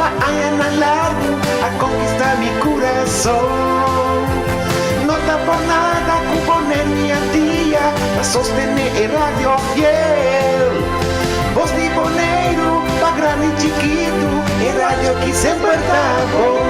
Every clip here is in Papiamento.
Pa añanan largu a konkistá mi kurason. No ta por nada ku Bonaire i Antia ta sostené e radio fiel. Bos di Boneiru pa grandi i chikitu, e radio ki semper ta bon.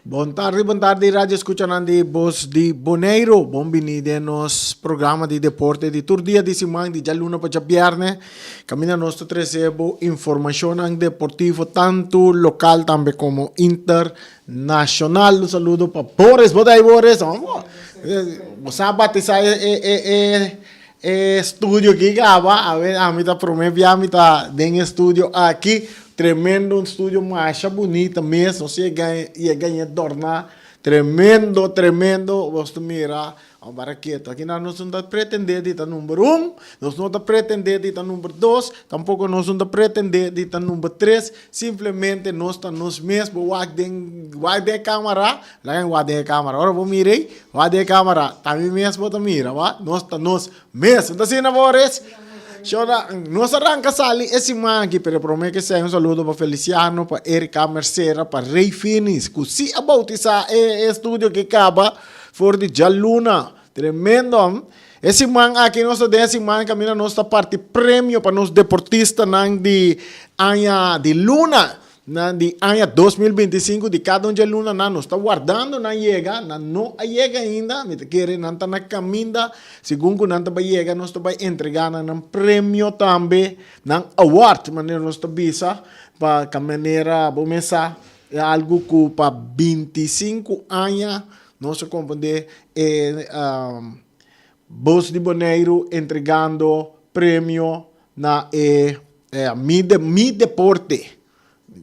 Bon tardi, bon tardi radio escuchanan di Bos di Boneiro. Bon bini den nos programa di deporte di tur dia di siman di djaluna pa djabierne. Caminda nos ta trece bo informacionnan deportivo tanto local tambe como internacional. Un saludo pa Boris. Bo ta ahí Boris? Bo sa batisa e e e e e studio aki caba. Awe ami ta prome bia mi ta den e studio aki. Tremendo un studio masha bunita mes. Nos yega yega y e dorna. Tremendo tremendo. Bos ta mira. Abo bara ketu. Aki nan nos no ta pretendé di ta number un, nos no ta pretendé di ta number dos, tampoko nos no ta pretendé di ta number tres, simplemente nos ta nos mes. Bo wak den, wak den e kamara, laga mi wak den e kamara. Ora bo mira ei, wak den e kamara, ta mi mes bo ta mira, wak. Nos ta nos mes. No ta asina, Boris? Shona, nos a ranka sali e siman aki, pero promé ke esei un saludo pa Feliciano, pa Erika Mercera, pa Rey Finis, ku si a boutisá e estudio ke kaba. For di djaluna. Tremendo hom. E siman aki nos ta den e siman kaminda nos ta parti premio pa nos deportistanan di aña di luna nan di aña 2025 di kada un dje lunanan nos ta wardando nan yega nan no a yega ainda mi ta kere nan ta na kaminda segun ku nan ta bai yega nos ta bai entrega nan nan premio tambe nan award manera nos ta bisa pa ka manera bo mesa e algu ku pa 25 aña. Nos a komprondé e Bos di Boneiru entregando premio na e Mi Mi Deporte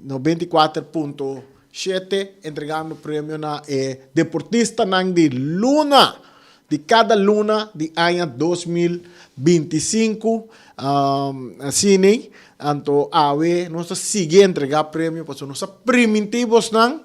94.7 entregando premio na e deportistanan di luna di kada luna di aña 2025. Asina anto awe nos ta sigui entrega premio pasobra nos a primintí bosnan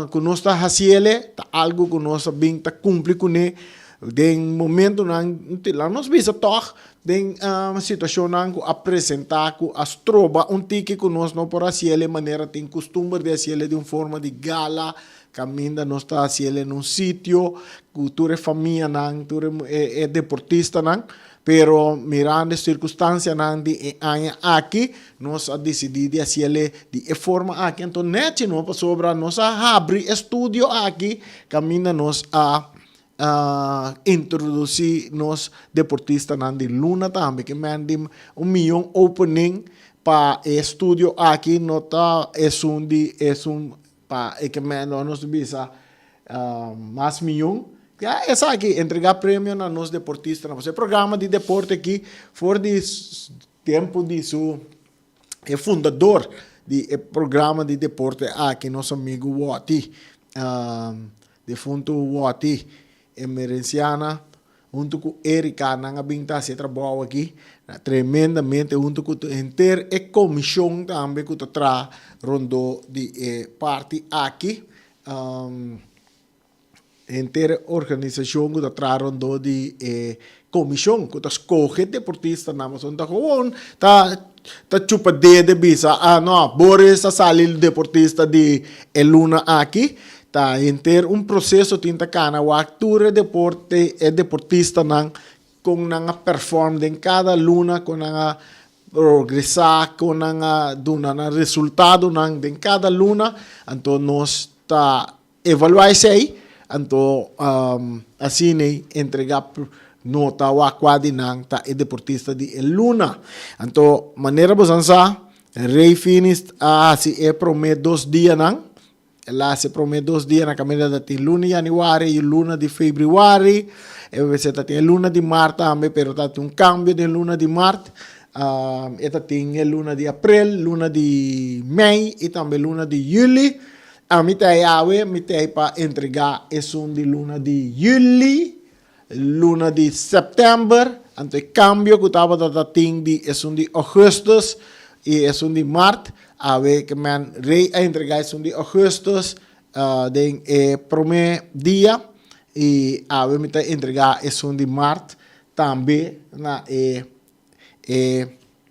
ku nos ta hasiele ta algu ku nos a bin ta kumpli kuné den momentunan laga nos bisa tòg den situashonnan ku a presentá ku a stroba un tiki ku nos no por hasiele manera tin kustumber di hasiele di un forma di gala kaminda nos ta hasiele na un sitio ku tur e famianan tur e deportistanan. Pero mirando e sirkunstansianan di e aña aki, nos a disidí di hasiel di e forma aki. Anto nèchi no, pasobra nos a habri e studio aki kaminda nos a introdusí nos deportistanan di luna tambe. Ke men di un miyon opening pa e studio aki no ta esun di esun Pa e ke men nos bisa mas miyon. Ya esaki, entrega premio na nos deportistanan. Pasobra e programa di deporte aki for di tempu di su e fundador di e programa di deporte aki, nos amigu Wòti, defuntu Wòti Emerenciana Huntu ku Erika nan a bin ta hasi e trabou aki tremendamente huntu ku henter e komishon tambe ku ta traha rondó di e parti aki. Henter e organisashon ku ta traha rondó di e komishon ku ta skohe deportistanan pasobra ta gewoon ta ta chupa dede bisa ah no Boris a sali deportista di e luna aki. Ta henter un proseso tin ta kana wak tur e deporte e deportistanan kon nan a perform den kada luna kon nan a progresa kon nan a duna nan resultadonan den kada luna anto nos ta evalua esei anto asina entrega nota wak kua di nan ta e deportista di e luna anto manera boso a sa Rey Finis a hasi e prome dos dianan. El a hasi e promé dos dia na kaminda ta tin luna di yanüari i luna di febrüari. E mester ta tin e luna di mart tambe, pero ta tin un kambio den luna di mart. E ta tin e luna di aprel, luna di mei i tambe luna di yüli. Ami ta ei awe, mi ta ei pa entregá esun di luna di yüli. Luna di sèptèmber, anto e kambio ku tabata ta tin di esun di ougùstùs i esun di mart, awe ke men rei a entregá esun di ougùstùs den e promé dia i awe mi ta entregá esun di mart tambe na e e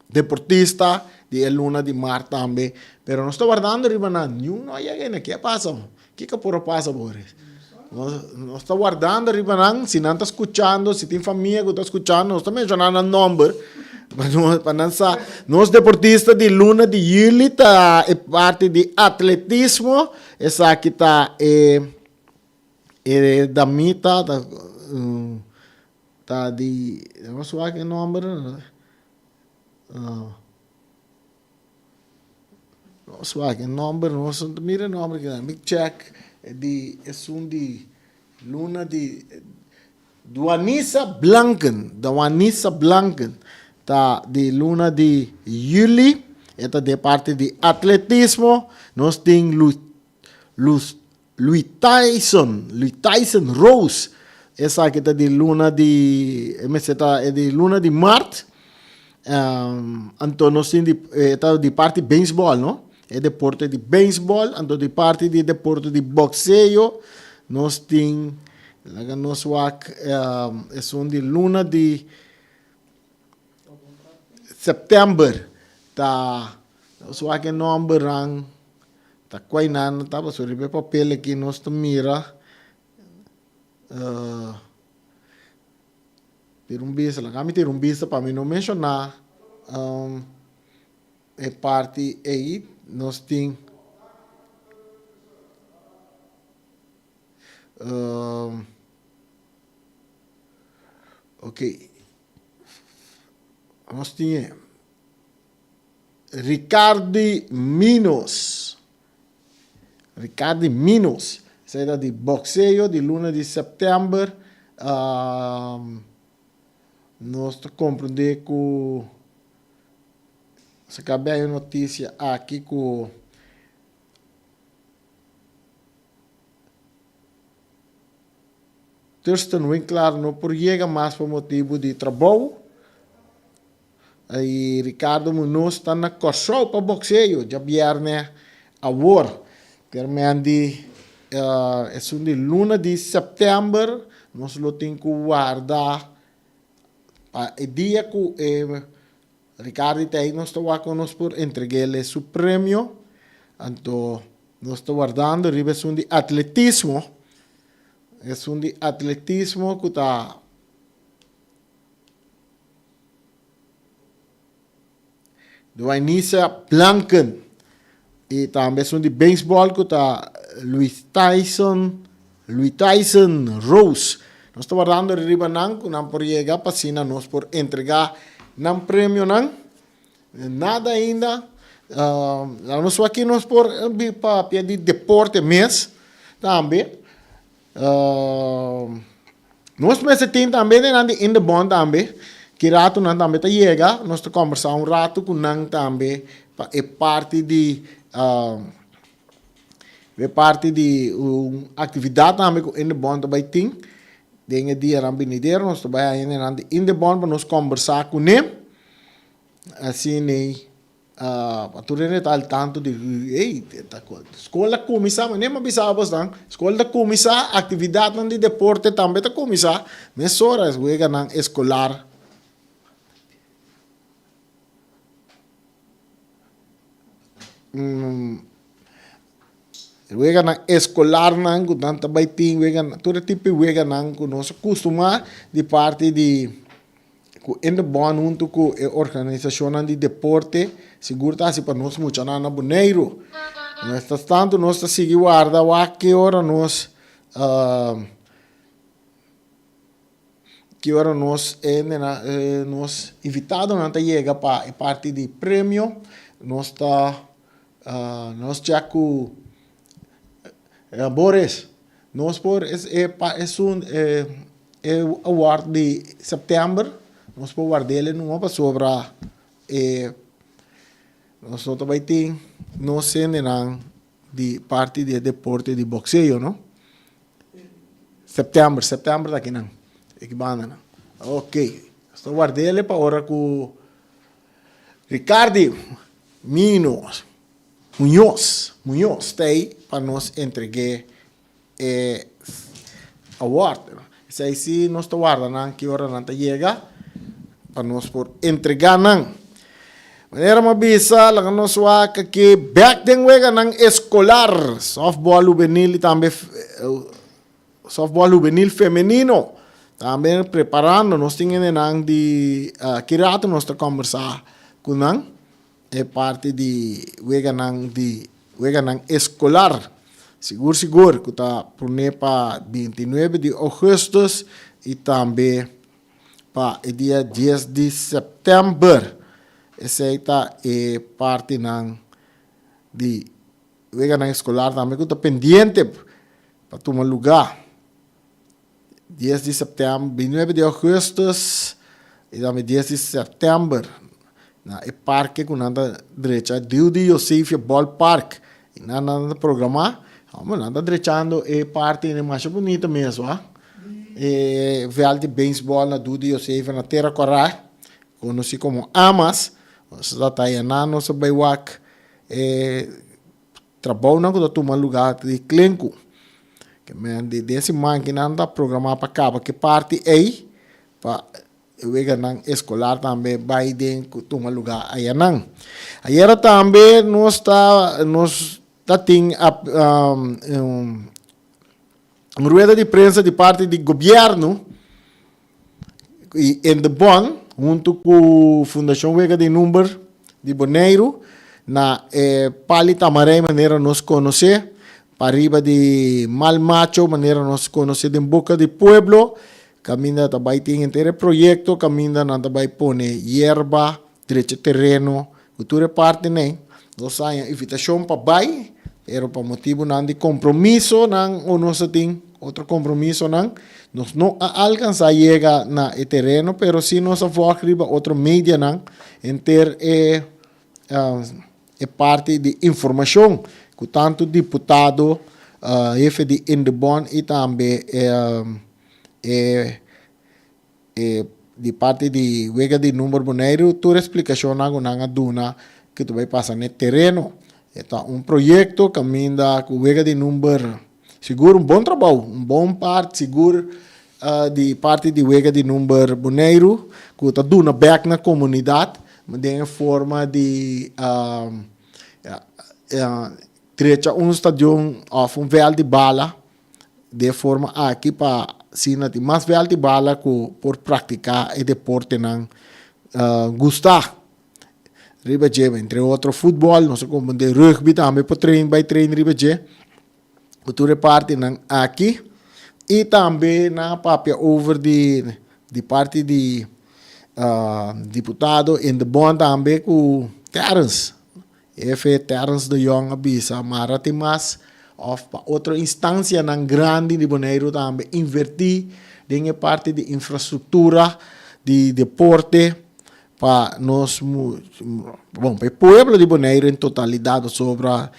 deportista di e luna di mart tambe. Pero nos ta wardando riba nan, niun no a yega ainda. Ke a pasa? Kiko por a pasa, Boris? Nos, nos ta wardando riba nan, si nan ta skuchando, si tin famia ku ta skuchando, nos ta menshoná nan nòmber pa nos, pa nan sa. Nos deportista di luna di yüli ta e parti di atletismo, esaki ta e e damita ta ta di, nos wak e nòmber. Nos wak e nomber, nos no ta mira e nomber aki nan. Mi check di esun di luna di Duanisa Blanken, Duanisa Blanken ta di luna di juli, e ta di parti di atletismo. Nos tin Lu Lus Lui Tyson, Lui Tyson Rose, esaki ta di luna di, e mester ta e di luna di mart, anto nos tin di, e ta di parti beisbòl no, e deporte di beisbòl, anto di parti di deporte di bokseo nos tin, laga nos wak esun di luna di sèptèmber ta, nos wak e nòmbernan. Ta kua nan ta pasobra riba e papel aki nos ta mira tira un bista laga mi tira un bista pa mi no menshoná e parti ei nos tin ok nos tin e. Ricardi Minos Ricardi Minos. Esei ta di boxeo di luna di sèptèmber. Nos ta komprendé ku sa kabia e notisia aki ku Thurston Winklaar no por yega mas pa motibu di trabou. I Ricardo Munoz ta na Kòrsou pa bokseo djabièrnè awor. Termen di esun di luna di sèptèmber nos lo tin ku warda pa e dia ku e Ricardo ta ei nos ta wak ku nos por entreg'el su premio. Anto nos ta wardando riba esun di atletismo, esun di atletismo ku ta. Duainisa Blanken y tambe esun di baseball cu ta Luis Tyson, Luis Tyson Rose. Nos ta wardando riba nan cu nan por yega pa asina nos por entrega nan premionan. Nada ainda. Uh, nos aki nos por papia di deporte mes tambe. Nos mester tin tambe den nan di in de bond tambe, ki ratu nan tambe ta yega, nos ta kombersá un ratu ku nan tambe pa e parti di e parti di un aktividat tambe ku in de bond ta bai tin den e dianan binidero, nos ta bai haña den nan di in de bond pa nos kombersá kuné, asina. Pa tur hende ta al tanto di ey skol ta kuminsá manera mi a bisa abosnan skol ta kuminsá aktividatnan di deporte tambe ta kuminsá mesora es weganan eskolar weganan eskolarnan ku nan ta bai tin weganan tur e tipo di weganan ku nos a kustumá di parti di. Ku Indebon huntu ku e organisashonnan di deporte sigur ta hasi pa nos muchanan na Boneiru. Mientras tantu nos ta sigui warda wak ki ora nos ki ora nos nos invitadonan ta yega pa e parti di premio. Nos ta nos chèk ku Boris. Nos por e pa esun e award di september nos por ward'el numa pasobra e nos no ta bai tin nos hendenan di parti di e deporte di boxeo no. September, september ta kinan e ki bandanan. Ok, nos ta ward'el pa ora ku Ricardi Mino. Muñoz, Muñoz ta ei pa nos entreg'é e award. Esei si nos ta warda nan ki ora nan ta yega pa nos por entregá nan. Manera mi a bisa, laga nos wak aki bèk den weganan eskolar, sòftbòl hubenil i tambe sòftbòl hubenil femenino. Tambe preparando, nos tin hendenan di ki rato nos ta kòmbersá ku nan. E parti di weganan di weganan eskolar sigur sigur ku ta pone pa bintinuebe di ougùstùs i tambe pa e dia dies di sèptèmber. Esei ta e partinan di weganan eskolar tambe ku ta pendiente pa tuma lugá. Dies di sèptèmber, bintinuebe di ougùstùs i tambe dies di sèptèmber na e parke ku nan ta drecha Dudy Josefia Ballpark i nan nan ta programá homber nan ta drechando e parti ei masha bunita mes wak e vèlt di beisbòl na Dudy Josefia na Tera Kòrá konosí komo Amas nos ta taya nan nos a bai wak e Trabounan ku ta tuma lugá di klenku. Ke men di den siman ki nan ta programá pa kaba ke parti ei pa e weganan eskolar tambe bai den ku tuma lugá ayanan. Ayera tambe nos ta nos ta tin un rueda di prensa di parti di gobièrnu i Indebon huntu ku Fundashon Wega di Number di Boneiru na e Pali Tamarei manera nos konosé, pariba di Mal Macho manera nos konosé den boka di pueblo, kaminda ta bai tin henter e proyekto kaminda nan ta bai pone yerba, drecha tereno ku tur e partinan. Nos haña invitashon pa bai. Pero pa motibunan di kompromisonan o nos a tin otro kompromisonan, nos no a alkansá yega na e tereno, pero sí nos a vòlg riba otro medianan henter e e parti di informashon ku tantu diputado, hefe di Indebon i tambe e E di parti di wega di number Boneiru tur e splikashonnan ku nan a duna ku ta bai pasa n'e tereno. E ta un proyekto kaminda ku wega di number sigur un bon trabou, un bon part sigur di parti di wega di number Boneiru ku ta duna bèk na komunidat den e forma di drecha un stadion òf un vèlt di bala. Di e forma aki pa asina tin mas vèlt di bala ku por praktiká e deportenan gustá riba dje. Entre otro futbòl, nos a komprendé rugby tambe por train bai train riba dje ku tur e partinan aki. I tambe nan a papia over di di parti di diputado Indebon tambe ku Terrence. Efe Terrence de Jong a bisa mara tin mas of pa otro instancianan grandi di Boneiru tambe inverti den e parti di infrastructura di deporte pa nos bon pa e pueblo di Boneiru en totalidad pasobra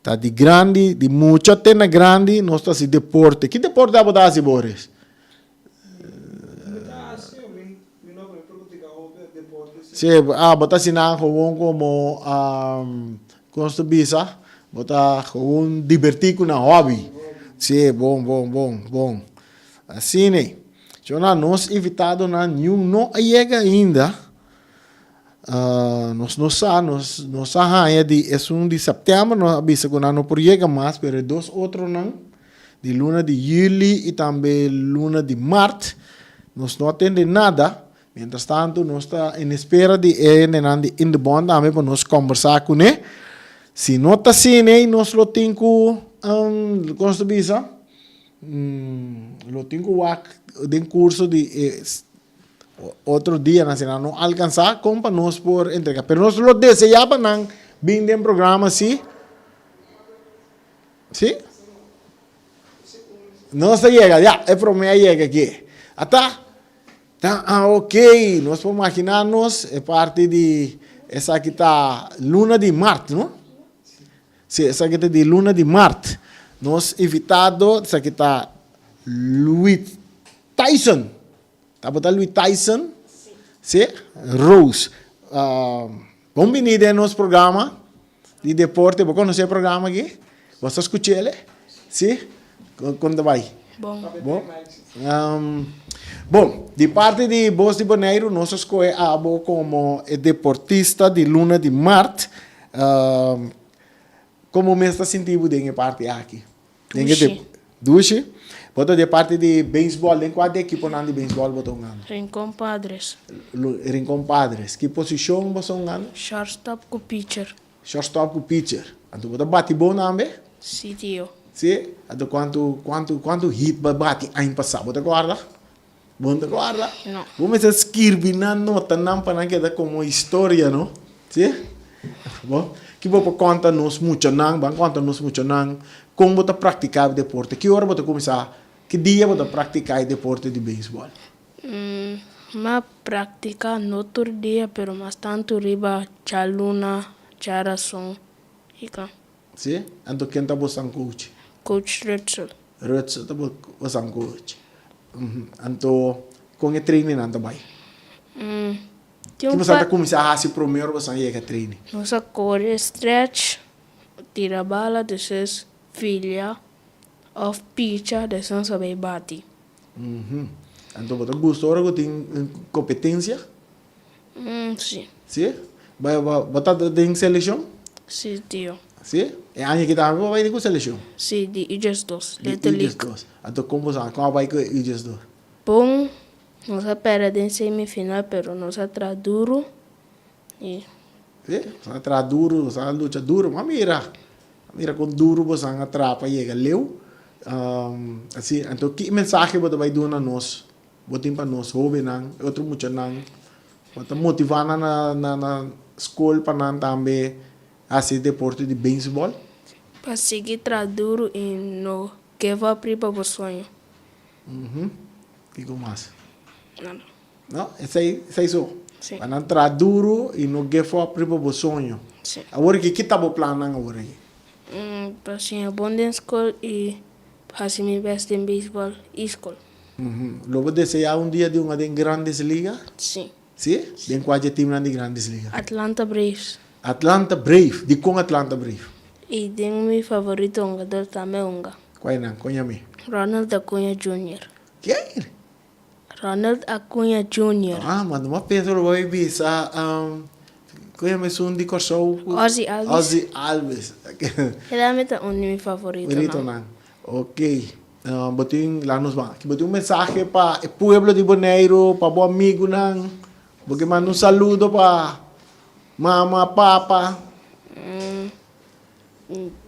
ta di grandi di mucha te na grandi nos ta haci deporte. Ki deporte abo ta haci Boris? Sí, ah, bo ta asina gewoon como, con nos ta bisa? Bo ta gewoon divertí cu nan hobby. Sí, bon, bon, bon, bon. Asina ei. Shona, nos invitadonan niun no a yega ainda. Nos no sa, nos nos a haña di esun di sèptèmber, nos a bisa ku nan no por yega mas, pero e dos otronan di luna di yüli i tambe luna di mart, nos no a tende nada. Mientras tantu nos ta en espera di e hendenan di Indebon tambe pa nos kòmbersá kuné. Si no ta asina ei nos lo tin ku, kon nos ta bisa? Lo tin ku wak den kurso di e Otro dianan si nan no alcansa con pa nos por entrega. Pero nos lo desea pa nan bin den programa si. Si? Nos ta yega, ya, e prome a yega aki. Ata, ta, ah, ok, nos por magina nos e parti di esaki ta luna di mart, no? Si, esaki ta di luna di mart. Nos invitado, esaki ta Luis Tyson. Tabata Louis Tyson? Si. Rose. Bon bini den nos programa di deporte. Bo conoce e programa aki? Bo sa scuchele? Si? Con ta bay? Bon. Bon. Bon, di parti di Bos di Boneiru nos a scoge abo como e deportista di luna di mart. Como mes ta sinti bo den e parti aki? Dushi. Dushi. Bo ta di e parti di beisbòl. Den kua di ekiponan di beisbòl bo ta hungando? Rincon Padres. Rincon Padres. Ki posishon bo ta hungando? Shortstop ku pitcher. Shortstop ku pitcher. Anto bo ta bati bon tambe? Si tio. Si? Anto kuantu kuantu kuantu hit bo a bati aña pasá? Bo ta kòrda? Bo no ta kòrda? No. Bo mester skirbi nan notanan pa nan keda komo historia, no? Si? Bo, ki bo por konta nos muchanan, ban konta nos muchanan kon bo ta praktiká e deporte? Ki ora bo ta kuminsá, ki dia bo ta praktiká e deporte di beisbòl? M'a praktiká no tur dia, pero mas tantu riba djaluna, djarason i kan. Si? Anto ken ta bo san coach? Coach Rutzel. Rutzel ta bo san coach. Anto kon e trainingnan ta bai? Tin un Ki boso ta par. kuminsá hasi promé ora boso a yega training? Nos a kore stretch, tira bala, despues filia òf picha, despues nos a bai bati. Anto bo ta gusta ora ku tin kompetensia? Si. Si? Bo ta den selekshon? Si, tio. Si? E aña aki tambe bo bai den ku selekshon? Si, di Ujes dos, Di Little Ujes League. dos. Anto kon bo sa, kon a bai ku e Ujes dos? Bon, nos a pèrdè den semifinal pero nos a traha duru i. Si, nos a traha duru, nos a lucha duru. Ma mira, mira kon duru boso a traha pa yega leu. Asi, anto ki mensahe bo ta bai duna nos Bo tin pa nos hóbennan, e otro muchanan, bo ta motivá nan na na na skol pa nan tambe hasi e deporte di beisbòl? Pa sigui traha duru i no give up riba bo soño. Kiko mas? Nada. No? Esei, esei so? Si. Pa nan traha duru i no give up riba bo soño. Si. Awor aki, ki ta bo plannan awor aki? Pa siña bon den skol i hasi mi best den beisbòl i skol. Lo bo deseá un dia di hunga den Grandes Liga? Si. Si? Den kua dje timnan di Grandes Liga? Atlanta Braves. Atlanta Brave. Dikon Atlanta Brave? I den mi favorito hungador tambe hunga. Kua e nan? Kon yam'é? Ronald Acuña Junior. Ken? Ronald Acuña Junior. Ah, ma no a pensa lo bai bisa kon yama esun di Kòrsou? Ozzie Albies. Ozzie Albies. E tambe ta un di mi favoritonan. Favoritonan. Ok. Bo tin, laga nos ban. Bo tin un mensahe pa e pueblo di Boneiru, pa bo amigunan? Bo ke manda un saludo pa mama, papa?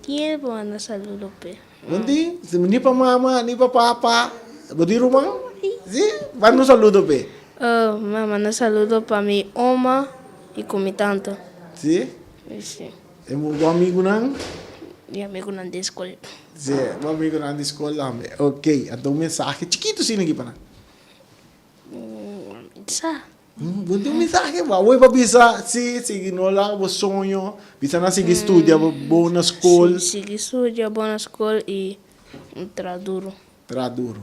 Tin pa manda saludo p'e. Bo tin? Ni pa mama, ni pa papa. Bo tin ruman? Si? Manda un saludo p'e. Mi a manda saludo pa mi oma i ku mi tanta. Si? Si. E bo amigunan? Mi amigunan di skol. Si, bo amigunan di skol tambe. Ok, anto un mensahe chikitu asina aki pa nan. Sa. Bo tin un mensahe? Bo awor pa bisa si, sigui no laga bo soño, bisa nan sigui studia bo na skol. Si, sigui studia bo na skol i traha duru. Traha duru.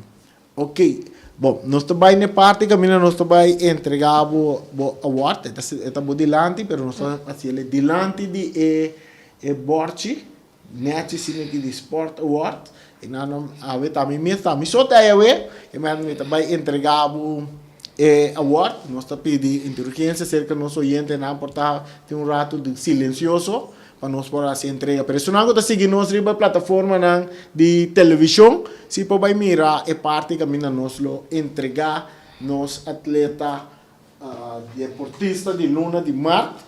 Ok, bon, nos ta bai n'e parti kaminda nos ta bai entregá bo bo award, e ta e ta bo dilanti, pero nos ta hasi el dilanti di e e bòrchi, nèchi asina aki di Sport Award, i nan a awe ta mi mes, ta mi so ta ei awe, i mi ta bai entregá bo e award, nos ta pidi indulgensia serka nos oyentenan por ta tin un ratu di silensioso, Pa nos por hasi entrega. Pero esunnan ku ta sigui nos riba e plataformanan di televishon si por bai mira e parti kaminda nos lo entregá nos atleta deportista di luna di mart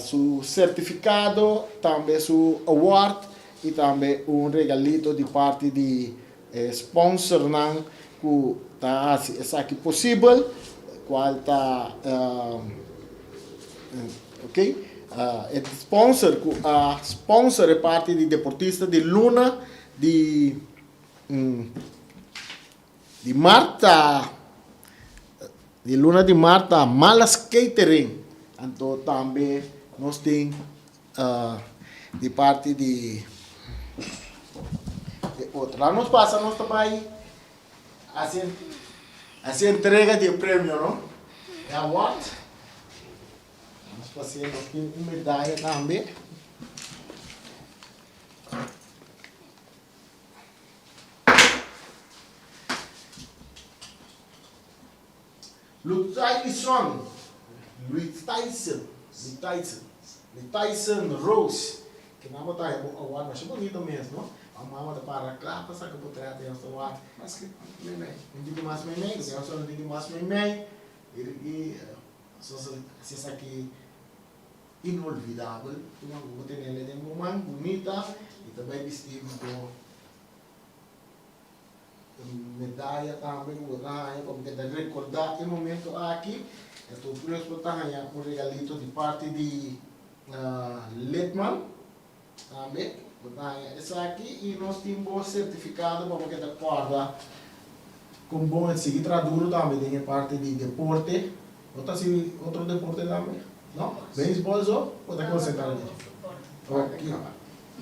su sertifikado, tambe su award i tambe un regalito di parti di e sponsornan ku ta hasi esaki posibel, kual ta ok e sponsor ku a sponsor e parti di deportista di luna di di mart ta di luna di mart ta Malas Catering anto tambe nos tin Di parti di e otro. Laat nos pasa nos ta bai haci haci entrega di e premio no. E award. Nos pasa nos tin un medaya tambe. Lutaison, Luitaison, Lutaison, Lutaison Rose, ke nan bo ta haña bo award masha bunito mes no, a mama ta para kla pa saka potret den nos award. Mas ki meimei. Un tiki mas meimei, den nos un tiki mas meimei, i hasi esaki inolvidabel, tuma ku bo tenele den bo man bunita i ta bai bisti bo. Medaya tambe ku bo ta haña pa bo keda rekordá e momento aki. Anto plus bo ta haña un regalito di parti di Lidman tambe. Bo ta haña esaki i nos tin bo sertifikado pa bo keda kòrda kon bon e sigui traha duru tambe den e parti di deporte. Bo ta hasi otro deporte tambe? No? Beisbòl so bo ta konsentrá den dje? Ok.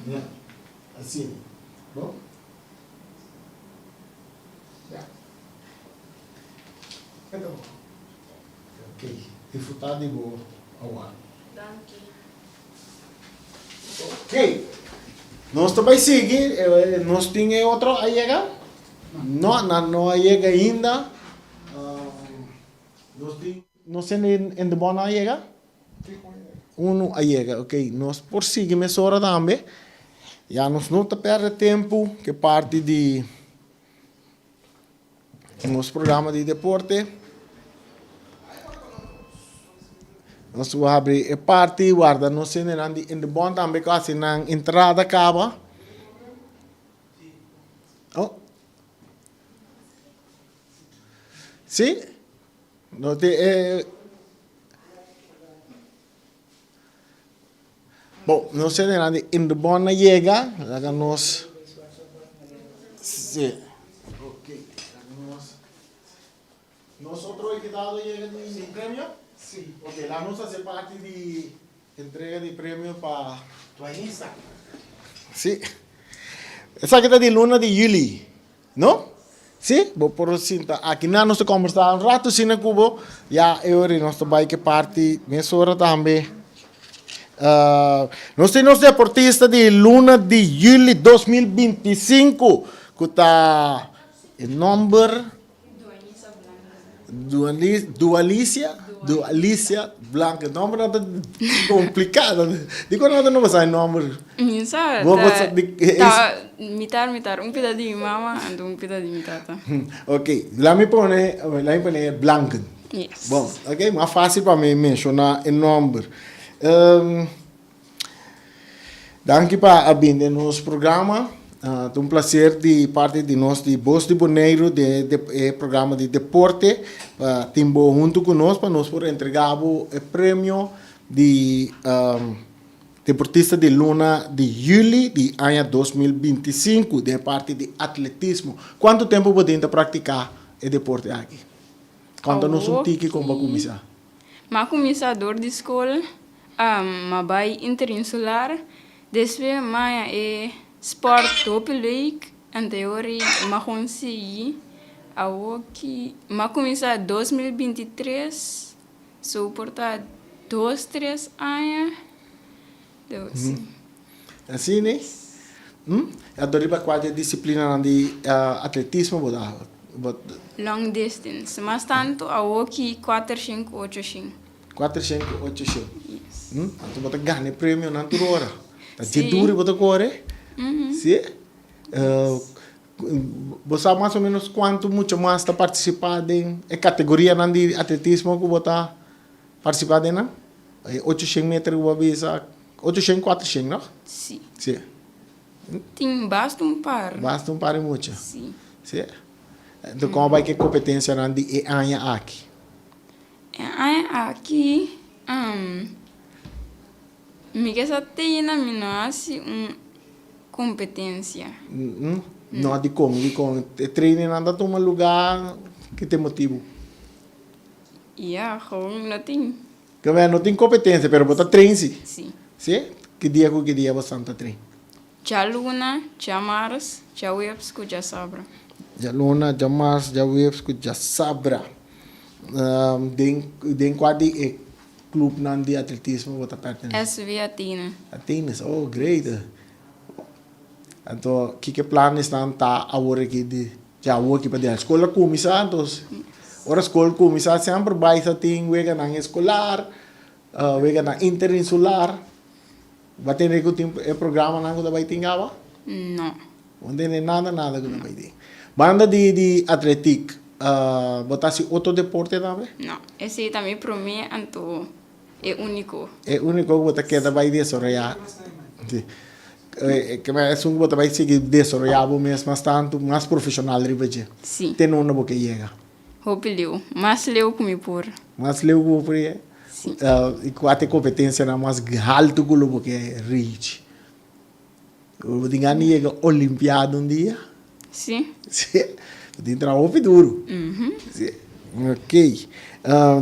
Ya. Asina. Bo? Ya. Ok, disfruta di bo award. Danki. Ok, nos ta bai sigui, nos tin e otro a yega? No, nan no a yega ainda. Nos tin, nos tin in de bon a yega? Uno a yega, ok. Nos por sigui mesora tambe. Ya nos no ta perde tempu ke parti di nos programa di deporte. Nos lo habri e parti, warda nos hendenan di Indebon tambe ku hasi nan entrada kaba. Oh. Si? No tin e. Bon, nos hendenan di Indebon a yega, laga nos Sí. Ok, laga nos Nos otro invitado a yega di premio? Sí. Ok, laga nos hasi parti di entrega di premio pa Tuanisa. Sí. Esaki ta di luna di juli. No? Sí, bo por sinta aki nan nos ta kombersá un ratu asina ku bo, ya e ora nos ta bai ke parti mesora tambe. Nos tin nos deportista di luna di juli 2025 ku ta e nomber Dualicia, Dualicia Blanco. E nombernan ta complica. Dikon nan ta no sa e nomber? Mi sa. Bo bo sa di Ta mitar mitar. Un pida di mi mama anto un pida di mi tata. Ok. La mi pone, la mi pone Blanken. Yes. Bon, ok. Mas facil pa mi menciona e nomber. Danki pa a bin den nos programa. Ta un placer di parti di nos di Bos di Boneiru den e programa di deporte pa tin bo hunto cu nos pa nos por entrega bo e premio di deportista di luna di juli di aña 2025 den e parti di atletismo. Cuanto tempo bo tin ta practica e deporte aki? Conta nos un tiki con bo a cuminsa. M'a kuminsá dor di skol, m'a bai interinsular, despues m'a haña e spòrt hopi leuk, anteor i m'a kon sigui. Awoki m'a kuminsá 2023, so por ta dos tres aña, dor si. Asina e? Anto riba kua di e disiplinanan di atletismo bo ta bo. Long distance. Mas tantu awoki kuater shen ku ocho shen. Kuater shen ku ocho shen. Yes. Anto bo ta gana e premionan tur ora. Ta Si. dje duru bo ta kore? Si? Bo sa mas o menos kuantu mucha mas ta partisipá den e kategorianan di atletismo ku bo ta partisipá den nan? E ocho shen meter ku bo a bisa. Ocho shen, kuater shen, no? Sí. Sí. Tin basta un par. Basta un par di mucha. Sí. Sí. Enton komo bai ku e kompetensianan di e aña aki? E aña aki, mi ke sa tene mi no hasi un kompetensia. No, dikon? Dikon? E trainingnan ta tuma lugá, ki ta e motibu? Ya, gewoon no tin. Kaba no tin competencia pero bo ta train si. Si. Si? Ki dia cu ki dia bo san ta train? Djaluna, djamars, djaweps cu djasabra. Djaluna, djamars, djaweps cu djasabra. Den den cua di e clubnan di atletismo bo ta pertenece? SV Athena. Athenes, oh great. Anto kiko e planesnan ta awor aki di dja awor aki pa dilanti? Skol a kuminsá antos ora skol kuminsá semper bai sa tin weganan eskolar, weganan interinsular. Bo a tende ku tin e programanan ku ta bai tin kaba? No. Bo no tende nada nada ku ta bai tin. Banda di di atletik bo ta hasi otro deporte tambe? No, esei ta mi promé anto E úniko. E úniko ku bo ta keda bai desaroyá. Sí. Esun ku bo ta bai sigui desaroyá bo mes mas tantu, mas profeshonal riba dje. Sí. Te na unda bo ke yega. Hopi leu. Mas leu ku mi por. Mas leu ku bo por yega? Sí. I kua ta e kompetensianan mas haltu ku lo bo ke reach? Bo tin gana di yega olimpiada un dia? Sí. Sí. Bo tin traha hopi duru. Sí. Ok.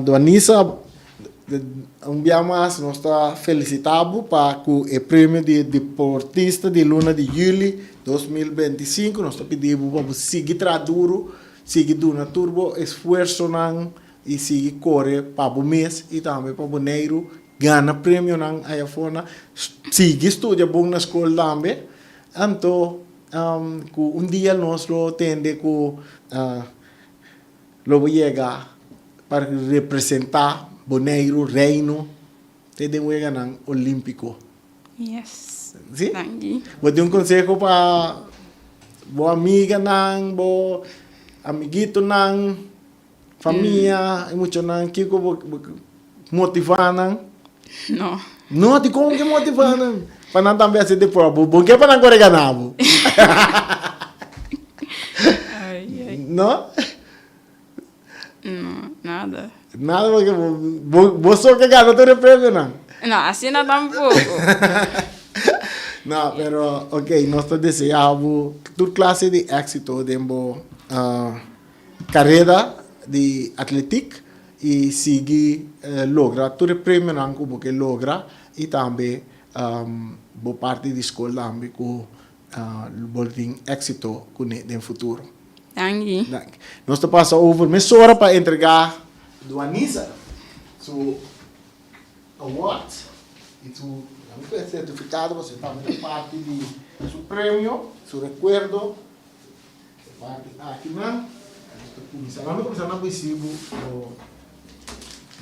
Duanisa, un bia mas nos ta felicita bo pa cu e premio di deportista di luna di juli 2025. Nos ta pidi bo pa bo sigui traha duru, sigui duna tur bo esfuersonan y sigui core pa bo mes y tambe pa Boneiru Gana premionan aya for na sigui studia bon na skol tambe. Anto ku un dia nos lo tende ku lo bo yega pa representa Boneiru, Reino te den weganan Olimpiko. Yes. Si? Danki. Bo tin un konseho pa bo amiganan, bo amiguitonan? Famia, e muchanan, kiko bo motivá nan? No. No, dikon ke motivá nan? Pa nan tambe hasi deporte. Bo bo ke pa nan kore gana bo. Ai, ai. No? No, nada. Nada porque bo, bo, bo so ke gana tur e premionan. No, asina tampoko. No, pero ok, nos ta desea bo tur klase di éksito den bo kareda di atletik i sigui logra tur e premionan ku bo ke logra i tambe bo parti di skol tambe ku Bo tin éxito kuné den futuro. Danki. Danki. Nos ta pasa over mesora pa entregá Duanisa su award i su sertifikado pasobra e tambe ta parti di su premio, su rekuerdo. E parti akinan nos ta kuminsá. Nos ta kuminsá na bisi bo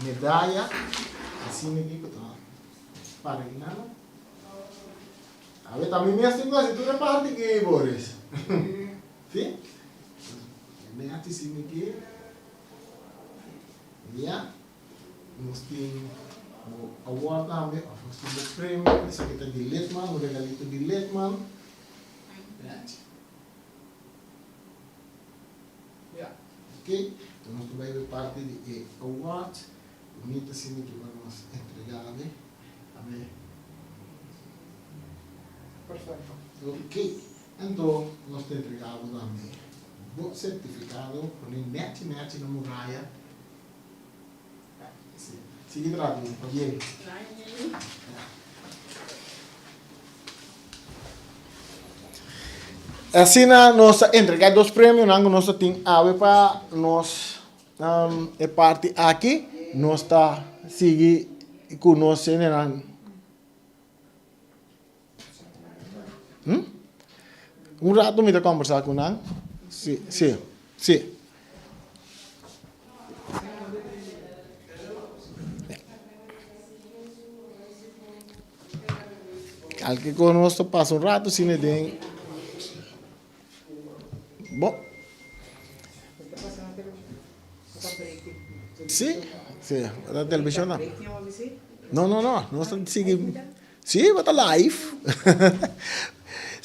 medaya asina aki ku ta para akinan. Awe ta mi mes tin ku hasi tur e parti aki, Boris. Si? Nèchi si mi ke. Ya. Nos tin bo award tambe, òf nos tin bo premio. Esaki ta di Lidman, un regalito di Lidman. Nèchi. Ya. Oké. Enton nos ta bai e parti di e award. Bunita asina ki pa nos entregá awe. Awe. Perfecto. Ok. Anto nos ta entregá bo tambe bo certificado. Pone nechi nechi na muraya. Si. Sigui traha duru. Pabien. Danki. Asina nos ta entregá dos premionan ku nos ta tin awe pa nos. E parti aki nos ta sigui ku nos hendenan. Un rato mi ta kombersá ku nan. Si, si, si. Kalke ku nos ta pasa un rato asina den. Bo. Sí, sí, na televishon nan. No, no, no, nos ta sigui. Sí, bo ta live.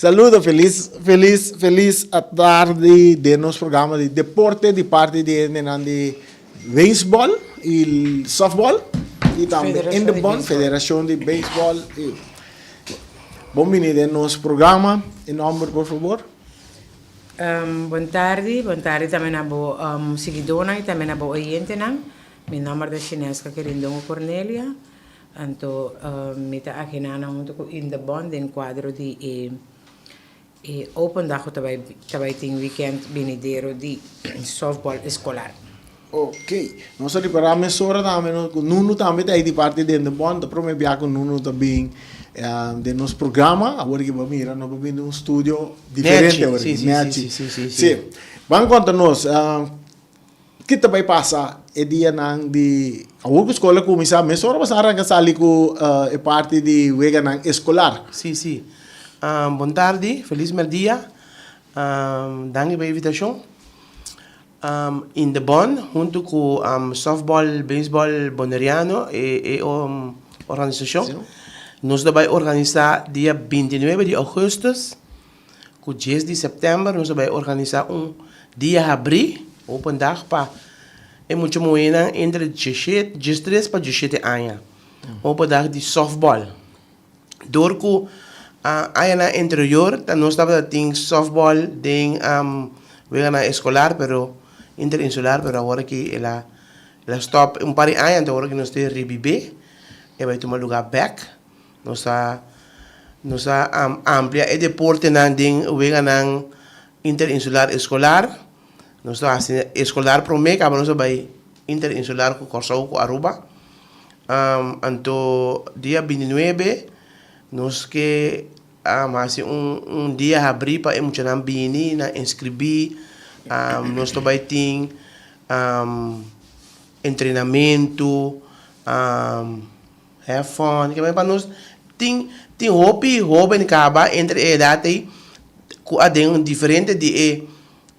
Saludo, felis, felis, felis atardi den nos programa di deporte di parti di hendenan di beisbòl i sòftbòl i tambe Indebon, Federashon di Beisbòl i. Bon bini den nos programa. E nomber por fabor? Bon tardi, bon tardi tambe na bo siguidónan i tambe na bo oyentenan. Mi nòmber ta Shineska Querindongo Cornelia. Anto mi ta aginana huntu ku Indebon den kuadro di e e open dag ku ta bai ta bai tin wikènt binidero di sòftbòl eskolar. Ok, nos a ripará mesora tambe no ku Nunu tambe ta ei di parti di Indebon. Ta promé bia ku Nunu ta bin den nos programa. Awor ki bo a mira nos a bin den un studio diferente awor aki, nèchi. Sí, ban konta nos ki ta bai pasa e dianan di awor ku skol a kuminsá mesora bo sa ranka sali ku e parti di weganan eskolar. Sí, sí. Bon tardi, felis mèrdia. Danki pa e invitashon. In de Bon huntu ku Softball Baseball Boneriano e e organisashon nos ta bai organisá dia bintinuebe di ougùstùs ku dies di sèptèmber nos ta bai organisá un dia habrí, open dag, pa e mucha muhénan entre diestres pa diesshete aña, open dag di sòftbòl. Dor ku añanan anterior ta nos tabata tin softball den weganan eskolar pero interinsular pero awor aki el a el a stop un par di aña anto awor aki nos ta rebibé e bai tuma lugar bek nos ta nos a amplia e deportenan den weganan interinsular eskolar nos ta hasi eskolar prome kaba nos a bai interinsular ku Kòrsou ku Aruba. Anto dia bintinuebe nos ke hasi un un dia habrí pa e muchanan bini nan inskribí. Nos ta bai tin entrenamentu, have fun, pa nos tin tin hopi hóben kaba entre e edat ei ku a den diferente di e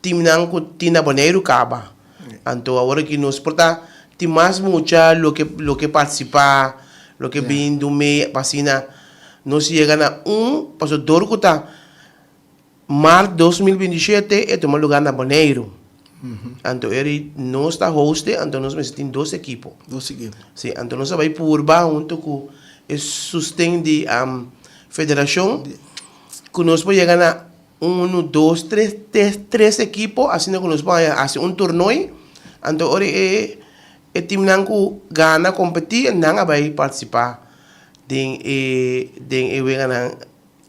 Teamnan ku tin na Boneiru kaba. Anto awor aki nos por ta tin mas mucha loke loke partisipá, loke bin dun mei pa asina nos yega na un pasobra dor ku ta mart 2027 e tuma lugá na Boneiru. Anto eri nos ta host e anto nos mester tin dos ekipo. Dos ekipo. Si, anto nos a bai purba huntu ku. e sosten di federashon ku nos por yega na unu, dos, tres, tres ekipo asina ku nos por haña hasi un tornoi anto ora e e timnan ku gana kompetí nan a bai partisipá den e den e weganan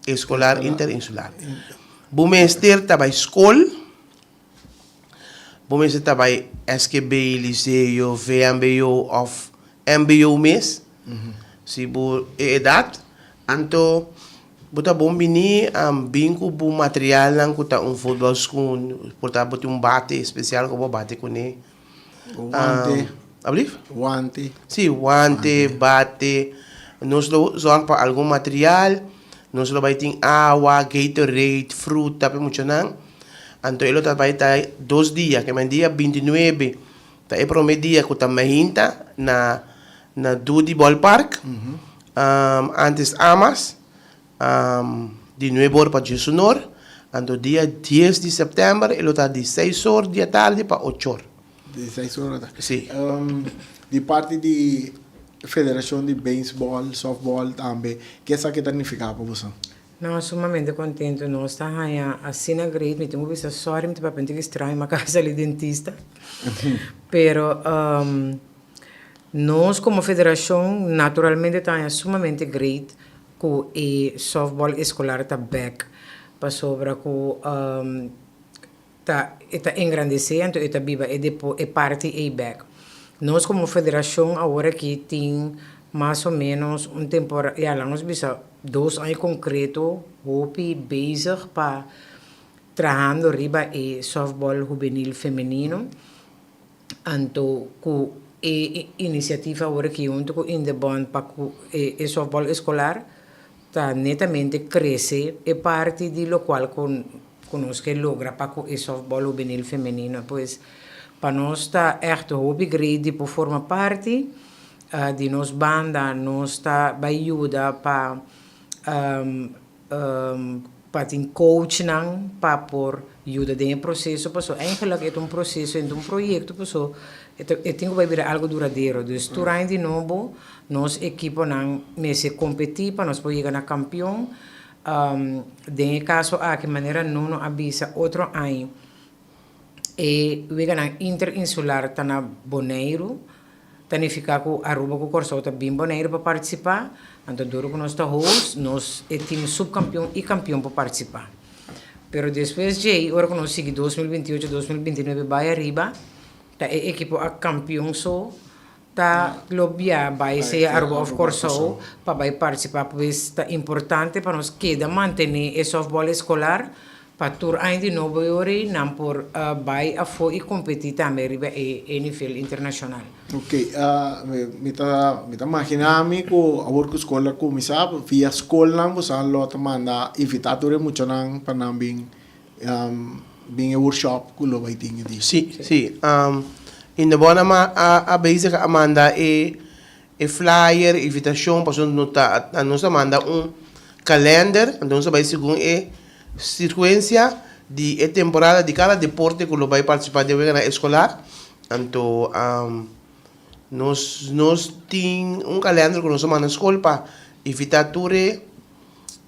eskolar interinsular. Bo mester ta bai skol. Bo mester ta bai SKB, Liceo, VMBO of mbo mes, si bo e edat, anto bo ta bon bini bin ku bo materialnan ku ta un futbol schoen, por ta bo tin un bate espesial ku bo bate kuné. Wante. Ablief? Wante. Sí, wante, bate. Nos lo zorg pa algun material. Nos lo bai tin awa, Gatorade, fruta pa e muchanan. Anto e lo ta bai ta dos dia, ke men dia bintinuebe ta e prome dia ku ta mainta na na Dudi Ballpark, antes Amas, di nuebe or pa diesun or. Anto dia dies di sèptèmber e lo ta di seis or di atardi pa ocho or. Di seis or ata. Si. Di parti di federashon di beisbòl, sòftbòl tambe, ke esaki ta nifiká pa boso? No, sumamente contento. Nos ta haña asina great. Mi tin cu bisa sorry, mi ta papia un tiki straño, mi a caba sali dentista. Pero nos como federacion naturalmente ta haña sumamente great cu e softball escolar ta bek. Pasobra cu Ta e ta engrandesé anto e ta biba e depo e parti ei bek. Nos komo federashon awor aki tin mas o ménos un tempora ya laga nos bisa dos aña konkreto hopi bezig pa trahando riba e sòftbòl hubenil femenino. Anto ku e inisiativa awor aki huntu ku Indebon pa ku e sòftbòl eskolar ta netamente krese e parti di lokual ku Ku nos ke logra pa ku e softball hubenil femenino. Pues pa nos ta ègt hopi great di por forma parti di nos banda. Nos ta bai yuda pa pa tin coachnan pa por yuda den e proseso pasobra eigenlijk e ta un proseso, e ta un proyekto pasobra e tin ku bai bira algu duradero. Dus tur aña di nobo nos ekiponan mester kompetí pa nos por yega na kampion. Den e kaso aki, manera Nuno a bisa otro aña, e weganan interinsular ta na Boneiru, ta nifiká ku Aruba ku Kòrsou ta bin Boneiru pa partisipá, anto dor ku nos ta host, nos e tim supkampion i kampion por partisipá. Pero despues djei, ora ku nos sigui 2028, 2029 bai ariba, ta e ekipo a kampion so Ta lo bia bai sea Aruba of Kòrsou pa bai partisipá. Pues ta importante pa nos keda mantené e sòftbòl eskolar pa tur aña di nobo e ora ei nan por bai afó i kompetí tambe riba e nivel internashonal. Ok, mi ta mi ta maginá mi ku awor ku skol a kuminsá via skolnan boso a lo ta manda invitá tur e muchanan pa nan bin Bin e workshop ku lo bai tin e dia. Sí, sí. Indebon a a bezig a manda e e flyer, invitashon, pasobra no ta nos a manda un kalender, anto nos a bai segun e sirkuensia di e temporada di kada deporte ku lo bai partisipá den weganan eskolar. Anto nos nos tin un kalender ku nos a manda skol pa invitá tur e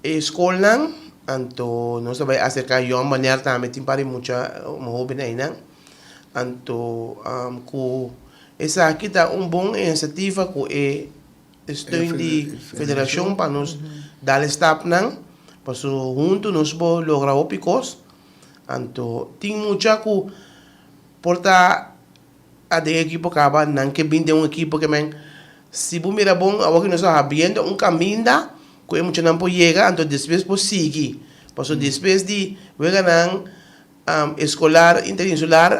E skolnan, anto nos ta bai aserká yòn manera tambe tin par di mucha hóben einan. Anto ku esaki ta un bon inisiativa ku e steun di federashon pa nos dal e stapnan, pasobra huntu nos por logra hopi kos. Anto tin mucha ku por ta. A den ekipo kaba nan ke bin den un ekipo ke men si bo mira bon awor ke nos a habiendo un kaminda ku e muchanan por yega anto despues por sigui pasobra despues di weganan eskolar interinsular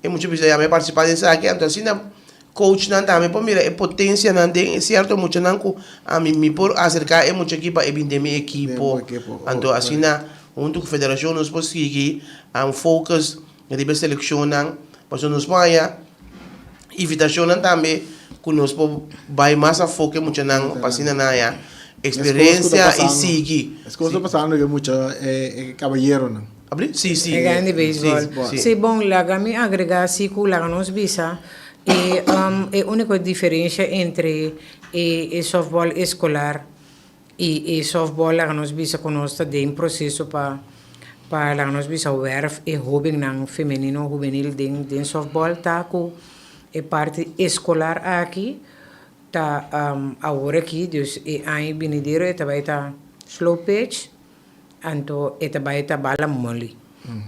e mucha bisa ya mi a partisipa den esaki anto asina coachnan tambe por mira e potensianan den e sierto muchanan ku ami mi por aserka e mucha aki pa e bin den mi ekipo anto asina huntu ku federashon nos por sigui focus Riba e selekshonnan, pasobra nos por haña invitashonnan tambe ku nos por bai mas afó ku e muchanan pa asina nan haña eksperensia i sigui. Es kos ta pasando ku e mucha e kabayeronan. Abri? Sí, sí. E gana di beisbòl. Sí, bon, laga mi agregá si ku laga nos bisa. E e úniko diferensha entre e e sòftbòl eskolar i e sòftbòl laga nos bisa ku nos ta den proseso pa pa laga nos bisa wèrf e hóbennan femenino hubenil den den sòftbòl ta ku e parti eskolar aki ta awor aki dus e aña binidero e ta bai ta slow pitch. Anto e ta bai ta bala moli.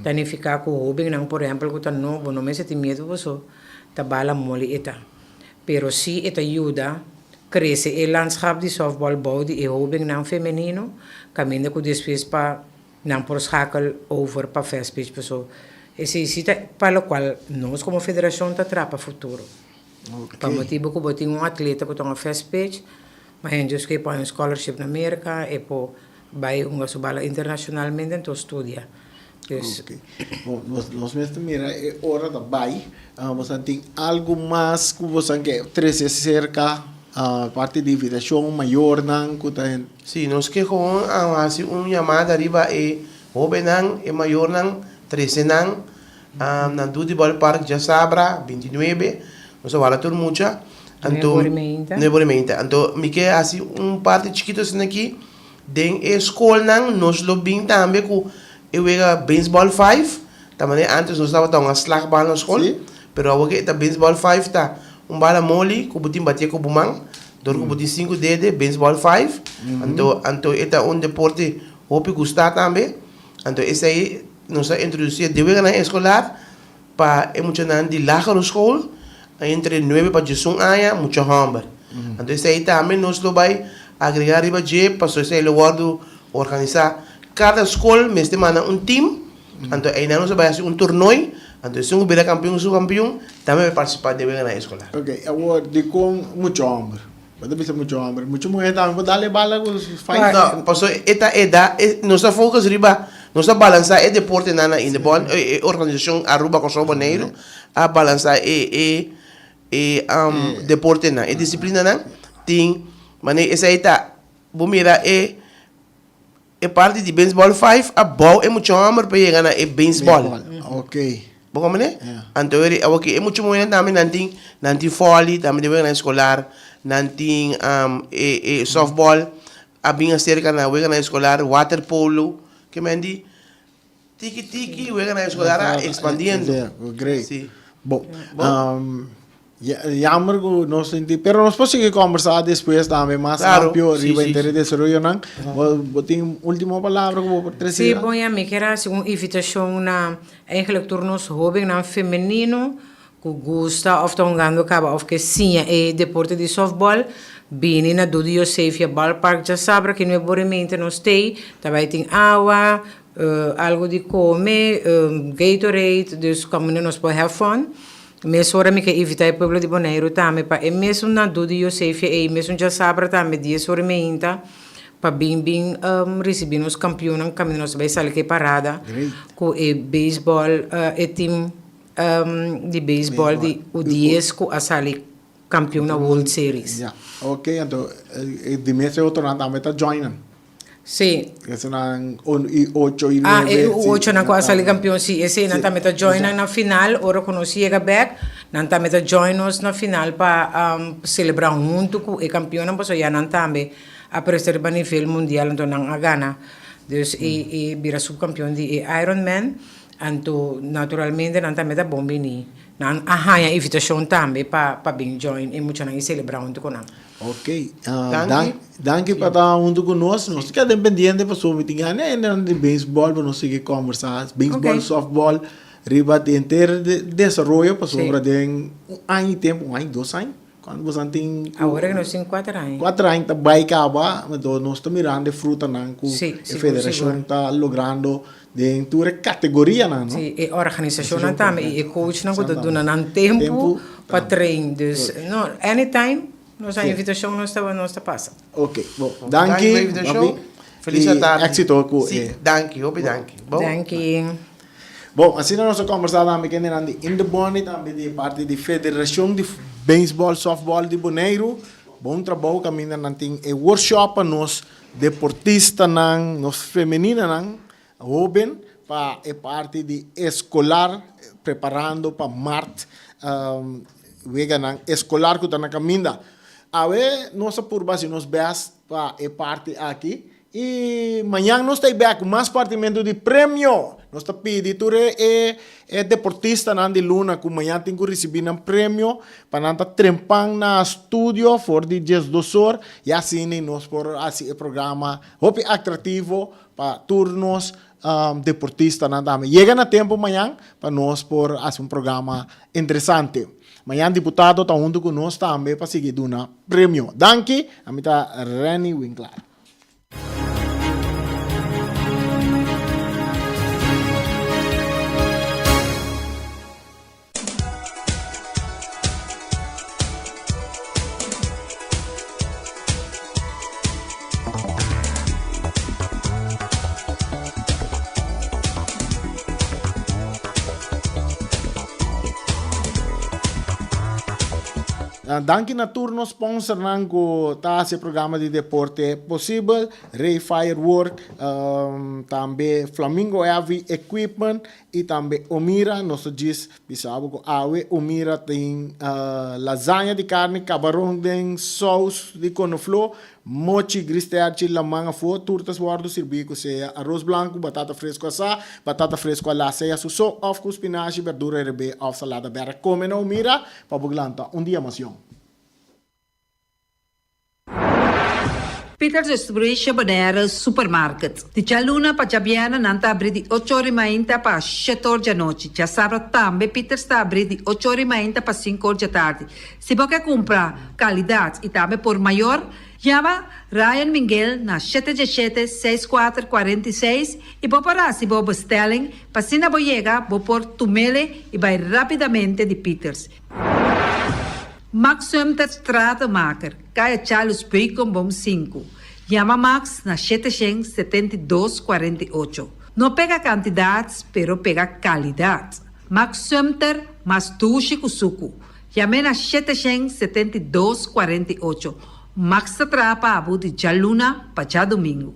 Ta nifiká ku hóbennan, por ehèmpel, ku ta nobo, no mester tin miedu paso ta bala moli e ta. Pero sí e ta yuda krese e landschap di sòftbòl bou di e hóbennan femenino, kaminda ku despues pa nan por schakel over pa fast pitch paso esei sí ta pa lokual nos komo federashon ta traha pa futuro. Pa motibu ku bo tin un atleta ku ta un fast pitch, ma hende ku e por haña un scholarship na Merka, e por Bai hunga su bala internacionalmente anto studia. Dus. Ok. Bon, nos, nos mester mira e ora ta bai. Ah, bosan tin algo mas ku bosan ke trese serka ah, parti di invitashon, mayornan ku ta en. Sí, nos ke gewoon a hasi un yamada riba e hobennan, e mayornan, trese nan na Duty Ballpark djasabra bintinuebe. Nos a wara tur mucha. Anto, Nuebe ora i meinta. Nuebe ora i meinta. Anto mi ke hasi un parti chikito asina aki. Den e skolnan nos lo bin tambe ku e wega baseball five, ta manera antes nos tabata un a slagbal na skol, pero awor ke ta baseball five ta un bala moli ku bo tin batia ku bo man, dor ku bo tin sinku dede, baseball five, anto anto e ta un deporte hopi gusta tambe, anto esei nos a introdusi den weganan eskolar. Pa e muchanan di lagere school, entre nuebe pa diesun aña, mucha hòmber. Anto esei tambe nos lo bai agregá riba dje, pasobra esei lo wòrdu organisá. Kada skol mester manda un tim, anto einan nos a bai hasi un tornoi, anto esun ku bira kampion, subkampion, tambe bai partisipá den weganan eskolar. Oke, awor dikon mucha hòmber? Bo ta bisa mucha hòmber, mucha muhé tambe por dal e bala ku fight. No, pasobra e ta e da, e nos ta focus riba, nos ta balansá e deportenan na Indebon, e organisashon Aruba, Kòrsou, Boneiru a balansá e e e deportenan, e disiplinanan tin manera esei ta bo mira e E parti di baseball five a bou e mucha homber pa yega na e baseball. Ok. Bo comprende? Anto e awor ki e mucha muhernan tambe nan tin nan tin volley tambe den weganan escolar, nan tin e e softball a bin acerca na weganan escolar, waterpolo, ke men di Tiki tiki weganan escolar a expandiendo. Great. Sí. Bon. Jammer cu nos sinti, pero nos por sigui conversa despues tambe mas Claro. amplio Sí, riba sí, henter e sí. desaroyonan. Bo, bo tin ultimo palabra cu bo por trece? Sí, bon, ya mi kier haci un invitacion na eigenlijk tur nos hobennan femenino Ku gusta òf ta hungando kaba òf ke siña e deporte di sòftbòl, bini na Dudi Josefia Ballpark djasabra ki nuebe ora i meinta nos tei, ta bai tin awa, algu di kome, Gatorade, dus kaminda nos por have fun. Mesora mi ke invitá e pueblo di Boneiru tambe pa e mesun na Dudi Josefia ei mesun djasabra tambe dies ora i meinta pa bin bin risibí nos kampionnan kaminda nos ta bai sali ku e parada ku e beisbòl e tim Di beisbòl di U dies ku a sali kampion na World Series. Ya, ok, anto di mes e otronan tambe ta join nan. Si. Esonan i ocho i nuebe. Ah, e U ochonan ku a sali kampion, si, eseinan tambe ta join nan na final, ora ku nos yega bèk, nan tambe ta join nos na final pa selebrá huntu ku e kampionnan, pasobra ya nan tambe a presta riba nivel mundial, anto nan a gana, dus e bira supkampion di e Ironman. Anto naturalmente nan tambe ta bon bini. Nan a haña invitacion tambe pa pa bin join e muchanan y celebra hunto cu nan. Ok, danki danki pa ta hunto cu nos. Nos ta keda pendiente pasobra mi tin gana hende di baseball pa nos sigui combersa. Baseball, softball riba di henter desaroyo pasobra den un aña y tempo, un aña, dos aña. Cuando boso tin cu. Awor que nos tin cuater aña. Cuater aña ta bay caba, entonces nos ta mirando e frutanan cu e federacion ta logrando den tur e categorianan, no? Si, e organisacionnan tambe y e coachnan cu ta duna nan tempo pa train. Dus, no, anytime nos a invitacion nos ta nos ta pasa. Ok, bo, danki. Danki pa e invitacion. Feliz atardi. Y exito cu e. Si, danki, hopi danki. Bo. Danki. Bon, asina nos a kombersá tambe kendenan di Indebon i tambe di e parti di Federashon di Beisbòl Sòftbòl di Boneiru. Bon trabou kaminda nan tin e workshop pa nos deportistanan, nos femeninanan hóben pa e parti di eskolar preparando pa mart. weganan eskolar ku ta na kaminda. Awe nos a purba hasi nos bèst pa e parti aki i mañan nos ta ei bèk ku mas partimentu di premio. Nos ta pidi tur e e deportistanan di luna ku mañan tin ku risibí nan premio pa nan ta trempan na studio for di diesdos or i asina nos por hasi e programa hopi atraktivo pa tur nos deportistanan tambe. Yega na tempo mañan pa nos por hasi un programa interesante. Mañan diputado ta hunto ku nos tambe pa sigui duna premio. Danki, ami ta Renny Winklaar. Danki na tur nos sponsornan ku ta hasi e programa di deporte posibel, Ray Firework, tambe Flamingo Heavy Equipment i tambe Omira. Nos ta djis Bisa bo ku awe u mira tin lazaña di karni, kabaron den sous di konofló, mochi, gristerchi, laman afó, tur ta wòrdu sirbí ku sea aros blanku, batata fresku asá, batata fresku alá, sea su so òf ku spinashi, berdura herebé òf salada bèrdè. Kome na u mira pa bo glanta un dia mas yòn. Peters Distribution Bonaire Supermarket. Di djaluna pa djabièrnè nan ta abrí di ocho or i mainta pa shete or djanochi. Djasabra tambe Peters ta abrí di ocho or i mainta pa sinku or djatardi. Si bo ke kumpra kalidat i tambe por mayor, yama Ryan Minguel na shete djeshete, seis kuater, 46 i bo por hasi bo bestelling pa asina bo yega bo por tumele i bai rápidamente di Peters. Max Sumter Stratenmaker, Kaya Charles Beukenboom sinku. Yama Max na 772 48. No pega kantidat, pero pega kalidat. Max Sumter, mas dushi ku suku. Yam'é na 772 48. Max ta traha pa bo di djaluna pa djadumingu.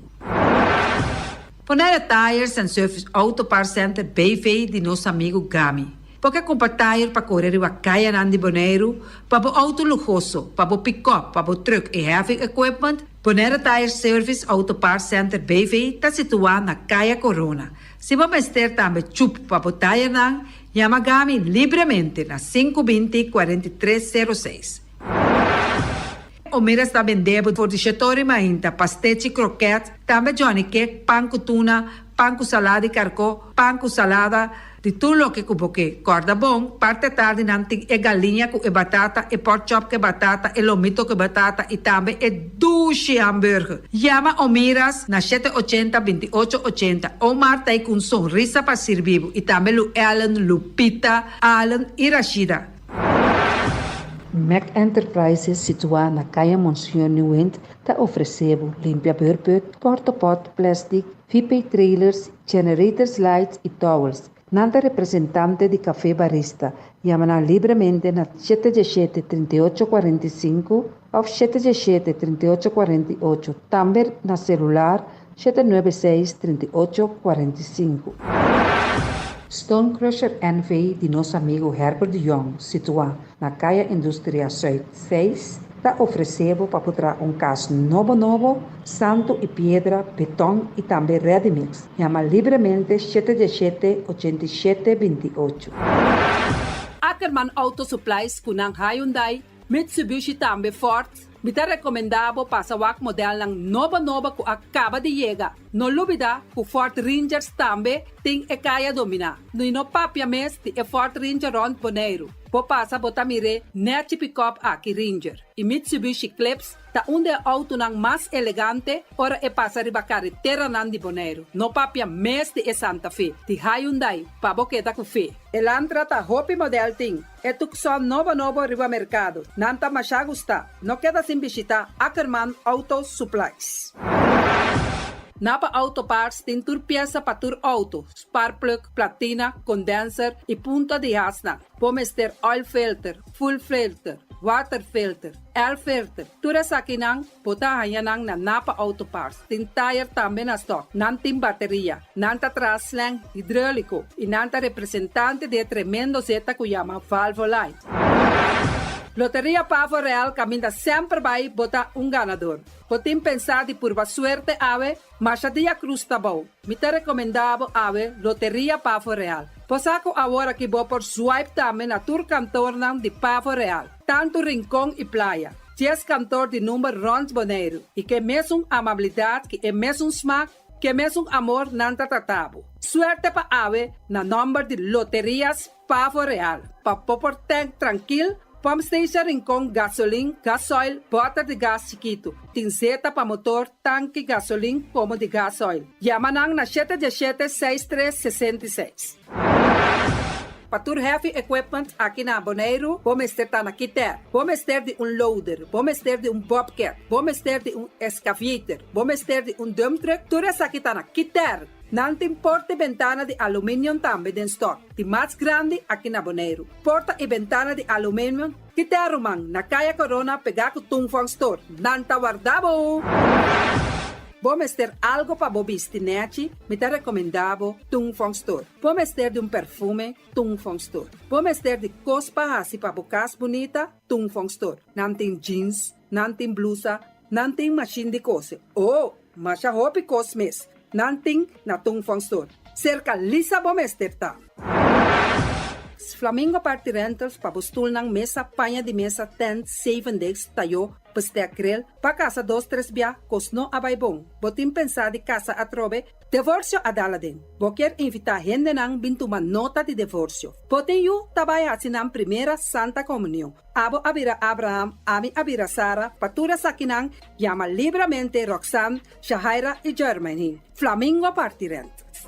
Bonaire Tires and Service Auto Parts Center BV di nos amigu Gami. Bo ke kumpra tire pa kore riba kayanan di Boneiru, pa bo outo luhoso, pa bo pikòp, pa bo trùk i heavy equipment? Bonaire Tire Service Auto Parts Center BV ta situá na Kaya Korona. Si bo mester tambe chup pa bo tayernan, yama Gami libremente na 520 43 06. Omiras ta bende bo for di shetori mainta, pastechi, kroket, tambe Johnny cake, pan ku tuna, pan ku salada di karkó, pan ku salada, di tur loke ku bo ke. Kòrda bon, parti atardi nan tin e galiña ku e batata, e pork chop ku e batata, e lomito ku e batata i tambe e dushi hamburger. Yama Omiras na shete ochenta, 28 ochenta. Omar ta ei ku un sonrisa pa sirbi bo i tambe Lu Ellen, Lupita, Allen i Rashida. Mac Enterprises situá na Kaya Monseñor Nieuwind ta ofresé bo limpia beurput, portopot, plèstik, VP trailers, generators lights i towels. Nan ta representante di Café Barista. Yama nan libremente na shete diesshete, 38 45 òf shete diesshete, 38 48, tambe na selular 796 38 45. Stone Crusher NV di nos amigu Herbert de Jong, situá na Kaya Industria Zuid 6, ta ofresé bo pa por traha un kas nobo nobo, santu i piedra, beton i tambe ready mix. Yama libremente shete diesshete, 87 28. Ackerman Auto Supplies ku nan Hyundai, Mitsubishi tambe Ford. Mi ta rekomendá bo pasa wak modelnan nobo nobo ku a kaba di yega. No lubidá ku Ford Rangers tambe tin e kaya dominá. I no papia mes di e Ford Ranger rònt Boneiru. Bo pasa bo ta mir'é nèchi pikòp aki Ranger. I Mitsubishi Eclipse ta un di e outonan mas elegante ora e pasa riba kareteranan di Boneiru. No papia mes di e Santa Fe di Hyundai pa bo keda ku fe. Elantra ta hopi modèl tin. E Tucson nobo nobo riba merkado. Nan ta masha gusta. No keda sin bishita Ackerman Auto Supplies. Napa Auto Parts tin tur piesa pa tur auto, spark plug, platina, condenser y punta di hasnan. Bo mester oil filter, fuel filter, water filter, air filter, tur esakinan bo ta haña nan na Napa Auto Parts. Tin tayer tambe na stock. Nan tin bateria. Nan ta traha slang hidrolico y nan ta representante di e tremendo zeta cu yama Valvoline. Loteria Pavo Real kaminda semper bai bo ta un ganador. Bo tin pensá di purba suerte awe? Masha dia krus ta bou. Mi ta rekomendá bo awe Loteria Pavo Real. Bo sa ku awor aki bo por swipe tambe na tur kantornan di Pavo Real, tantu Rincon i Playa. Dies kantor di number rònt Boneiru i ke mesun amabilidat ki e mesun smak, ke mesun amor nan ta trata bo. Suerte pa awe na nòmber di Loterias Pavo Real. Pa bo por tank trankil, pump station Rincon gasolin, gasoil, bòter di gas chikitu. Tin zeta pa motor, tanki gasolin komo di gasoil. Yama nan na shete diesshete seis tres 66. Pa tur heavy equipment aki na Boneiru bo mester ta na Kiter. Bo mester di un loader, bo mester di un bobcat, bo mester di un excavator, bo mester di un dump truck, tur esaki ta na Kiter. Nan tin porta i bentana di aluminium tambe den stock, di mas grandi aki na Boneiru. Porta i bentana di aluminium Kiter ruman, na Kaya Corona pegá ku Tungfong Store. Nan ta warda bo! Bo mester algo pa bo bisti nèchi? Mi ta rekomendá bo Tungfong Store. Bo mester di un perfume? Tungfong Store. Bo mester di kos pa hasi pa bo kas bunita? Tungfong Store. Nan tin jeans, nan tin blusa, nan tin mashin di kose. Oh, masha hopi kos mes! Nan tin na Tungfong Store. Serka Lisa bo mester ta. Flamingo Party Rentals pa bo stulnan, mesa, paña di mesa, tent, zevendegs, tayó, bestek, grill, pa kasa dos tres bia, kos no a bai bon. Bo tin pensá di kasa atrobe? Devorsio a dal aden. Bo kier invitá hendenan bin tuma nota di devorsio. Bo tin yu ta bai hasi nan primera Santa Komunion. Abo a bira Abraham, ami a bira Sara, pa tur esakinan yama libramente Roxanne, Shahaira i Jermaine. Flamingo Party Rentals.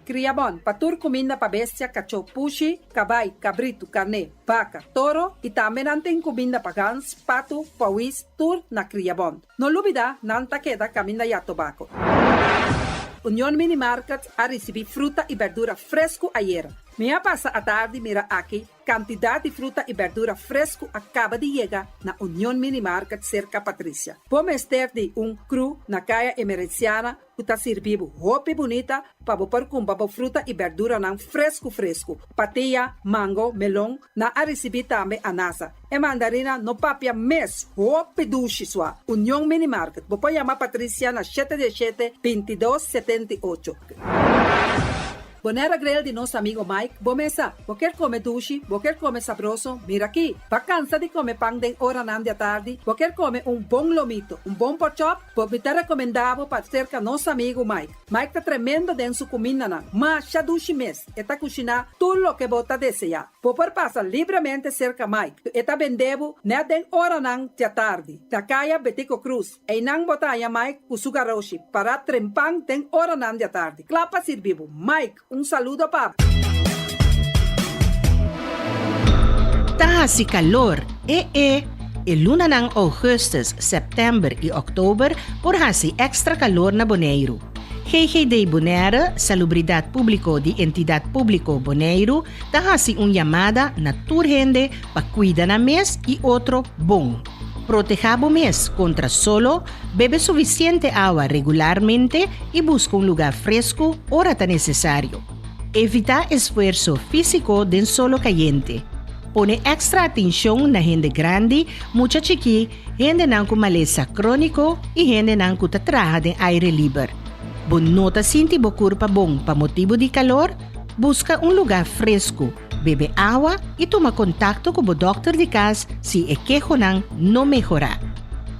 Kria bon pa tur kuminda pa bestia, kachó, pushi, kabai, kabritu, karné, baka, toro i tambe nan tin kuminda pa gans, patu, pawis, tur na Kria Bon. No lubida nan ta keda kaminda ya tobako. Union Mini Market a risibí fruta i berdura fresku ayera. Mi a pasa atardi mira aki Kantidat di fruta i bèrdura fresku a kaba di yega na Union Mini Market serka Patricia. Bo mester di un kru na Kaya Emerenciana ku ta sirbi bo hopi bunita pa bo por kumpra bo fruta i bèrduranan fresku fresku. Patia, mango, melon, nan a risibí tambe anasa. E mandarina no papia mes, hopi dushi sua. Union Mini Market, bo por yama Patricia na shete diesshete, 22, 78. Bonaire Grill di nos amigo Mike, bo mesa. Bo kier come dushi, bo kier come sabroso, mira aki. Bo cansa di come pan den oranan di atardi, bo kier come un bon lomito, un bon porkchop, bo mi ta recomenda bo pa cerca nos amigo Mike. Mike ta tremendo den su cumindanan, masha dushi mes, e ta cushina tur loke bo ta desea. Bo por pasa libremente cerca Mike, e ta bende bo net den oranan di atardi, na caya Betico Cruz. Einan bo ta haña Mike ku su garoshi pará trempan den oranan di atardi, kla pa sirbi bo. Mike, un saludo pa bo. Ta hasi kalor, e e. E lunanan ougùstùs, sèptèmber i òktober por hasi èkstra kalor na Boneiru. GGD Bonaire, Salubridat Públiko di Entidat Públiko Boneiru, ta hasi un yamada na tur hende pa kuida nan mes i otro bon. Protehá bo mes kontra solo, bebe sufisiente awa regularmente i buska un lugá fresku ora ta nesesario. Evitá esfuerso físiko den solo kayente. Pone èkstra atenshon na hende grandi, mucha chikí, hendenan ku malesa króniko i hendenan ku ta traha den aire liber. Bo no ta sinti bo kurpa bon pa motibu di kalor? Buska un lugá fresku. Bebe awa i tuma kontakto ku bo dòkter di kas si e kehonan no mehorá.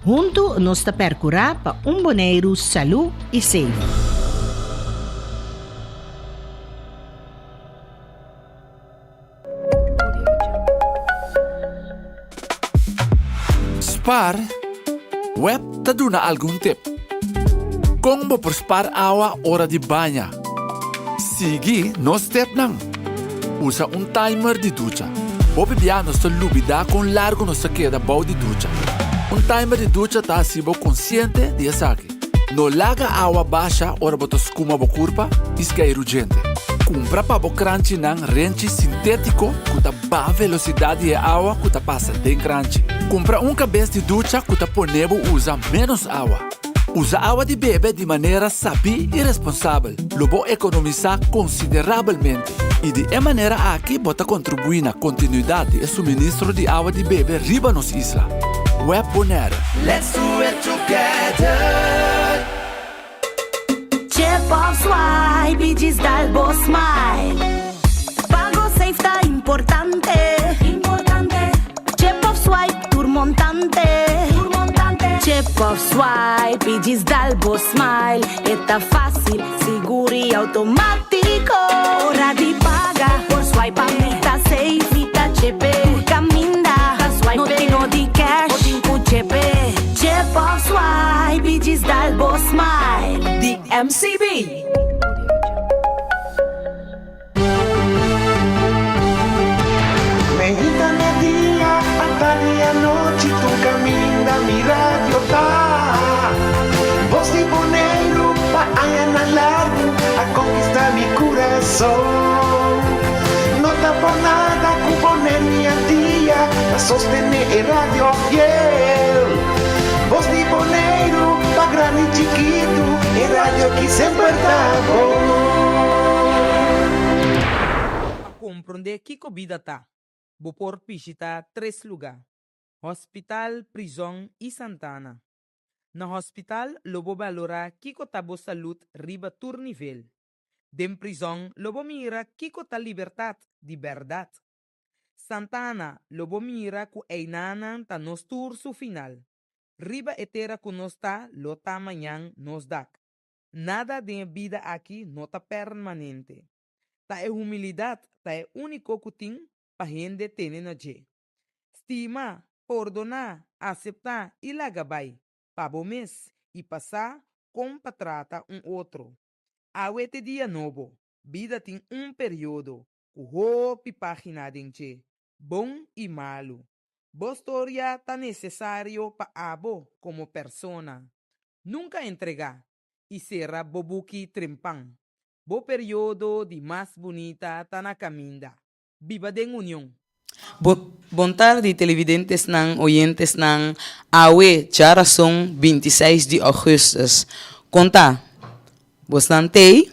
Huntu nos ta pèrkurá pa un Boneiru salú i seif. Spar Web ta duna algun tip. Kon bo por spar awa ora di baña? Sigui nos stepnan. Usa un timer di ducha. Hopi bia nos ta lubidá kon largu nos ta keda bou di ducha. Un timer di ducha ta hasi bo konsiente di esaki. No laga awa basha ora bo ta skuma bo kurpa i skeiru djente. Kumpra pa bo kranchinan renchi sintétiko ku ta baha velosidat di e awa ku ta pasa den kranchi. Kumpra un kabes di ducha ku ta pone bo usa ménos awa. Usa awa di bebe di manera sabí i responsabel. Lo bo ekonomisá konsiderabelmente i di e manera aki bo ta kontribuí na kontinuidat di e suministro di awa di bebe riba nos isla. Web Bonaire. Let's do it together! Chip of swipe i djis dal bo smile. Pago safe ta importante. Importante. Chip of swipe tur montante. Tur montante. Chip of swipe i djis dal bo smile. E ta fácil, sigur i automátiko. Ora di paga por swipe mi ta safe, mi ta chepe. Tur kaminda ta swipe. No tin no di cash, bo tin ku chepe. Chip of swipe i djis dal bo smile. Di MCB. Meinta media, atardi anochi tur kaminda mi radio ta. Bos di Boneiru pa añanan largu a konkistá mi kurason. No ta por nada ku Bonaire mi Antia ta sostené e radio fiel. Bos di Boneiru pa grandi i chikitu e radio aki semper ta bon. Pa komprondé kiko bida ta, bo por bishitá tres lugá, hòspital, prizòn i santana. Na hòspital lo bo balorá kiko ta bo salud riba tur nivel. Den prizòn lo bo mira kiko ta libertat di bèrdat. Santana lo bo mira ku einanan ta nos tur su final. Riba e tera ku nos ta lo ta mañan nos dak. Nada den e bida aki no ta permanente. Ta e humilidat ta e úniko ku tin pa hende tene na dje. Stima, pordoná, aseptá i laga bai, pa bo mes i pa sa kon pa trata un otro. Awe t'e dia nobo, bida tin un periodo ku hopi página den dje, bon i malu. Bo storia ta nesesario pa abo komo persona. Nunka entregá i sera bo buki trempan. Bo periodo di mas bunita ta na kaminda. Biba den union! Bon tardi televidentesnan, oyentesnan, awe djarason 26 di augustus. Kon ta? Bosnan t'ei?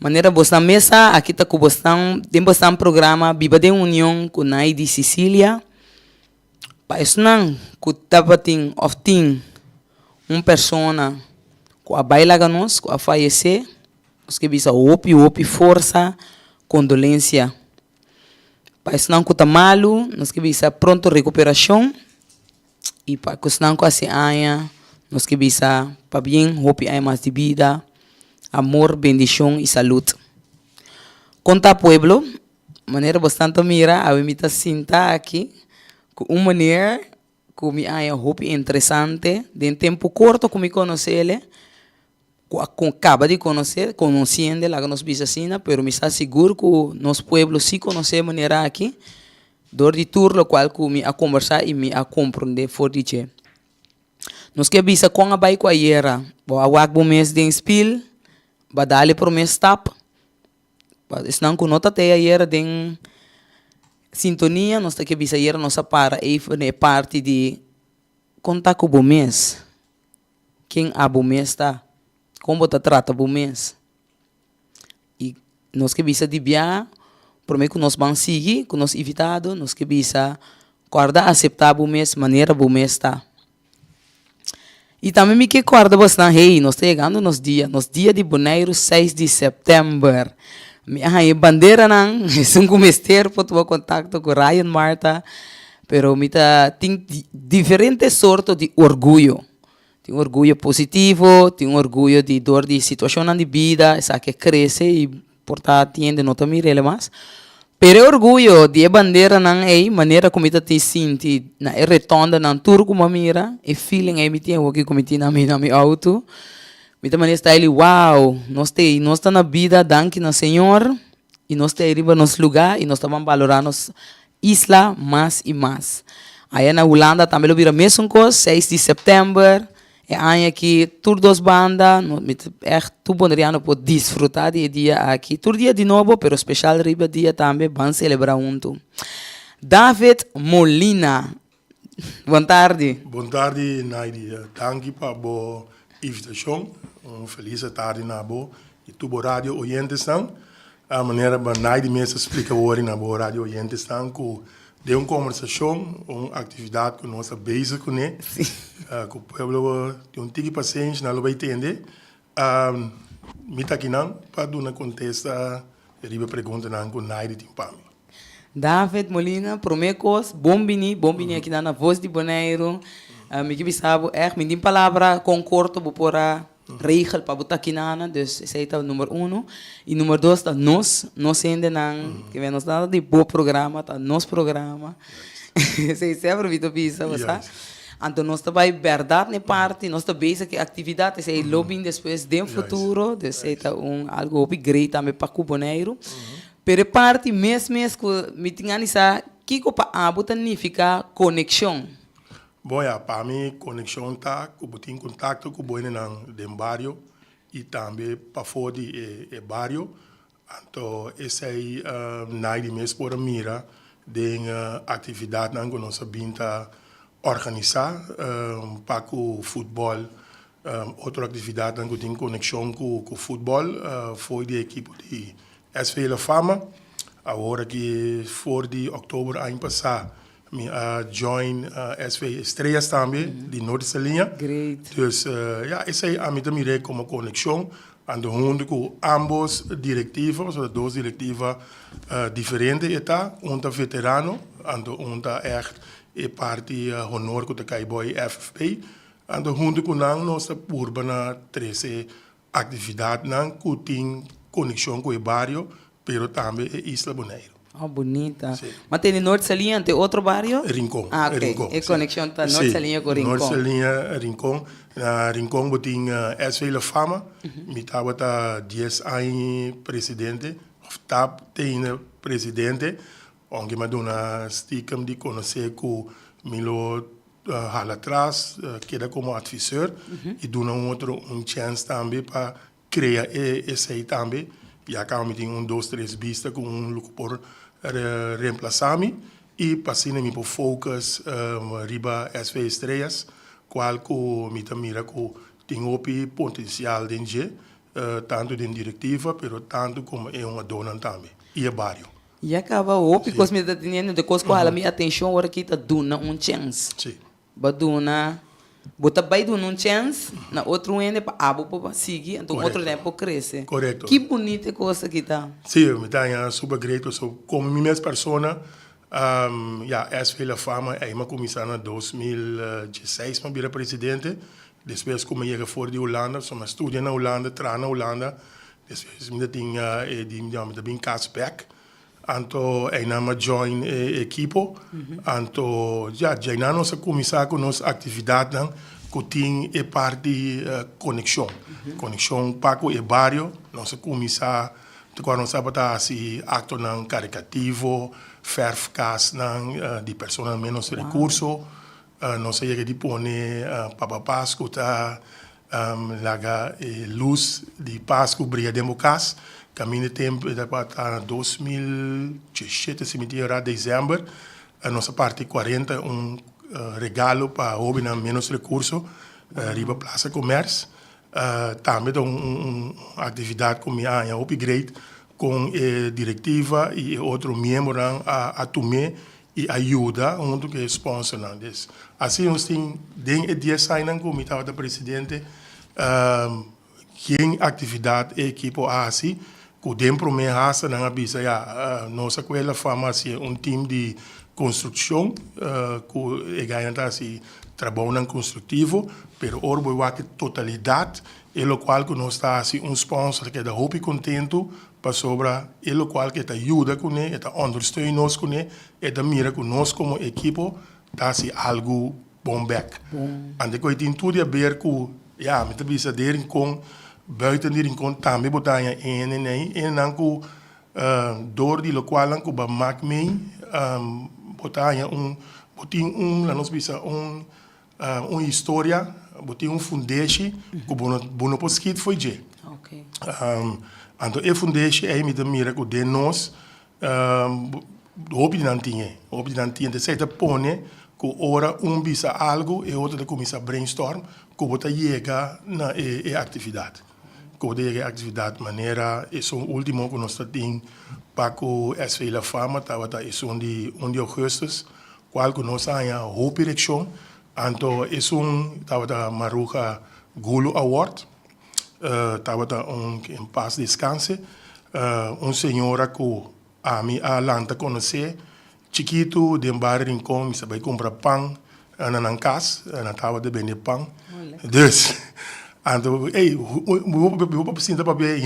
Manera bosnan mes sa, aki ta ku bosnan den bosnan programa Biba den Union ku Naidy Cicilia. Pa esnan ku tabatin òf tin un persona ku a bai laga nos, ku a fayesé, nos ke bisa hopi hopi forsa, kondolensia. Pa esnan ku ta malu, nos ke bisa pronto rekuperashon i pa esnan ku hasi aña, nos ke bisa pabien hopi aña mas di bida, amor, bendishon i salud. Kon ta pueblo? Manera bosnan ta mira awe mi ta sinta aki ku un meneer ku mi haña hopi interesante den tempu korto ku mi konosele. Ku a kaba di konosé, konosiendo laga nos bisa asina, pero mi sa sigur ku nos pueblo si konosé e manera aki dor di tur lokual ku mi a kombersá i mi a komprondé for di dje. Nos ke bisa kon a bai ku ayera, bo a wak bo mes den spil, bo a dal e promé stap, pa esnan ku no ta tei ayera den sintonia nos ta ke bisa ayera nos a para ei na e parti di kon ta ku bo mes. Ken abo mes ta? Kon bo ta trata bo mes? I nos ke bisa di bia, promé ku nos ban sigui ku nos invitado, nos ke bisa kòrda aseptá bo mes manera bo mes ta. I tambe mi ke kòrda bosnan, hey, nos ta yegando nos dia, nos dia di Boneiru seis di sèptèmber. Mi a haña e banderanan, esun ku mester por tuma kontakto ku Ryan Martha. Pero mi ta tin diferente sorto di orguyo. Tin orguyo positivo, tin orguyo di dor di situacionnan di bida, esaki a crece y por ta tin hende no ta mir'el mas. Pero e orguyo di e banderanan ey, manera cu mi ta tin sinti na e retondanan tur cu mi a mira, e feeling ey mi tin awoki cu mi tin na mi na mi auto, mi ta manera style di wow, nos ta ey, nos ta na bida danki na Señor y nos ta ey riba nos lugar y nos ta ban balora nos Isla mas i mas. Aya na Hulanda tambe lo bira mesun kos, seis di sèptèmber e aña aki tur dos banda, no mi ta ègt tur boneriano por disfrutá di e dia aki. Tur dia di nobo, pero speshal riba dia tambe ban selebrá huntu. David Molina, bon tardi. Bon tardi Naidy, danki pa bo. invitashon. Un felis atardi na bo i tur bo radio oyentesnan. A manera Banai di mes a splika wori na bo radio oyentesnan ku den un kombersashon, un aktividat ku nos ta bezig kuné, ku pueblo tin un tiki pasenshi nan lo bai tende. Mi ta akinan pa duna kontesta riba e preguntanan ku Naidi tin pa mi. David Molina, Promé kos, bon bini, bon bini akinan na Voz di Boneiru. Mi ke bisa bo ègt, mi tin palabra kon korto bo por a regel pa bo ta akinan, dus esei ta number uno. I number dos ta nos, nos hendenan, ke nos ta di bo programa, ta nos programa. Esei semper mi ta bisa, bo sa. Anto nos ta bai bèrdat n'e parti, nos ta bezig ku e aktividat, esei lo bin despues den futuro, dus esei ta un algu hopi great tambe pa ku Boneiru. Pero e parti mes mes ku mi tin gana di sa, kiko pa abo ta nifiká konekshon? Bon ya, pa mi konekshon ta ku bo tin kontakto ku bo hendenan den bario i tambe pafó di e bario. Anto esei Naidi mes por a mira den aktividatnan ku nos a bin ta organisá pa ku futbòl, otro aktividatnan ku tin konekshon ku futbòl for di e ekipo di SV La Fama. Awor aki for di òktober aña pasá Mi a join SV Estrellas tambe di Noord Saliña. Great. Dus ya, esei ami ta mir'é komo konekshon. Anto huntu ku ambos direktiva, pasobra dos direktiva diferente e ta. Un ta veterano, anto un ta ègt e parti honor ku ta kai bou e FFP. Anto huntu ku nan nos ta purba na trese Actividadnan cu tin conexion cu e bario, pero tambe e isla Boneiru. Oh, bunita. Si. Ma tene Noord Saliña ante otro bario? Rincon. Ah, ok. Rincon, E si. conexion ta Noord Si, Saliña cu Noord Rincon. Saliña, Rincon. Na Rincon bo tin SV La Fama. Mi tabata dies aña presidente, of ta tene presidente, aunke mi a duna stiekem di conoce cu mi lo hala atras, keda komo adviseur i duna un otro un chèns tambe pa krea e esei tambe. Ya kaba mi tin un dos tres bista ku un lo ku por remplasá mi i pa asina mi por focus riba SV Estrellas kual ku mi ta mira ku tin hopi potensial den dje, tantu den direktiva pero tantu komo e hungadónan tambe i e bario. Ya caba hopi cos mi ta teniendo de cos cu hala mi atencion ora ki ta duna un chens. Bo duna, bo ta bay duna un chens na otro hende pa abo por sigui anto un otro hende por crece. Correcto. Ki bunita e cos aki ta. Si, mi ta haña super great pasobra como mi mes persona, ya SV La Fama ey mi a cuminsa na 2016 mi a bira presidente, despues cu mi a yega for di Hulanda, so mi a studia na Hulanda, traha na Hulanda, Despues mi ta tin e di mi ta bin kas bek anto einan mi a join e ekipo anto ya djainan nos a kuminsá ku nos aktividatnan ku tin e parti konekshon konekshon pa ku e bario nos a kuminsá te kuando nos tabata hasi aktonan karikativo fèrf kasnan di personanan ménos rekurso nos a yega di pone papa pasku ta Laga e lus di Pasku bria den bo kas. Kaminda e tempu e tabata na 2017 si mi tin erá desèmber nos a parti 41 regalo pa hóbennan ménos rekurso riba Plaza Commerce. Tambe ta un aktividat ku mi a haña hopi great kon e direktiva i e otro miembronan a tum'é I a yuda huntu ku e sponsornan. Des asina nos tin den e dies añanan ku mi tabata presidente yen aktividat e ekipo a hasi ku den promé hasta nan a bisa ya nos a kohe la fama hasi un tim di konstrukshon ku e gainan ta hasi trabounan konstruktivo pero ora bo wak e totalidat e lokual ku nos ta hasi un sponsor ta keda hopi kontentu Pasobra e lokual ku e ta yuda kuné, e ta ondersteun nos kuné, e ta mira ku nos komo ekipo ta hasi algu bon bèk. Ante ku e tin tur di aber ku, ya, mi ta bisa den Rincon, buiten di Rincon tambe bo ta haña e hende nei, e hendenan ku dor di lokualnan ku bo a mak mei, bo ta haña un, bo tin un, laga nos bisa un Un historia, bo tin un fundeshi ku bo no bo no por skit fo'i dje. Anto e fundeshi ei mi ta mira ku den nos hopi di nan tin e, hopi di nan tin e. Entonces esei ta pone. ku ora un bisa algu e otro ta kuminsá brainstorm ku bo ta yega na e e aktividat. Ku bo ta yega e aktividat manera esun último ku nos ta tin pa ku SV La Fama tabata esun di un di ougùstùs kual ku nos a haña hopi reakshon. Anto esun tabata Maruja Gulu Award. Tabata un en paz descanse un señora ku ami a lanta konosé chikitu den bario Rincon mi sa bai kumpra pan na nan kas nan tabata bende pan dus anto ey mi por sinta papia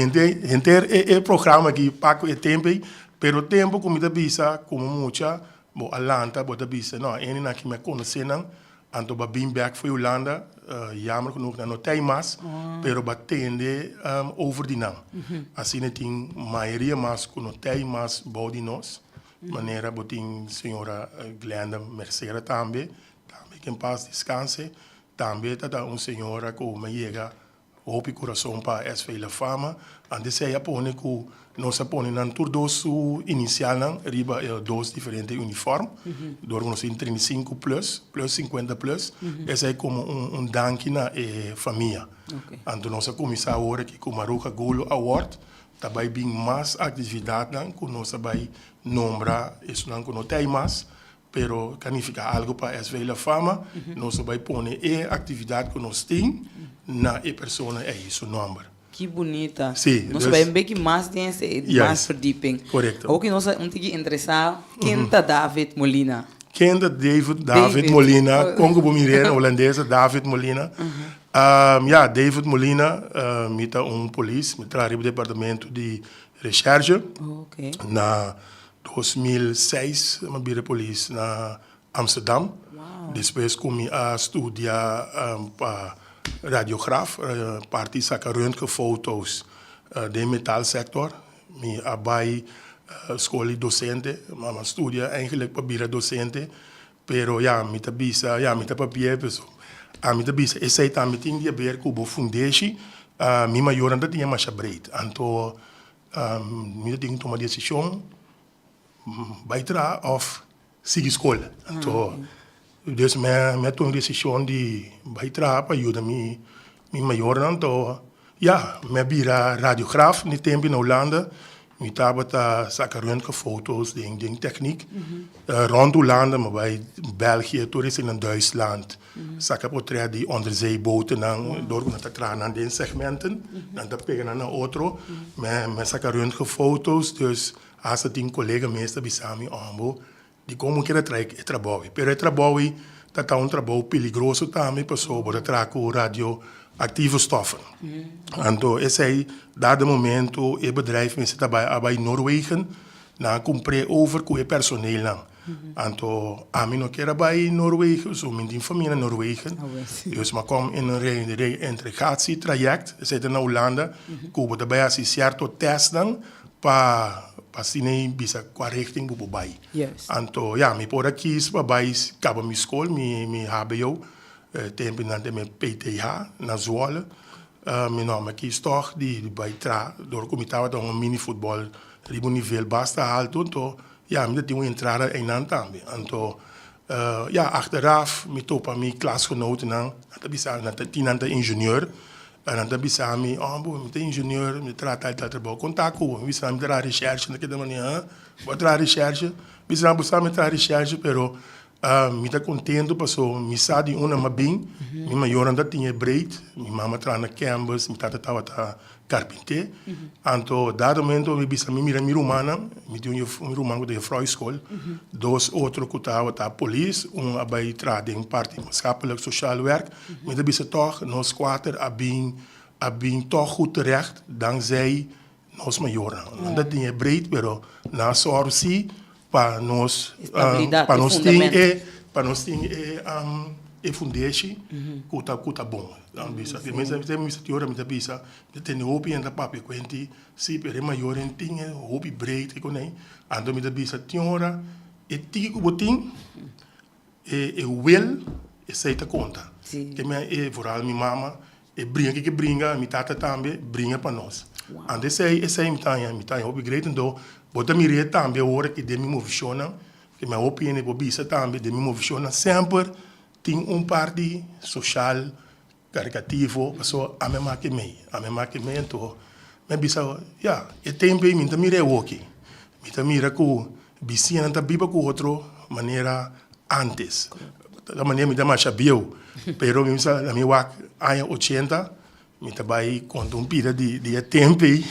henter e programa aki pa ku e tempu ey pero tempu ku mi ta bisa komo mucha bo a lanta bo ta bisa no e hende nan aki mi a konosé nan Anto ba bin bek fo'i Hulanda, jammer genoeg nan no tei mas, pero ba tende over di nan. Asina tin mayoria mas ku no tei mas bou di nos, manera bo tin señora Glenda Mercera tambe, tambe ke en pas descanse, tambe ta ta un señora ku mi a yega Hopi kurason pa SV La Fama. Antes ei a pone ku nos a pone nan tur dos su inisialnan riba e dos diferente uniform. Dor ku nos tin 35 plus, plus 50 plus. Esei komo un un danki na e famia. Anto nos a kuminsá awor aki ku Maruja Gulo Award. Ta bai bin mas aktividatnan ku nos a bai nombra esunnan ku no ta ei mas. Pero ta nifica algo pa SV La Fama, nos ta bay pone e actividad cu nos tin na e persona ey su nomber. Ki bunita. Sí, Nos ta dus. bay un beki mas den esey, mas Juist. verdieping. Correcto. Awor ki nos a un tiki interesa, ken ta David Molina? Ken ta David, David David. Molina, con cu bo mir'é na Holandes ta David Molina. Ya, David Molina, mi ta un polis, mi traha riba departamento di recherche Oh, okay. na 2006 mi a bira polis na Amsterdam. Despues ku mi a studia pa radiograaf, parti saka röntgenfoto's den metalsector. Mi a bai skol di docente, mi a studia eigenlijk pa bira docente, pero ya mi ta bisa, ya mi ta papia pasobra ami ta bisa esei tambe tin di haber ku bo fundeshi. Mi mayornan ta tin e masha breed, anto Mi ta tin ku tuma desishon bai traha òf sigui skol. Anto dus mi a tuma desishon di bai traha pa yuda mi mayornan. Anto ya, mi a bira radiograaf na e tempu na Hulanda. Mi tabata saka röntgenfoto's den tekniek. Rònt Hulanda, mi a bai België, tur esei na Duitsland. Saka potret di onderzeebotennan dor ku nan ta traha nan den segmenten, nan ta pega nan na otro. Mi a saka röntgenfoto's, dus hasta tin kolega mes ta bisa mi, Ombo, dikon bo kere traha e trabou ei? Pero e trabou ei ta ta un trabou peligroso tambe pasobra bo ta traha ku radioactieve stoffen. Anto esei dado momento e bedrijf mester ta bai a bai Noorwegen, nan a kumpr'é over ku e personeelnan. Anto ami no kier a bai Noorwegen, so mi tin famia na Noorwegen. Dus mi a kom in een re-integratietraject, esei ta na Hulanda, ku bo ta bai hasi sierto testnan pa pa asina e bisa kua richting bo por bai. Anto ya, mi por a kies pa bai kaba mi skol, mi mi hbo, tempu nan ta mi PTH na Zwolle. Mi no, mi a kies tòg di bai traha, dor ku mi tabata un mini futbòl riba un nivel basta alto, anto Ya, mi ta tin un entrada einan tambe. Anto, ya, achteraf mi topa mi klasgenotennan, nan ta bisa, nan ta tin nan ta ingenieur, nan ta bisa mi, oh bo, mi ta ingenieur, mi ta traha tal tal trabou. Kon ta ku bo? Mi bisa nan mi ta traha recherche. Nan ta keda mane, ha? Bo a traha recherche? Mi bisa nan, bo sa mi a traha recherche, pero mi ta contento paso mi sa di unda mi a bin, mi mayornan ta tin e breed, mi mama a traha na Campbell's, mi tata tabata Carpinté. Anto dado momento mi bisa mi mira mi rumannan, mi tin un ruman ku ta juffrouw skol, dos otro ku tabata polis, un a bai traha den parti maatschappelijk sociaal werk. Mi ta bisa tòg nos kuater a bin a bin tòg goed terecht dankzij nos mayornan. Nan ta tin e breed pero nan a sòru si pa nos pa nos tin e pa nos tin e e fundeshi ku ta ku ta bon. Nan bisa mi bisa tin ora mi ta bisa mi ta tende hopi hende ta papia ku hende si pero e mayornan tin e hopi breed ku nan anto mi ta bisa tin ora e tiki ku bo tin e e wil esei ta konta ke mi e vooral mi mama E bringa ke ke bringa, mi tata tambe bringa pa nos. Anto esei, esei mi ta haña, mi ta haña hopi great. Anto bo ta mir'é tambe awor aki den mi movishonnan. Ke mi hopi hende por bisa tambe den mi movishonnan semper tin un parti soshal karikativo pasobra ami a make mei, ami a make mei anto mi a bisa ya e tempu ei mi ta mira e woki, mi ta mira ku bisiñanan ta biba ku otro manera antes, ta manera mi ta masha bieu pero mi bisa mi wak aña ochenta Mi ta bai konta un pida di di e tempu ei,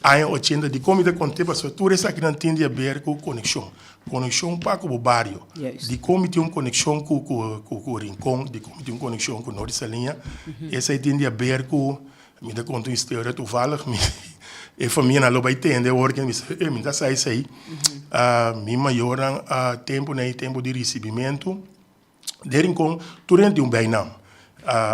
aña ochenta. Dikon mi ta kont'é? Pasobra tur esakinan tin di aber ku konekshon. Konekshon pa ku bo bario. Dikon mi tin un konekshon ku ku ku Rincon? Dikon mi tin un konekshon ku Norte Saliña? Esei tin di aber ku, mi ta konta un historia toevallig, mi e famianan lo bai tende awor ke mi bisa, e mi ta sa esei. Mi mayornan a tempunan ei, tempu di risibimentu. Den Rincon tur hende tin un bijnaam.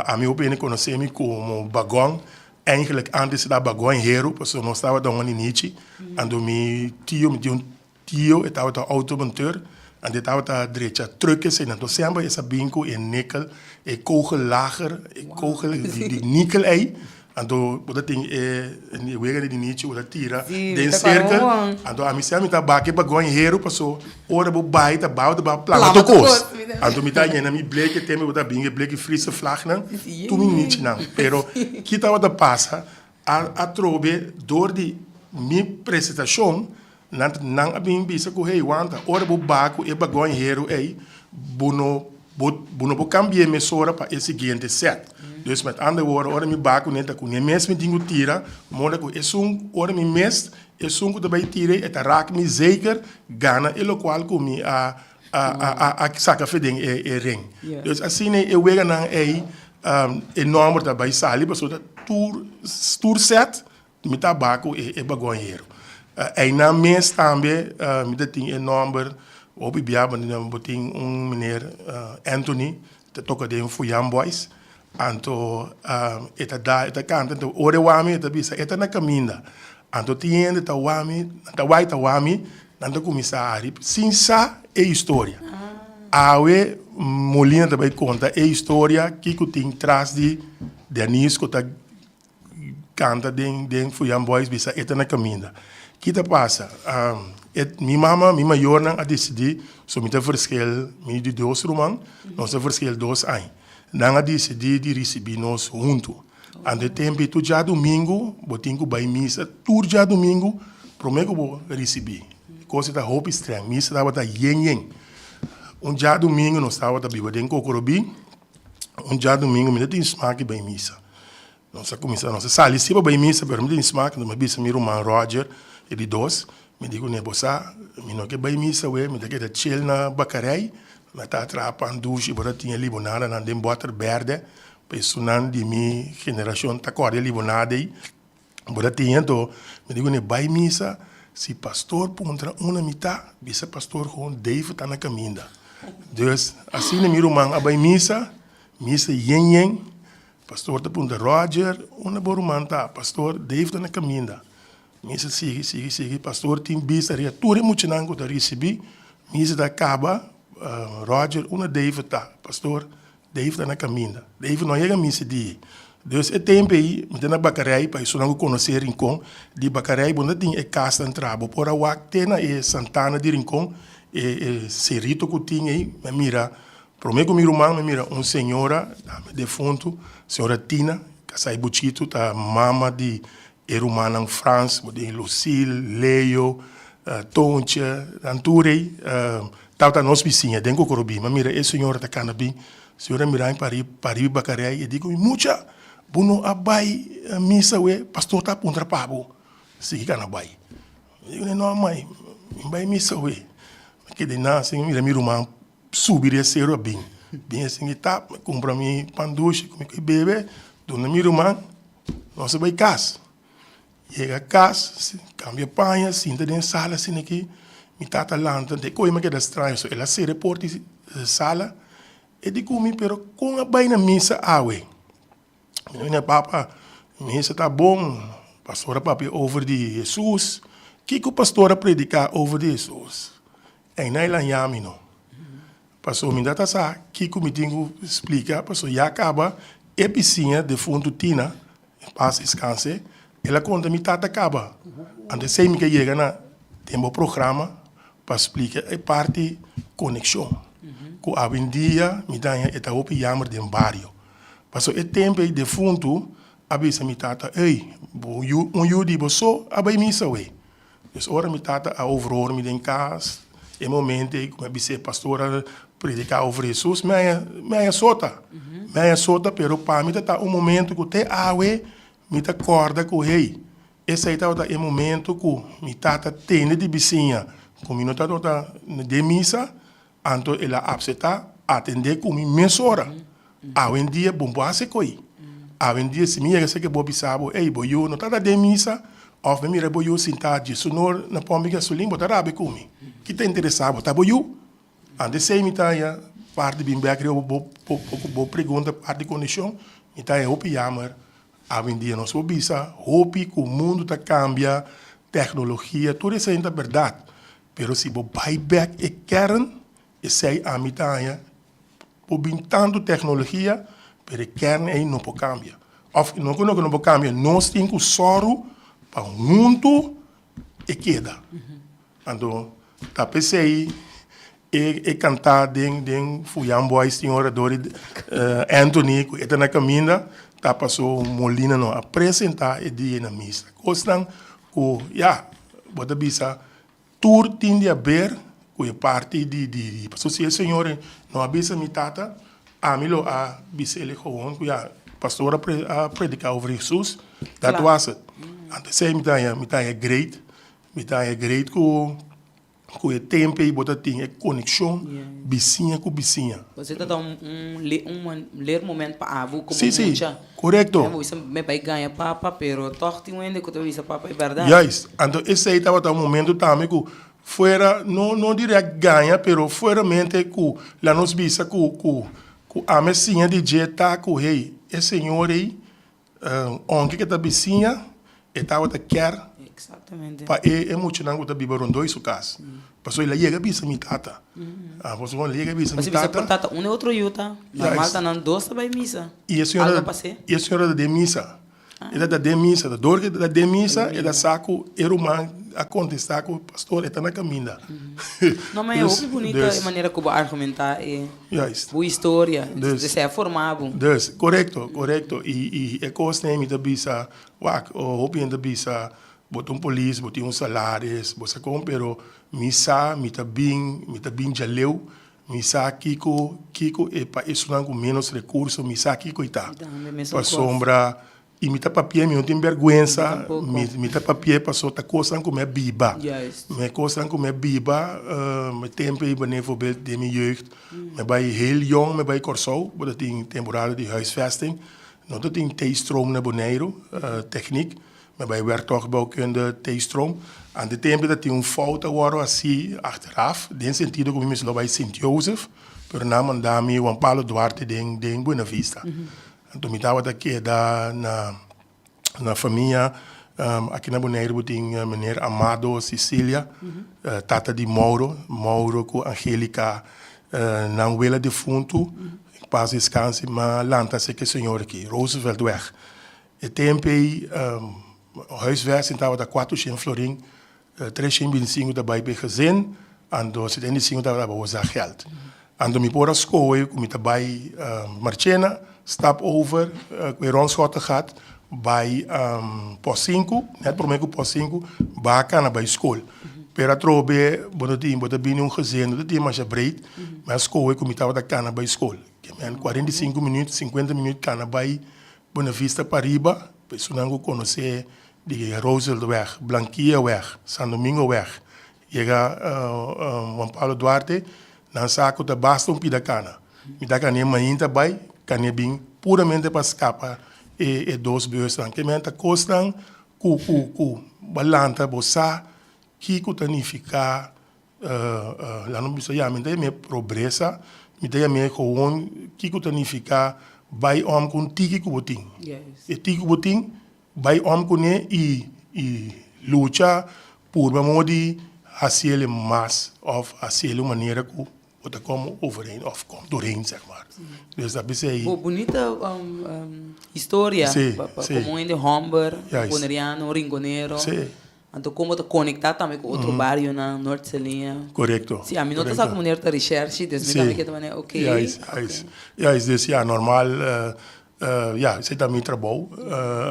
Ami hopi hende conoce mi como Bagon. Eigenlijk antes ta Bagon Heru, pasobra nos tabata un ninichi. Anto mi tio, mi tin un tio, e tabata automonteur, anto e tabata drecha truck esei. Anto semper e sa bin cu e nikkel, e kogellager, e kogel di nikkel ei. Anto bo ta tin e wega di ninichi bo ta tira den cirkel. Anto ami sa mi ta baki e bagon heru paso ora bo bai ta bao ta bai plama tur kos. Anto mi ta yena mi bleki tempo bo ta bin e bleki Friese vlagnan tur mi ninichinan. Pero ki tabata pasa atrobe dor di mi presentacion Nan nan a bin bisa ku, Hey, wanta, ora bo ba ku e bagon heru ei, bo no bo bo no por kambi'é mesora pa e siguiente sèt. Dus met ander woorden, ora mi ba kuné ta kuné mes mi tin ku tira, moda ku esun ora mi mes esun ku ta bai tira ei e ta rak mi zeker gana e lokual ku mi a a a a saka fe den e e ring. Dus asina e weganan ei e nòmber ta bai sali pasobra tur tur sèt Mi ta ba ku e bagonhero. Einan mes tambe mi ta tin e nòmber hopi bia bo tin un meneer Anthony ta toka den Fuyan Boys anto e ta da e ta kanta anto ora e wak mi e ta bisa e ta na kaminda anto tin hende ta wak mi ta wak ta wak mi nan ta kuminsá hari sin sa e historia. Awe Molina ta bai konta e historia kiko tin tras di Denise ku ta Canta den den Fuyan Boys bisa e ta na caminda. Ki ta pasa? E mi mama, mi mayornan a dicidi, so mi ta verschil, mi di dos ruman, nos ta verschil dos aña. Nan a dicidi di ricibi nos hunto. Anto e tempo ei tur djadumingu bo tin cu bay misa, tur djadumingu prome cu bo ricibi. Cos ta hopi streng, misa tabata yen yen. Un djadumingu nos tabata biba den Cocorobi, Un djadumingu mi ta tin smak di bai misa. Nos a kuminsá, nos a sali si pa bai misa, pero mi ta tin smak, mi a bisa mi ruman Roger, e di dos, mi di kuné, bo sa, mi no ke bai misa awe, mi ta keda chel na bakarei, mi ta traha pan dushi, bo ta tin e libonadanan den bòter bèrdè, pa esunnan di mi generashon ta kòrda e libonada ei. Bo ta tin anto, mi di kuné, bai misa, si pastor puntra una mi ta, bisa pastor kon David ta na kaminda. Dus, asina mi ruman a bai misa, misa yen yen, pastor ta puntra, Roger, unda bo ruman ta? Pastor, David ta na kaminda. Misa sigui, sigui, sigui, pastor tin bista riba tur e muchanan ku ta risibí, misa ta kaba, Roger, unda David ta? Pastor, Dave ta na kaminda. Dave no a yega misa di ei. Dus e tempu ei mi ta na Bakarei pa esunnan ku konosé Rincon. Di Bakarei bo no ta tin e kasnan tra. Bo por a wak te na e santana di Rincon, e e serito ku tin ei. Mi a mira, promé ku mi ruman mi a mira un señora, tambe defuntu, señora Tina, kasá i Buchitu, ta mama di E rumannan Frans, bo tin Lucille, Leo, Toontje, nan tur ei tabata nos bisiña den Kokorobí. Mi a mira e señora ta kana bin, señora mira mi pari pariba Bakarei, e di ku mi, Mucha, bo no a bai misa awe, pastor ta puntra pa bo. Sigui kana bai. Mi di kuné, no mai, mi bai misa awe. Mi keda einan asin, mi mira mi ruman subi di e seru a bin. Bin asin i tap, mi kumpra mi pan dushi ku mi ku bebe, duna mi ruman. Nos a bai kas. Yega kas, kambia paña, sinta den sala asina aki, mi tata lanta, te koe mi a keda straño, so el a sera e porta di sala, e di ku mi, pero kon a bai na misa awe? Mi a bini, papa, misa ta bon, pastor a papia over di Hesus. Kiko pastor a prediká over di Hesus? Einan el a yami no. Pasobra mi ta sa kiko mi tin ku splika, pasobra ya kaba e bisiña defuntu Tina, en pas deskanse, el a konta mi tata kaba. Anto esei mi ke yega na den bo programa. Pa splika e parti konekshon ku awendia mi ta haña e ta hopi yamber den bario. Pasobra e tempu ei defuntu a bisa mi tata, Ey, bo yu, un yu di bo so a bai misa awey. Dus ora mi tata a overhoor mi den kas, e momento ei ku mi a bisa e pastor a prediká over Hesus, mi haña, mi haña sota. Mi haña sota, pero pa mi ta ta un momento ku te awe mi ta kòrda ku, hey, Esei tabata e momento ku mi tata tende di bisiña ku mi no tabata den misa, anto el a apseptá atendé ku mi mesora. Awendia bo por hasi koi. Awendia si mi yega esei ke bo bisa bo, ey bo yu no tabata den misa òf mi mira bo yu sintá djesunor na pòmpi gasolin, bo ta rabia ku mi. Ki ta interesá bo? Ta bo yu. Anto esei mi ta haña parti bin bèk riba bo bo pregunta parti kondishon, mi ta haña hopi yamer. Awendia nos por bisa hopi ku mundu ta kambia, teknologia, tur esei ta bèrdat, pero si bo bai bèk e kern, esei ami ta haña por bin tantu teknologia, pero e kern ei no por kambia. Òf no ku no por kambia, nos tin ku sòru pa huntu e keda. Anto ta p'esei e e kantá den den Fuyan Boys tin ora dor di Anthony ku e ta na kaminda ta paso Molina no a presentá e dia na misa. Kosnan ku ya bo ta bisa tur tin di haber ku e parti di di paso si e señor no a bisa mi tata ami lo a bisa el gewoon ku ya pastor a prediká over Hesus dat was het. Anto esei mi ta haña mi ta haña great. Mi ta haña great ku ku e tempu ei bo ta tin e konekshon bisiña ku bisiña. Bo ta da un un leermoment pa abo komo Sí, sí, mucha. korekto. Bo bisa mi bai gaña papa pero tòg tin un hende ku ta bisa papa e bèrdat. Juist. Anto esei tabata un momento tambe ku fuera no no dirèkt gaña pero fueramente ku la nos bisa ku ku ku ami a siña di dje ta ku hey e señor ei Ounke ke ta bisiña, e tabata kier pa e e muchanan ku ta biba rondó di su kas. Pasobra el a yega bisa mi tata. Pasobra el a yega bisa mi Pasobra tata. por tata un e otro yu ta. Normal ta nan dos ta bai misa. I e señora Algo pas'é. i e señora ta den misa. E ta den misa. Ta dor ku e ta den misa, e ta sa ku e ruman a kontestá ku pastor e ta na kaminda. No, ma e hopi bunita e manera ku bo a argumentá e. Juist. Bo historia, Dus. esei a forma bo. Dus, korekto, korekto. I, i e kosnan ei mi ta bisa, wak, hopi hende ta bisa, bo ta un polis, bo tin un salaris, bo sa kon, pero mi sa, mi ta bin, mi ta bin djaleu, mi sa kiko, kiko e pa esunnan ku ménos rekurso, mi sa kiko i ta. Mi tambe mesun kos. Pasobra I mi ta papi'é, mi no tin bèrgwensa, Mi tampoko. mi mi ta papi'é paso ta kosnan ku mi a biba. Juist. Mi kosnan ku mi a biba, mi tempu ei bijvoorbeeld den mi jeugd, mi bai heel yong mi bai Kòrsou, bo ta tin temporada di huisvesting, no ta tin T-stroom na Boneiru, techniek, mi bai werktuigbouwkunde T-stroom. Ante tempu ta tin un fout a wòrdu hasi achteraf, den sentido ku mi mester lo bai Sint Jozef, pero nan a manda mi Juan Pablo Duarte den den Buena Vista. Anto mi tabata keda na na famia aki na Boneiru bo tin meneer Amado Cicilia, tata di Mauro, Mauro ku Angelica nan wela defuntu, en pas descanse, m'a lanta aserka e señor aki, Rooseveltweg. E tempu ei huisvesting tabata kuatrocientos florin, 325 ta bai pa e gezin, anto 75 tabata pa bo zakgeld. Anto mi por a skohe ku mi ta bai Marchena, stap over ku e Ronschotengat, bai Pos sinku, nèt promé ku Pos sinku, baha kana bai skol. Pero atrobe bo no tin, bo ta bini un gezin, no ta tin masha breed, mi a skohe ku mi tabata kana bai skol. Ke men 45 minüt, 50 minüt kana bai Buena Vista pariba, pa esunnan ku konosé di Rooseveltweg, Blanquiaweg, San Domingoweg, yega Juan Pablo Duarte, nan sa ku ta basta un pida kana. Mi ta kane mainta bai, kane bin puramente pa skapa e e dos busnan. Ke men ta kosnan ku ku ku bo lanta bo sa kiko ta nifiká Laat nos bisa ya, mi ta yam'é pobresa, mi ta yam'é gewoon kiko ta nifiká bai òm ku un tiki ku bo tin. E tiki ku bo tin, bai òm kuné i i lucha purba modo di hasiel mas òf hasiel un manera ku bo ta kòm overeind òf kòm doorheen sèg mar. Dus ta p'esei. Bo bunita historia pa komo un hende hòmber, boneriano, rinkonero. Anto kon bo ta konektá tambe ku otro barionan, Noord Saliña. Korekto. Sí, ami no ta sa ku manera ta reshèrshi, dus mi tambe ke ta manera oké. Juist, juist. Juist, dus ya, normal, ya, esei ta mi trabou.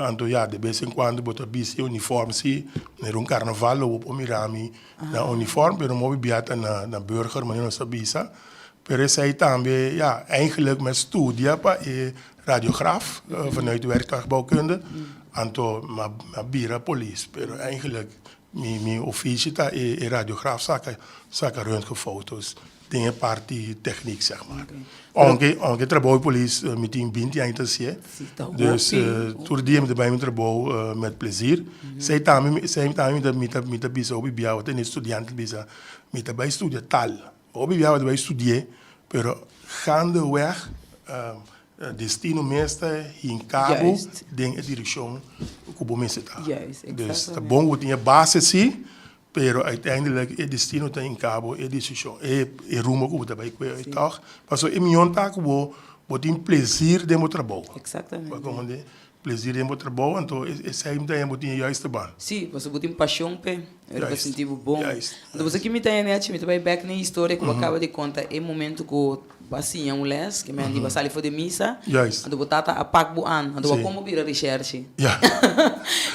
Anto ya, de bes en kuando bo ta bisti uniform si, manera un karnaval lo bo por mira mi na uniform, pero mi hopi bia ta na burger, manera nos ta bisa. Pero esei tambe, ya, eigenlijk mi a studia pa e radiograaf vanuit werktuigbouwkunde. Anto mi a bira polis, pero eigenlijk mi mi ofishi ta e e radiograaf saka saka röntgenfoto's den e parti techniek zeg maar. Aunke aunke trabou di polis mi tin binti aña ta hasié, dus tur dia mi ta bai mi trabou met plezier. Esei tambe esei tambe mi ta mi ta bisa hopi biaha tene studiante bisa mi ta bai studia tal. Hopi biaha bo ta bai studi'é, pero gaandeweg destino mes ta hinka bo den e direkshon ku bo mester ta. Dus ta bon ku bo tin e base si, pero uiteindelijk e destino ta hinka bo e desishon, e rumbo ku bo ta bai kue tòg. Pasobra e mihó ta ku bo bo tin plesir den bo trabou. Bo a komprendé? Plezier den bo trabou, anto esei mi ta haña bo tin e juiste baan. Sí, pasobra bo tin pasion p'e, e ta Juist, sinti bo bon. juist, Anto boso juist. ki mi ta haña nechi, mi ta bai bek na e historia ku bo a kaba di konta, e momento ku bo a siña un les, ke men di bo a sali for di misa, Juist. anto bo tata a pak bo an, anto bo a Sí. kon bo bira rishershi. Ja.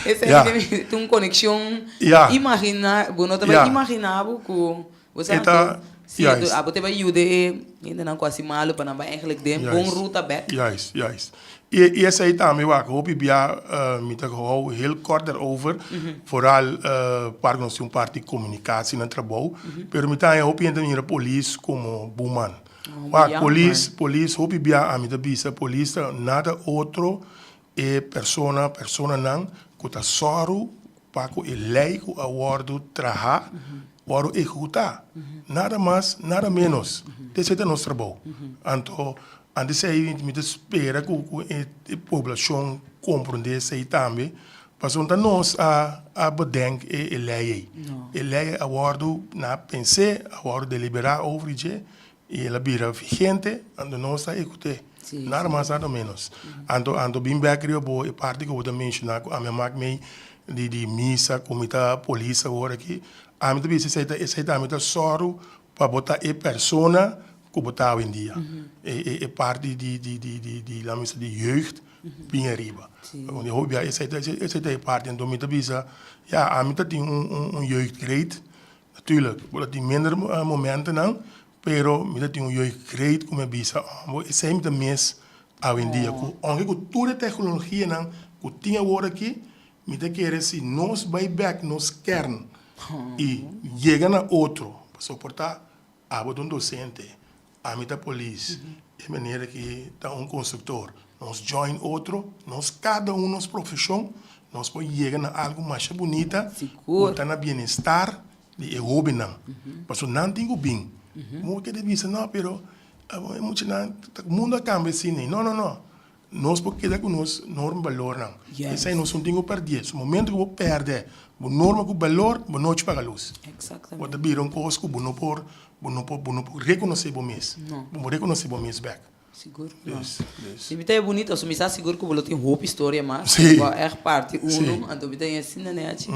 Esei Ja. ta un konekshon Ja. imagina, bo no ta bai Ja. imagina bo ku bo sa E ta, anto, sí, anto juist. abo ta bai yuda e hendenan ku a hasi malu pa nan bai eigenlijk den bon Juist, ruta bek. juist, juist. I esei tambe wak hopi bia mi ta hou heel kort daarover, vooral parke nos tin un parti komunikasi na trabou, pero mi ta haña hopi hende ta mira polis komo buman. Wak polis, polis hopi bia ami ta bisa polis ta nada otro e persona, personanan ku ta sòru Pa ku e lei ku a wòrdu trahá wòrdu ehekutá. Nada mas, nada ménos. Esei ta nos trabou. Anto, antes ei mi ta spera ku ku e poblashon komprondé esei tambe, pasobra no ta nos a a bedenk e e lei ei. E lei a wòrdu nan a pens'é, a wòrdu deliberá over di dje I el a bira vigente, anto nos ta ehekut'é. Nada mas, nada ménos. Anto, anto bin bèk riba bo e parti ku bo ta menshoná ku ami a mak mei di di misa ku mi ta polis awor aki. Ami ta bisa esei ta esei ta ami ta sòru pa bo ta e persona ku bo ta awendia. E e e parti di di di di di laat mi bisa di jeugd bin ariba. Pasobra hopi bia esei ta esei ta e parti. Anto mi ta bisa ya ami ta tin un un un jeugd great. Natuurlijk, bo ta tin minder momentonan, pero mi ta tin un jeugd great ku mi a bisa, bo esei mi ta mis awendia. Ku ounke ku tur e teknologianan ku tin awor aki, mi ta kere si nos bai bek nos kern i yega na otro, pasobra por ta abo ta un dosente, ami ta polis, e meneer aki ta un konstruktor, nos join otro, nos kada un nos profeshon, nos por yega na algu masha bunita ku ta na bienestar di e hóbennan. Pasobra nan tin ku bin. Bo keda bisa, no, pero e muchanan, mundu a kambia asina. No, no, no. Nos por keda ku nos norma i balornan. Esei nos no tin ku pèrdè. So momento ku bo pèrdè bo norma ku balor, bo nochi paga lus. Bo ta bira un kos ku bo no por, bo no por, bo no por rekonosé bo mes. Bo por rekonosé bo mes bèk. Sigur ku no. Dus, dus. Si mi ta e bunito, so mi sa sigur ku bo lo tin hopi historia mas. Sí. Bo a ègt parti uno, anto mi ta hei asina nechi.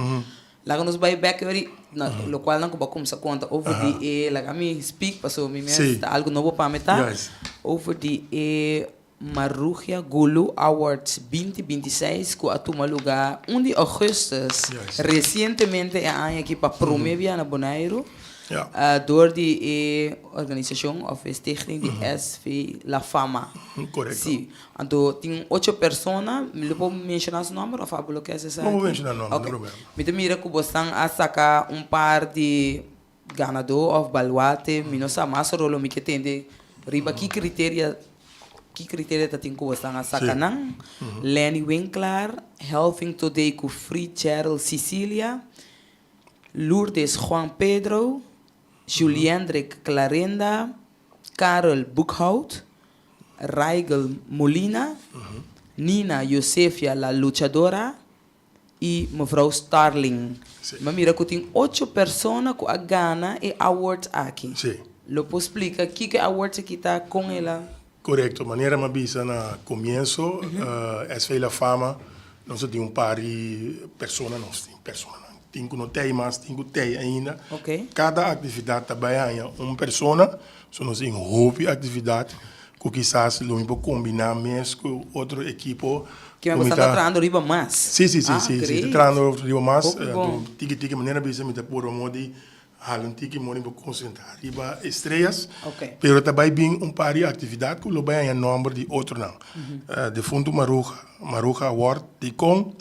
Laga nos bai bek ori na lokualnan ku bo a kumsa konta over di e, laga mi speak pasobra mi mes ta algu nobo pa mi ta, over di e Marugia Gulu Awards 2026 ku a tuma lugá un di ougùstùs resientemente e aña aki pa promé bia na Boneiru dor di e organisashon òf e stichting di SV La Fama. Sí. Anto tin ocho persona, mi lo por menshoná su nòmber òf abo lo ke hasi esaki? No por menshoná nòmber, no problema. Mi ta mira ku bosan a saka un par di Ganadó of baluarte, mi no sa mas oro lo mi ke tende riba ki criteria ki criteria ta tin ku bosan a saka nan. Lenny Winklaar, Helving Todé ku Free Cheryl Cicilia, Lourdes Juan Pedro, Juliendrick Clarenda, Karel Boekhout, Raigel Molina, Nina Josefia La Luchadora, i mevrouw Starling. Mi a mira ku tin ocho persona ku a gana e awards aki. Lo por splika kiko e awards aki ta, kon el a. Korekto. Manera mi a bisa na komienso, SV La Fama nos a tin un par di persona, nos tin personanan. Tin ku no tei mas, tin ku tei ainda. Kada aktividat ta bai haña un persona, so nos tin hopi aktividat ku kisas lo mi por kombiná mes ku otro ekipo. Ke bo sta trahando riba mas? Si, si, si, si, si, ta trahando riba mas. Tiki tiki manera bisa mi ta purba modo di hala un tiki modo mi por konsentrá riba Estrellas. Pero ta bai bin un par di aktividat ku lo bai haña nòmber di otronan. Defuntu Maruja, Maruja Award, dikon?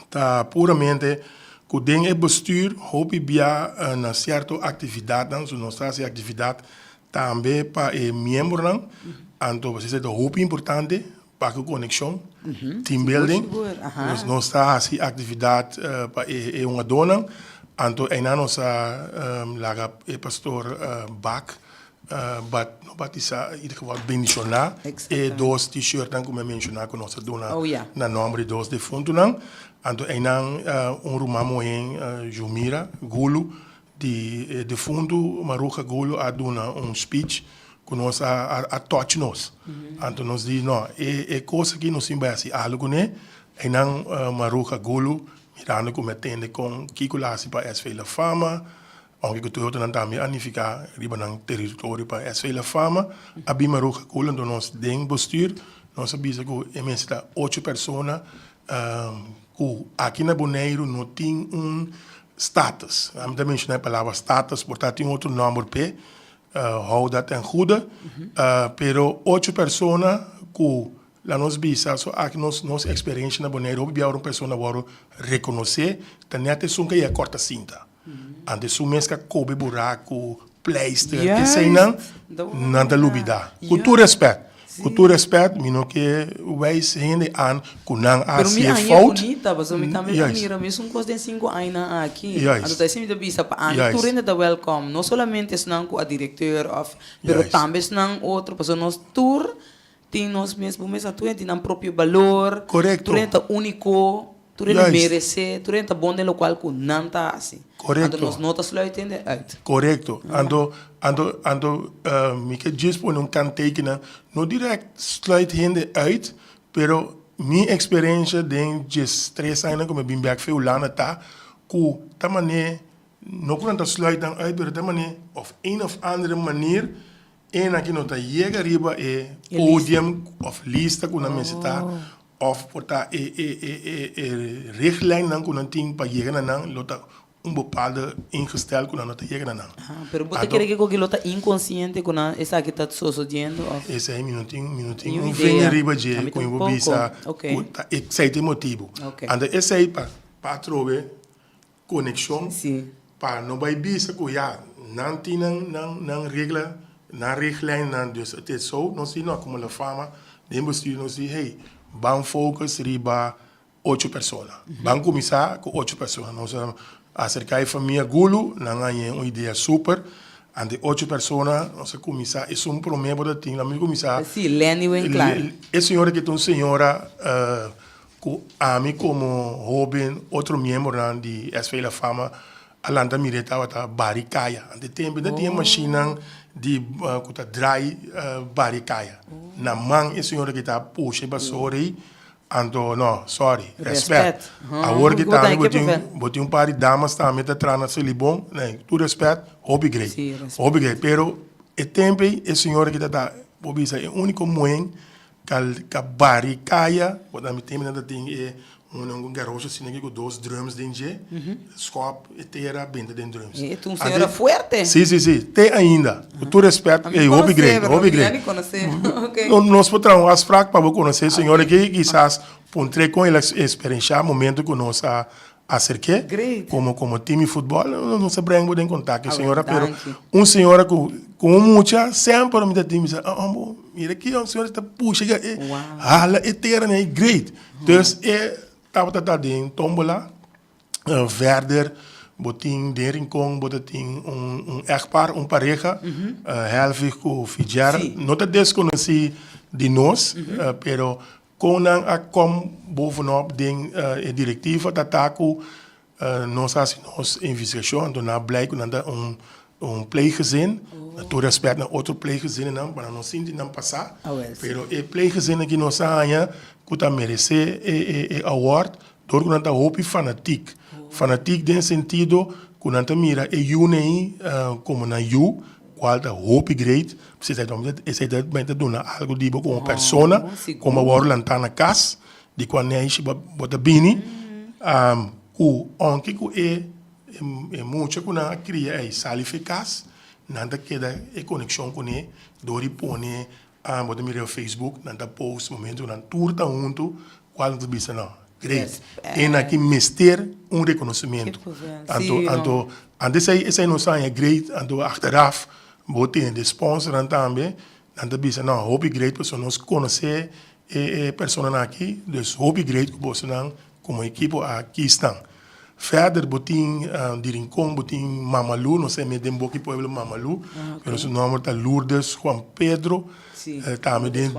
Ta puramente ku den e bestuur hopi bia na sierto aktividatnan, so nos ta hasi aktividat tambe pa e miembronan, anto esei ta hopi importante pa ku konekshon, team building, nos nos ta hasi aktividat pa e hungadónan, anto einan nos a laga e pastor Bak Bat no batisa, in ieder geval bendiciona e dos t-shirtnan cu mi a menciona cu nos a duna na nomber di dos defuntonan. Anto eynan un ruman muhen Jumira Gulu di e defunto Maruja Gulu a duna un speech cu nos a a touch nos. Anto nos di no e e cos aki nos tin bay haci algo cune. Eynan Maruja Gulu mirando cu mi a tende con kico lo haci pa SV La Fama. Aunke ku tur otronan tambe a nifiká riba nan teritorio pa SV La Fama, a bin Maruja Kool, anto nos den bestuur nos a bisa ku e mester ta ocho persona ku aki na Boneiru no tin un status. Ami ta menshoná e palabra status, por ta tin otro nòmber p'e, hou dat ten goede, pero ocho persona ku La nos bisa, so aki nos nos experiencia na Boneiru hopi bia ora un persona wòrdu rekonosé ta nèt esun ke ya kòrta sinta. Anto esun mes ka kobe buraku, pleister, eseinan nan ta lubidá. Ku tur rèspèt, ku tur rèspèt mi no ke wijs hende aan ku nan a Pero mi hasi e aña fout. bunita, pasobra mi tambe a mira mesun kos den sinku añanan aki. Anto ta esei mi ta bisa pa ami tur hende ta wèlkòm, no solamente esnan ku a direkteur òf, pero tambe esnan otro, pasobra nos tur Tin nos mes bo mes a tur hende tin nan propio balor, Korekto. tur hende ta úniko, tur hende Juist. meresé, tur hende ta bon den lokual ku nan ta hasi. Anto Korekto. nos no ta sluit hende uit. Korekto. Anto, anto, anto mi ke djis pone un kanttekening, no dirèkt sluit hende uit, pero mi eksperensha den djes tres añanan ku mi a bin bèk fe Hulanda ta ku ta manera, no ku nan ta sluit nan uit, pero ta manera òf een òf andere manier E nan ki no ta yega riba e podium of lista ku nan mester ta of por ta e e e e e richtlijnnan ku nan tin pa yega na nan lo ta un bepaalde ingestel ku nan no ta yega na nan. Ah, pero bo ta kere ke koki lo ta inkonsiente ku nan esaki ta sosodiendo of? Esei mi no tin mi no tin Niun un idea. vinger riba dje Ami ku mi por tampoco. bisa Ok. ku ta esei ta e motibu. Ok. Anto esei pa pa atrobe Konekshon pa no bai bisa ku ya nan tin nan nan nan regla nan richtlijnnan dus het is zo nos di no komo la fama den bestuur nos di hey ban focus riba ocho persona ban kuminsá ku ocho persona nos a aserká e famia Gulu nan a haña un idea super ante ocho persona nos a kuminsá esun promé bo ta tin lo mi kuminsá Si Lenny Winklaar. E señora ki ta un señora Ku ami komo hóben, otro miembronan di SV La Fama a lanta mir'é tabata bari kaya. Ante tempu no tin e mashinnan di ku ta drai bari kaya. Na man e señora ki ta pusha e basora ei, anto no, sorry, rèspèt. Awor ki tambe bo tin bo tin un par di damas tambe ta traha na Selibon, tur rèspèt, hopi grei, hopi grei. Pero e tempu ei e señora ki ta ta, bo bisa e úniko muhé Kal ka bari kaya, bo ta mi tempu nan ta tin e un un garoshi asina aki ku dos drums den dje, skòp e tera benta den drums. E ta un señora fuerte. Si, si, si, te ainda. Ku tur rèspèt, Ami ey hopi konosé, grei, pero hopi mi grei. a ni konosé. Ok. No, nos por traha un afsprak pa bo konosé e señora aki, kisas puntr'é kon el a eksperenshá momento ku nos a Aserk'é Great. komo komo team di futbòl nos a breng bo den kontak e Awel, señora pero danki. un señora ku ku un mucha semper mi ta tin bisa oh bo mira ki un señora ta pusha ya e Wow. hala e tera nei great dus e tabata ta den tombola verder bo tin den Rincon bo ta tin un un echtpaar un pareha Helvig ku Fitzgerald Sí. no ta deskonosí di nos pero Kon nan a kom bovenop den e direktiva ta ta ku nos a hasi nos investigashon anto nan a blij ku nan ta un un pleeggezin. Na tur rèspèt na otro pleeggezinnan pa nan no sinti nan pasá. Pero e pleeggezinnan ki nos a haña ku ta meresé e e award dor ku nan ta hopi fanatik. Fanatiek den sentido ku nan ta mira e yunan ei komo nan yu, kual ta hopi great. Esei ta esei ta duna algu di bo komo persona, komo a wòrdu lantá na kas, di kua neishi bo ta bini, ku ounke ku e e mucha ku nan a kria ei sali for e kas, nan ta keda e konekshon kuné dor di pone Bo ta mira riba Facebook, nan ta post momento ku nan tur ta huntu, kual nan ta bisa no, great. E nan ki mester un rekonosementu. Anto, anto, anto esei, esei nos haña great, anto achteraf bo tene de sponsornan tambe, nan ta bisa no, hopi great pasobra nos konosé e e personanan aki, dus hopi great ku bosonan komo ekipo a kis nan. Verder bo tin di Rincon bo tin Mama Lu, nos a mira den boki pueblo Mama Lu, pero su nomber ta Lourdes Juan Pedro, tambe den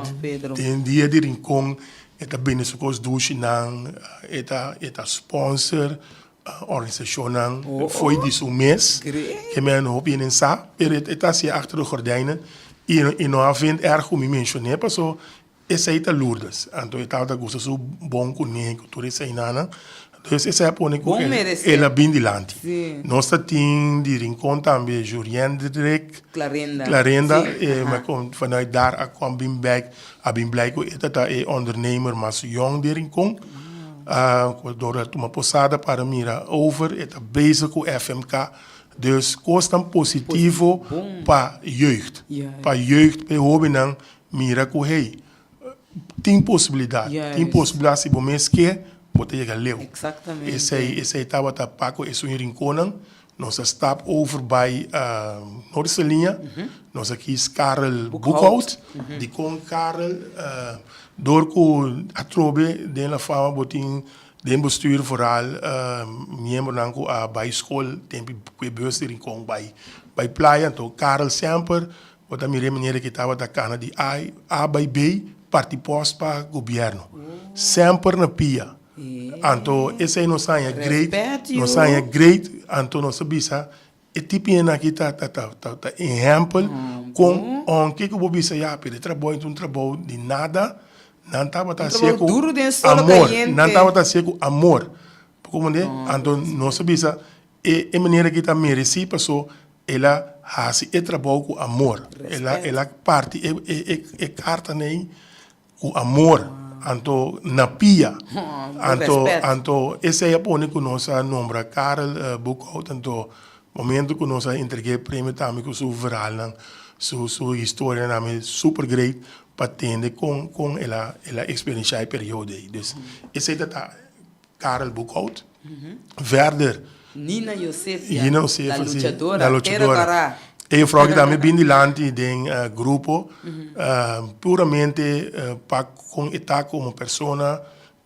den dia di Rincon e ta bende su kos dushinan, e ta e ta sponsor organisashonnan fo'i di su mes, ke men hopi hende sa, pero e ta hasié achter de gordijnen i no a vind erg ku mi menshoné paso Esei ta Lourdes. Anto e tabata gusta su bon kuné ku tur esei nanan. Dus esei a pone ku Bon meresé. el a bin dilanti. Sí. Nos ta tin di Rincon tambe Juriendrik Clarenda. Clarenda. Sí, E aha. mi kon vanuit daar a kwam bin bek, a bin blij ku e ta ta e ondernemer mas yong den Rincon. Ku dor a tuma posada para mira over. E ta bezig ku FMK. Dus kosnan positivo Bon. pa jeugd. Juist. Pa jeugd, pa e hobennan. Mira ku hey, tin posibilidat, tin posibilidat si bo mes ke, bo ta yega leu. Esei, esei tabata Paco esun i Rinconnan. Nos a stap over bai Noord-Saliña, nos a kis Karel Boekhout. Dikon Karel? Dor ku atrobe den La Fama bo tin den bestuur vooral miembronan ku a bai skol tempu ku e bus di Rincon bai bai playa. Anto Karel semper Bo ta mira e manera ki tabata kana di A A bai B parti post pa gobierno. Semper na pia. Anto esei nos haña great, nos haña great, anto nos a bisa e tipinan aki ta ta ta ta ta ehempel kon ounke ku bo bisa ya pero e trabou ta un trabou di nada, nan tabata hasié ku amor, nan tabata hasié ku amor. Bo komprende? Anto nos a bisa E e manera ki ta meresí paso el a hasi e trabou ku amor. El a el a parti e e e e kartanan ei ku amor, anto na pia. Anto anto esei a pone ku nos a nombra Karel Boekhout, anto momento ku nos a entreg'é e premio tambe ku su verhaalnan, su su historianan tambe super great pa tende kon kon el a el a eksperenshá e periodo ei. Dus esei ta ta. Karel Boekhout. Verder. Nina Josefia, Nina Josefia, la sí, luchadora, la luchadora. Tera Kara. E juffrouw aki tambe bin dilanti den grupo, puramente pa con e ta como persona,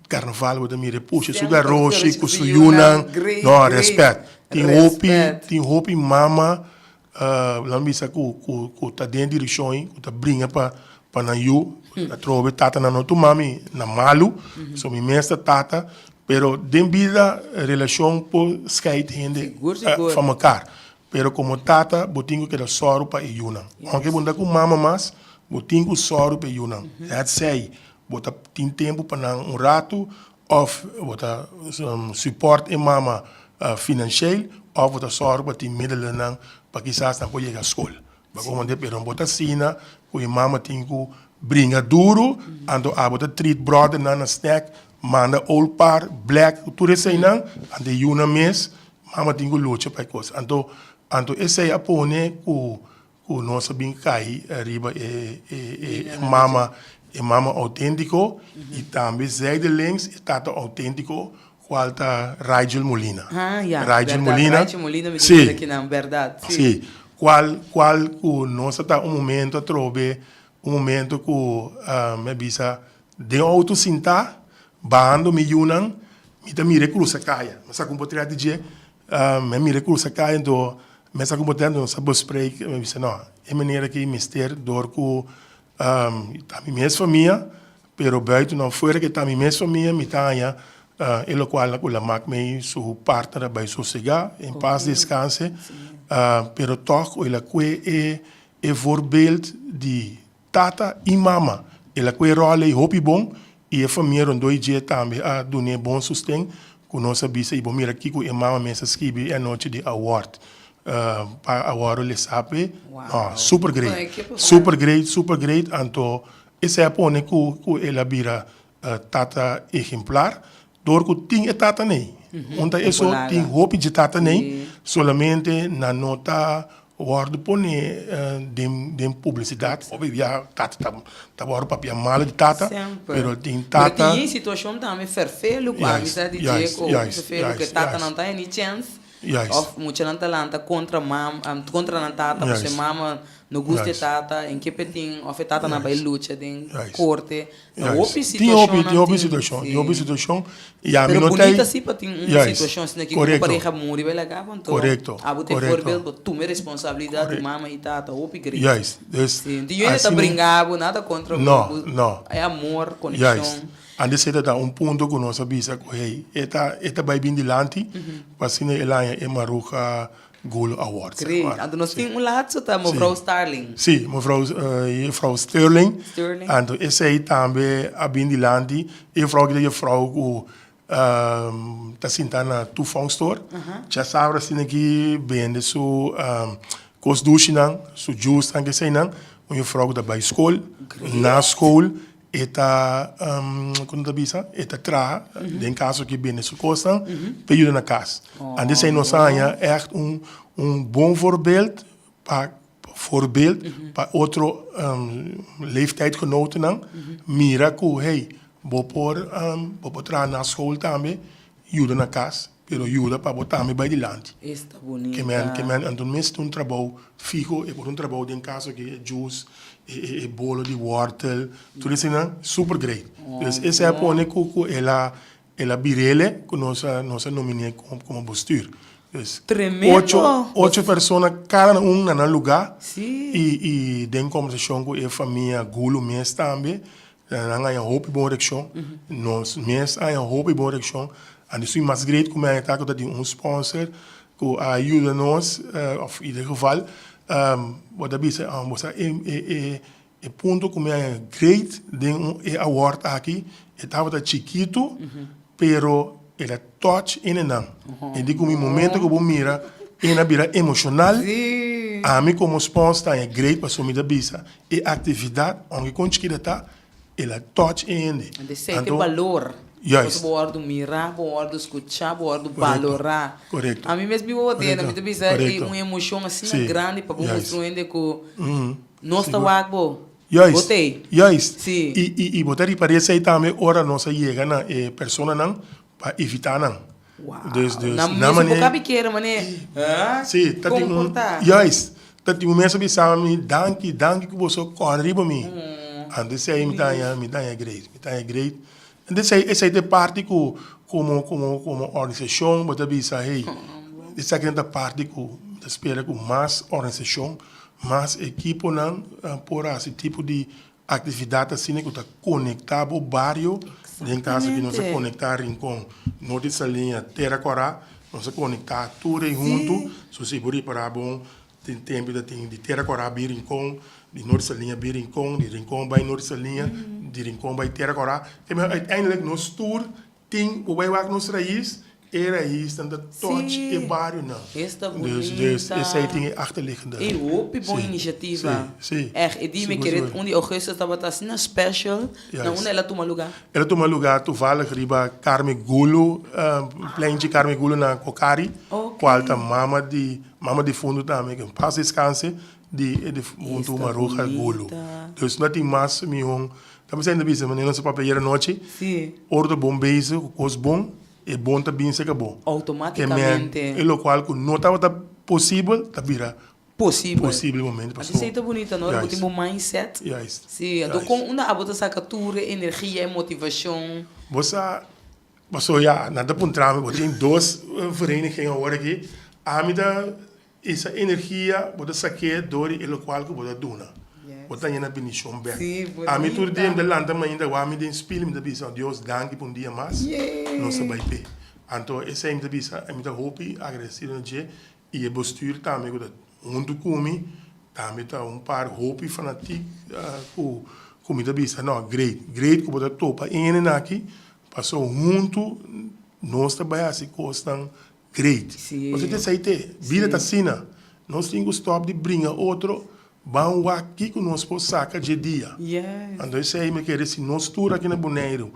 carnaval bo ta mira e pusha su garoshi cu su yunan, no, respet. Tin hopi, tin hopi mama Nan bisa ku ku ku ta den direkshon ei, ku ta bringa pa pa nan yu. Atrobe tatanan no tuma mi na malu, so mi mes ta tata, pero den bida relashon por skeit hende van mekar. Pero komo tata bo tin ku keda sòru pa e yunan. Ounke bo no ta ku mama mas, bo tin ku sòru pa e yunan. Hètsei bo ta tin tempu pa nan un ratu Of bo ta support e mama financieel of bo ta sòru pa tin middelennan pa kisas nan por yega skol. Bo komprende? Pero bo ta asina ku e mama tin ku bringa duru, anto abo ta treat bròdernan na snack, manda old par, black, tur eseinan, anto e yunan mes mama tin ku lucha pa e kos. Anto anto esei a pone ku Ku nos a bin kai riba e e mama e mama outentiko i tambe zijdelings e tata outentiko kual ta Rigel Molina. Ah ya, Rigel bèrdat, Molina. Rigel Molina mi Sí. tin aki nan, bèrdat, sí. Sí, kual kual ku nos a ta un momento atrobe, un momento ku mi a bisa den outo sintá bahando mi yunan mi ta mira e krusa kaya, mi a saka un potrèt di dje Mi a mira e krusa kai anto mi a sa ku bo ten nos a bespreek mi a bisa no e manera aki mester dor ku ta mi mes famia pero buiten of fuera ke ta mi mes famia mi ta haña e lokual ku la mak mei su partner a bai sosega en pas deskanse pero tòg ku el a kue e e voorbeeld di Tata i mama. El a kue ròl ei hopi bon i e famia rondó i dje tambe a dun'é bon sosten. ku nos a bisa i bo mira kiko e mama mes a skibi e anochi di award pa award lesa p'e. No, super great, super great, super great. Anto esei a pone ku ku el a bira tata ehemplar dor ku tin e tata nei. Un ta eso tin hopi dje tata nei, solamente nan no ta Wòrdu pone den den publisidat. Hopi bia tata ta ta wòrdu papia malu di tata, Semper. pero tin Pero tata. tin e situashon tambe ferfelu ku ami Juist, sa di dje juist, ku hopi juist, ferfelu ku e juist, tatanan juist. ta heni chèns Juist. òf muchanan ta lanta kontra mam kontra nan tata pasobra e Juist. mama no gusta e Juist. tata en ke petin òf e tatanan bai Juist. lucha den Juist. korte. Na Juist. hopi Tin hopi, situashonnan tin hopi tin, situashon, tin hopi sí. situashon i ami Pero no ta bunita sí pa tin un Juist. situashon asina ki ku bo Korekto. pareha muri bai laga bo anto Korekto, abo ta e korekto. voorbeeld bo tuma e responsabilidat di mama i tata hopi great. Juist. Dus Sí, di yo ta asina bringa bo nada kontra bo, No, bo no. e amor, konekshon. Juist. Antes e ta ta un punto ku nos a bisa ku hey, e ta e ta bai bin dilanti pa asina el haña e Maruja Golo Award. Great. Maar, Anto nos sí. tin un laatste ta mevrouw Sí. Starling. Sí, mevrouw, juffrouw Sterling. Sterling. Anto esei tambe a bin dilanti. E juffrouw aki ta juffrouw ku ta sinta na toevongstor. Djasabra asina aki bende su kos dushinan, su juicenan, keseinan. Un juffrouw ku ta bai skol, na skol E ta, kon ta bisa, e ta traha, den kaso ki bende su kosnan, pa yuda na kas. Antes ei nos a haña ègt un un bon voorbeeld pa voorbeeld pa otro leeftijdgenotennan mira ku hey, bo por bo por traha na skol tambe, yuda na kas, pero yuda pa bo tambe bai dilanti. Esta bunita. Ke men, ke men, anto mester un trabou fiho, e por un trabou den kaso ki e juice, e e e bolo di wortel, tur eseinan super great. Dus esei a pone ku ku el a el a bir'ele ku nos a nos a nominé komo komo bestuur. Dus Tremendo! ocho ocho persona kada un na nan lugá Sí. i i den kombersashon ku e famia Gulu mes tambe Nan haña hopi bon reakshon. Nos mes haña hopi bon reakshon. Anto esun mas great ku mi haña ta ku ta tin un sponsor ku a yuda nos, òf in ieder geval bo ta bisa bo sa e e e punto ku mi haña great den e award aki e tabata chikitu pero el a touch enenan. E di ku mi momento ku bo mira e na bira emoshonal, ami komo sponsor ta haña great pasobra mi ta bisa E actividad, aunke con chikita ta, el a touch e hende. Ante esei ta e balor. Juist. Pasobra bo wordo mira, bo wordo scucha, bo wordo balora. Correcto. Ami mes biba bo tenda, mi ta bisa e un emocion asina grandi pa bo mustra un hende cu nos ta wak bo. Juist. Bo t'ei. Juist. Si. Y bo ta ripara esei tambe ora nos a yega na e personanan pa evita nan. Wow. Dus, dus, Na na mes mane- bo kabi kere mane, huh? Sí, ta tin Kon un, por ta? juist, ta tin un mes a bisa mi, danki, danki ku boso kòrda riba mi. Anto esei mi ta haña, mi ta haña great, mi ta haña great. Anto esei, esei ta e parti ku komo, komo, komo organisashon bo ta bisa, hey, esaki nan ta parti ku mi ta spera ku mas organisashon, mas ekiponan por hasi tipo di Actividad asina cu ta conecta bo bario, den caso aki nos a conecta Rincon, Norte Saliña, Tera Cora, nos a conecta tur ey hunto, so si bo ripara bon tin tempo ta tin di Tera Cora bin Rincon, di Norte Saliña bin Rincon, di Rincon bay Norte Saliña, di Rincon bay Tera Cora, uiteindelijk nos tur Tin bo bai wak nos rais, e raisnan ta touch Sí. e barionan. Esta Dus, dus bunita. esei tin e achterliggende. Ey, hopi bon Sí, iniciativa. sí, sí. Echt, e di mi Sigur, kere sigur. un di augustus tabata asina special. Na Juist. unda el a tuma luga? El a tuma luga toevallig riba Carme Gulu, pleintje Carme Gulu na Cocari, Ok. cual ta mama di, mama difunto tambe, que en paz descanse, di e difunto Esta Maruja Gulu. bunita. Dus no tin mas mihon Ta bisa hende bisa, manera nos a papia ayera nochi, Sí. ora ta bon bezig ku kos bon, e bon ta bin serka bo. Outomátikamente. Ke men, e lokual ku no tabata posibel, ta bira Posibel. posibel momento Anto pasobra. esei ta bunita, no? Ora bo tin bo mindset. Juist. Sí, anto Juist. kon unda abo ta saka tur e energia e motivashon? Bo sa, pasobra ya, nan ta puntra mi, bo tin dos vereniging awor aki, ami ta Esa energia bo ta sak'é dor di e lokual ku bo ta duna. Bo ta haña na bendishon bèk. Ami tur dia mi ta lanta mainta wak mi den spil mi ta bisa, Dios danki pa un dia mas nos ta bai p'e. Anto esei mi ta bisa mi ta hopi agradesido na dje i e bestuur tambe ku ta huntu ku mi tambe ta un par hopi fanatik ku ku mi ta bisa no great great ku bo ta topa e hendenan aki paso huntu. Nos ta bai hasi kosnan great. Pasobra ta esei te. Bida ta asina. Nos tin ku stòp di bringa otro, ban wak kiko nos por saka dje dia. Anto esei mi kere si nos tur aki na Boneiru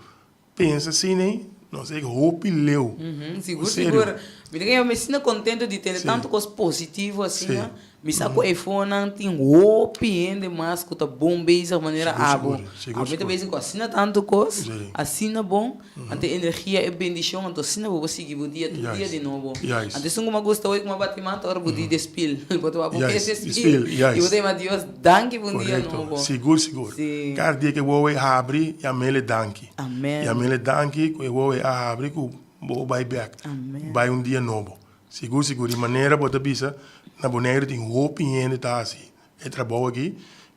pensa asina ei, nos ei hopi leu. Sigur sigur. Mi ta kere mi asina kontento di tende tantu kos positivo asina. Mi sa ku eifonan tin hopi hende mas ku ta bon bezig manera abo. Abo mi ta bezig ku asina tantu kos, asina bon, anto e energia, e bendishon, anto asina bo por sigui bo dia tur dia di nobo. Anto esun ku mi a gusta hoy ku mi a bati man ta ora bo di despil. Bo ta wak bo mes despil i bo ta yama Dios danki pa un dia nobo. Sigur sigur. Kada dia ku e wowo e habri, yam'el e danki. Yam'el e danki ku e wowo e a habri ku bo bai bek, bai un dia nobo. Sigur sigur di manera bo ta bisa na Boneiru tin hopi hende ta hasi e trabou aki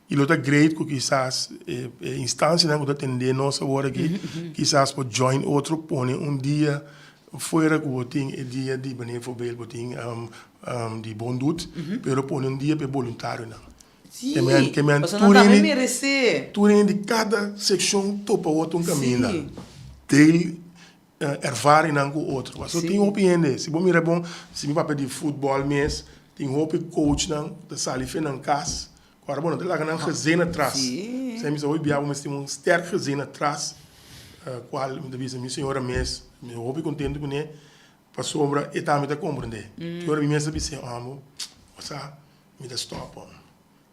i lo ta great ku kisas e instansianan ku ta tende nos awor aki kisas por join otro pone un dia fuera ku bo tin e dia di bijvoorbeeld bo tin di bon doet pero pone un dia pa e boluntarionan. Sí, pasobra nan tambe meresé. Tur hende di kada sekshon topa otro un kaminda. Deel ervaringnan ku otro. Pasobra tin hopi hende, si bo mira bon, si mi papia di futbòl mes, tin hopi coachnan ku ta sali fe nan kas, ku ora bo no ta laga nan gezin atras. Esei mi sa hopi bia bo mester tin un sterk gezin atras, kual mi ta bisa mi señora mes, mi hopi kontentu kuné, pasobra e tambe ta komprendé. Ki ora mi mes ta bis'é, amo, bo sa, mi ta stòp.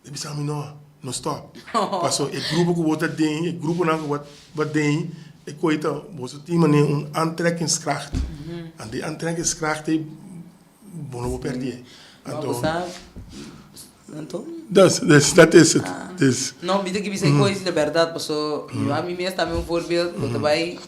E bisa mi no, no stop. Paso e grupo ku bo ta den, e gruponan ku bo ta den, e koi ta boso tin manera un aantrekkingskracht. Anto e aantrekkingskracht ei bo no por pèrdè. Anto. Anto? Dus, dus dat is het. Dus. No, mi ta bisa e koi di bèrdat paso mi mes tambe un voorbeeld, bo ta bai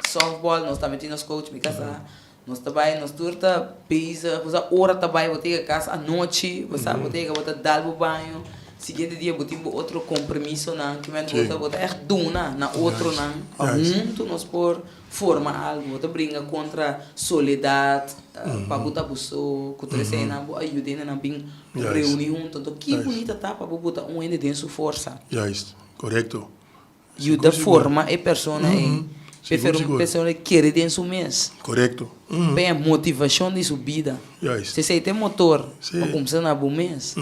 softball, nos tambe tin nos coach, mi kasá. Nos ta bai, nos tur ta bezig, bo sa ora ta bai, bo ta yega kas anochi, bo sa, bo ta yega bo ta dal bo baño, siguiente dia bo tin bo otro compromisonan, ki men bo ta bo ta ègt duna na otronan pa huntu nos por forma algu, bo ta bringa kontra soledat, pa bo ta bo so, ku tur eseinan bo a yuda hendenan bin reuni huntu, anto ki bunita ta pa bo buta un hende den su forsa. Juist, korekto. Yuda forma e persona ei. Prefer un persona ei kere den su mes. Korekto. P'e motivashon di su bida. Juist. Si esei ta e motor pa kumsa na bo mes.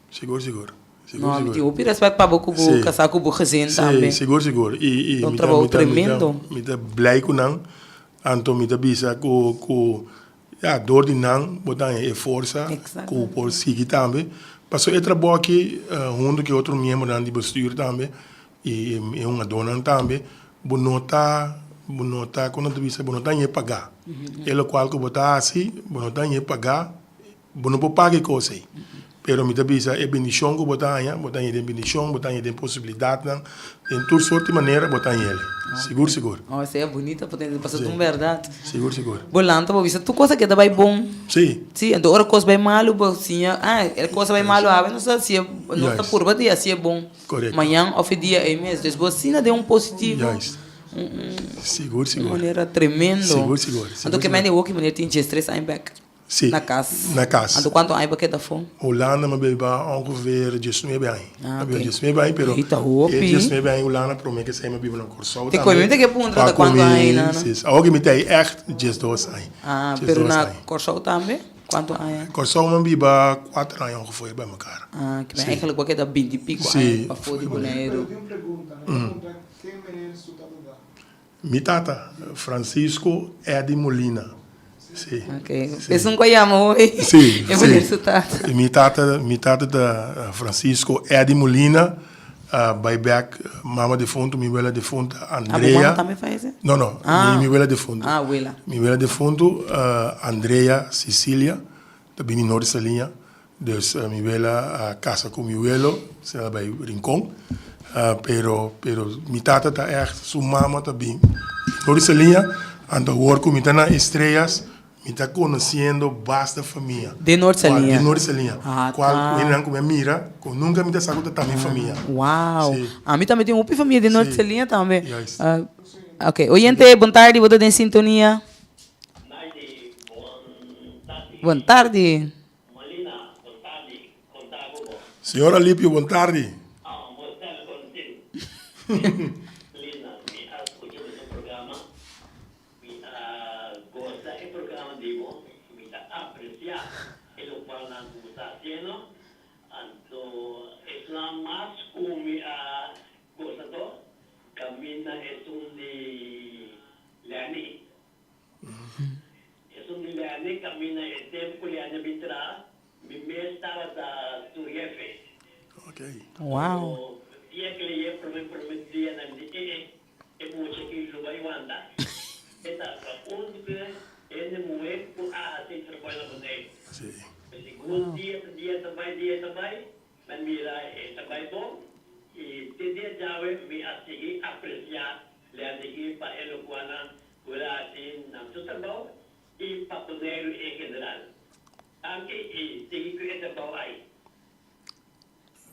Sigur, sigur. No, mi tin hopi rèspèt pa bo ku bo kasá ku bo gezin tambe. Si, sigur, sigur. I, i un trabou tremendo. Mi ta blij ku nan. Anto mi ta bisa ku, ku Ya, dor di nan bo ta haña e forsa ku bo por sigui tambe. Pasobra e trabou aki huntu ku e otro miembronan di bestuur tambe i e hungadónan tambe, bo no ta, bo no ta, kon nan ta bisa, bo no ta haña e pagá. E lokual ku bo ta hasi, bo no ta haña e pagá, bo no por paga e kos ei. Pero mi ta bisa e bendishon ku bo ta haña, bo ta haña den bendishon, bo ta haña den posibilidatnan, den tur sorti manera bo ta haña el. Sigur, sigur. Oh, esei a bunita potencia, pasobra ta un bèrdat. Sigur, sigur. Bo lanta, bo bisa tur kos a keda bai bon. Sí. Sí, anto ora kos bai malu, bo siña, ah, e kos a bai malu awe, nos ta hasié, nos ta purba di hasié bon. Korekto. Mañan òf e dia ei mes. Dus bo asina den un positivo. Juist. Sigur, sigur. Un manera tremendo. Sigur, sigur. Anto ke mende hoki manera tin diestres aña bèk. Sí, Na kas. na kas. Anto kuantu aña bo keda afó? Hulanda mi biba ongeveer diesnuebe aña. Ah, Mi biba ok. diesnuebe aña, pero Ei ta hopi. e diesnuebe aña Hulanda promé ke esei mi biba na Kòrsou Te tambe. koe mi ta ke puntra Pa ta kuantu ku mi aña na. Sí, awor ke mi ta ei ègt diesdos aña. Ah, Diesdos pero na aña. Kòrsou tambe kuantu aña? Kòrsou mi biba kuater aña ongeveer bai mekar. Ah, ke men Sí. eigenlijk bo keda binti i piko Sí. aña pafó di Boneiru. Pero tin un pregunta, mi ta puntra ken meneer su ta duda? Mi tata, Francisco Eddy Molina. Sí. Ok. Esun ku a yama hoy. Sí, E meneer su tata. Mi tata, mi tata ta Francisco Eddy Molina. Bai bek mama defuntu, mi wela defuntu Andrea. Ah, bo mama tambe fayese? No, no. Ah. Mi, mi wela defuntu. Ah, wela. Mi wela defuntu, Andrea Cecilia, ta bini Noord Saliña. Dus mi wela a casa cu mi welo, asina ta bay Rincon. Pero, pero mi tata ta echt, su mama ta bin for di Saliña, anto awor cu mi ta na Estrellas, mi ta conociendo basta famia. Den Noord Saliña? Den Noord Saliña. Ah, Cual ta. cu hendenan cu mi a mira, cu nunca mi ta sa cu ta ta mi famia. Wow. Si. Ami tambe tin hopi famia den Noord Si. Saliña tambe. Juist. Ok, oyente, bon tardi, bo ta den sintonia. Bon tardi. Señor Alipio, bon tardi. treno, anto esnan mas ku mi a gosa to, kaminda esun di Lenny. Esun di Lenny kaminda e tempu ku Lenny a bin traha, mi mes tabata su hefe. Wow. Dia ku leye prome prome dianan di e e. E mucha ki lo bai wanta, e ta pa un di hende muhé ku a hasi e trabou na Boneiru. Segun dia ta dia ta bai, dia ta bai, mi a mira e ta bai bon i te dia djawe mi a sigui apresiá Leandiki pa e lokualnan ku el a hasi na su trabou i pa Boneiru en general. Danki i sigui ku e trabou ai.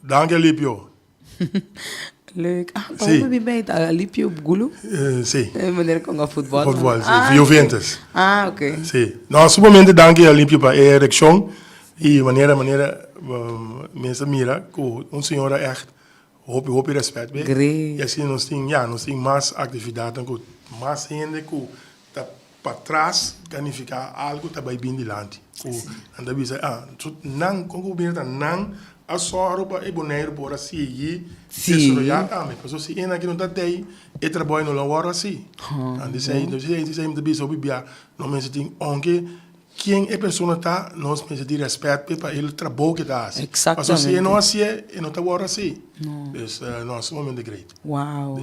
Danki Alipio. Leuk. Ah, pa Sí. hopi bin bij Alipio Gulu? Eh, sí. Eh, meneer kon ga voetbal. Voetbal, sí. Ah, Juventus. Ah, oké. Sí. No, sumamente danki Alipio pa e reaccion y manera manera um, mensen mira ku un señora echt hopi hopi respet be. Great. Y asina nos tin ya, nos tin mas actividadnan ku mas hende ku ta Patras ta nifiká algu ta bai bin dilanti. Ku nan ta bisa, ah, so nan, kon ku bira ta nan a sòru pa e Boneiru por a sigui desaroyá tambe. Pasobra si e nan aki no ta tei, e trabou no lo wòrdu hasi. Nan di esei, esei mi ta bisa hopi bia, nos mester tin, ounke ken e persona ta, nos mester tin rèspèt p'e pa e trabou ke ta hasi. Pasobra si e no hasié, e no ta wòrdu hasi. Dus, no, sumamente great. Wow.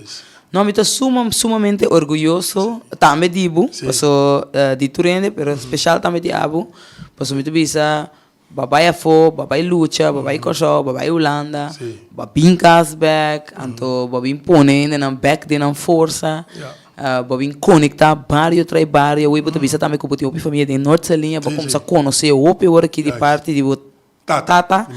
No, mi ta suma, sumamente orguyoso tambe di bo, paso di tur hende, pero special tambe di abo, paso mi ta bisa, bo a bai afó, bo a bai lucha, bo a bai Kòrsou, bo a bai Hulanda, bo a bin kas bèk, anto bo a bin pone hendenan bèk den nan forsa, bo a bin konektá bario tras bario, awor bo ta bisa tambe ku bo tin hopi famia den Noord Saliña, bo a kuminsá konosé hopi awor aki di parti di bo Tata.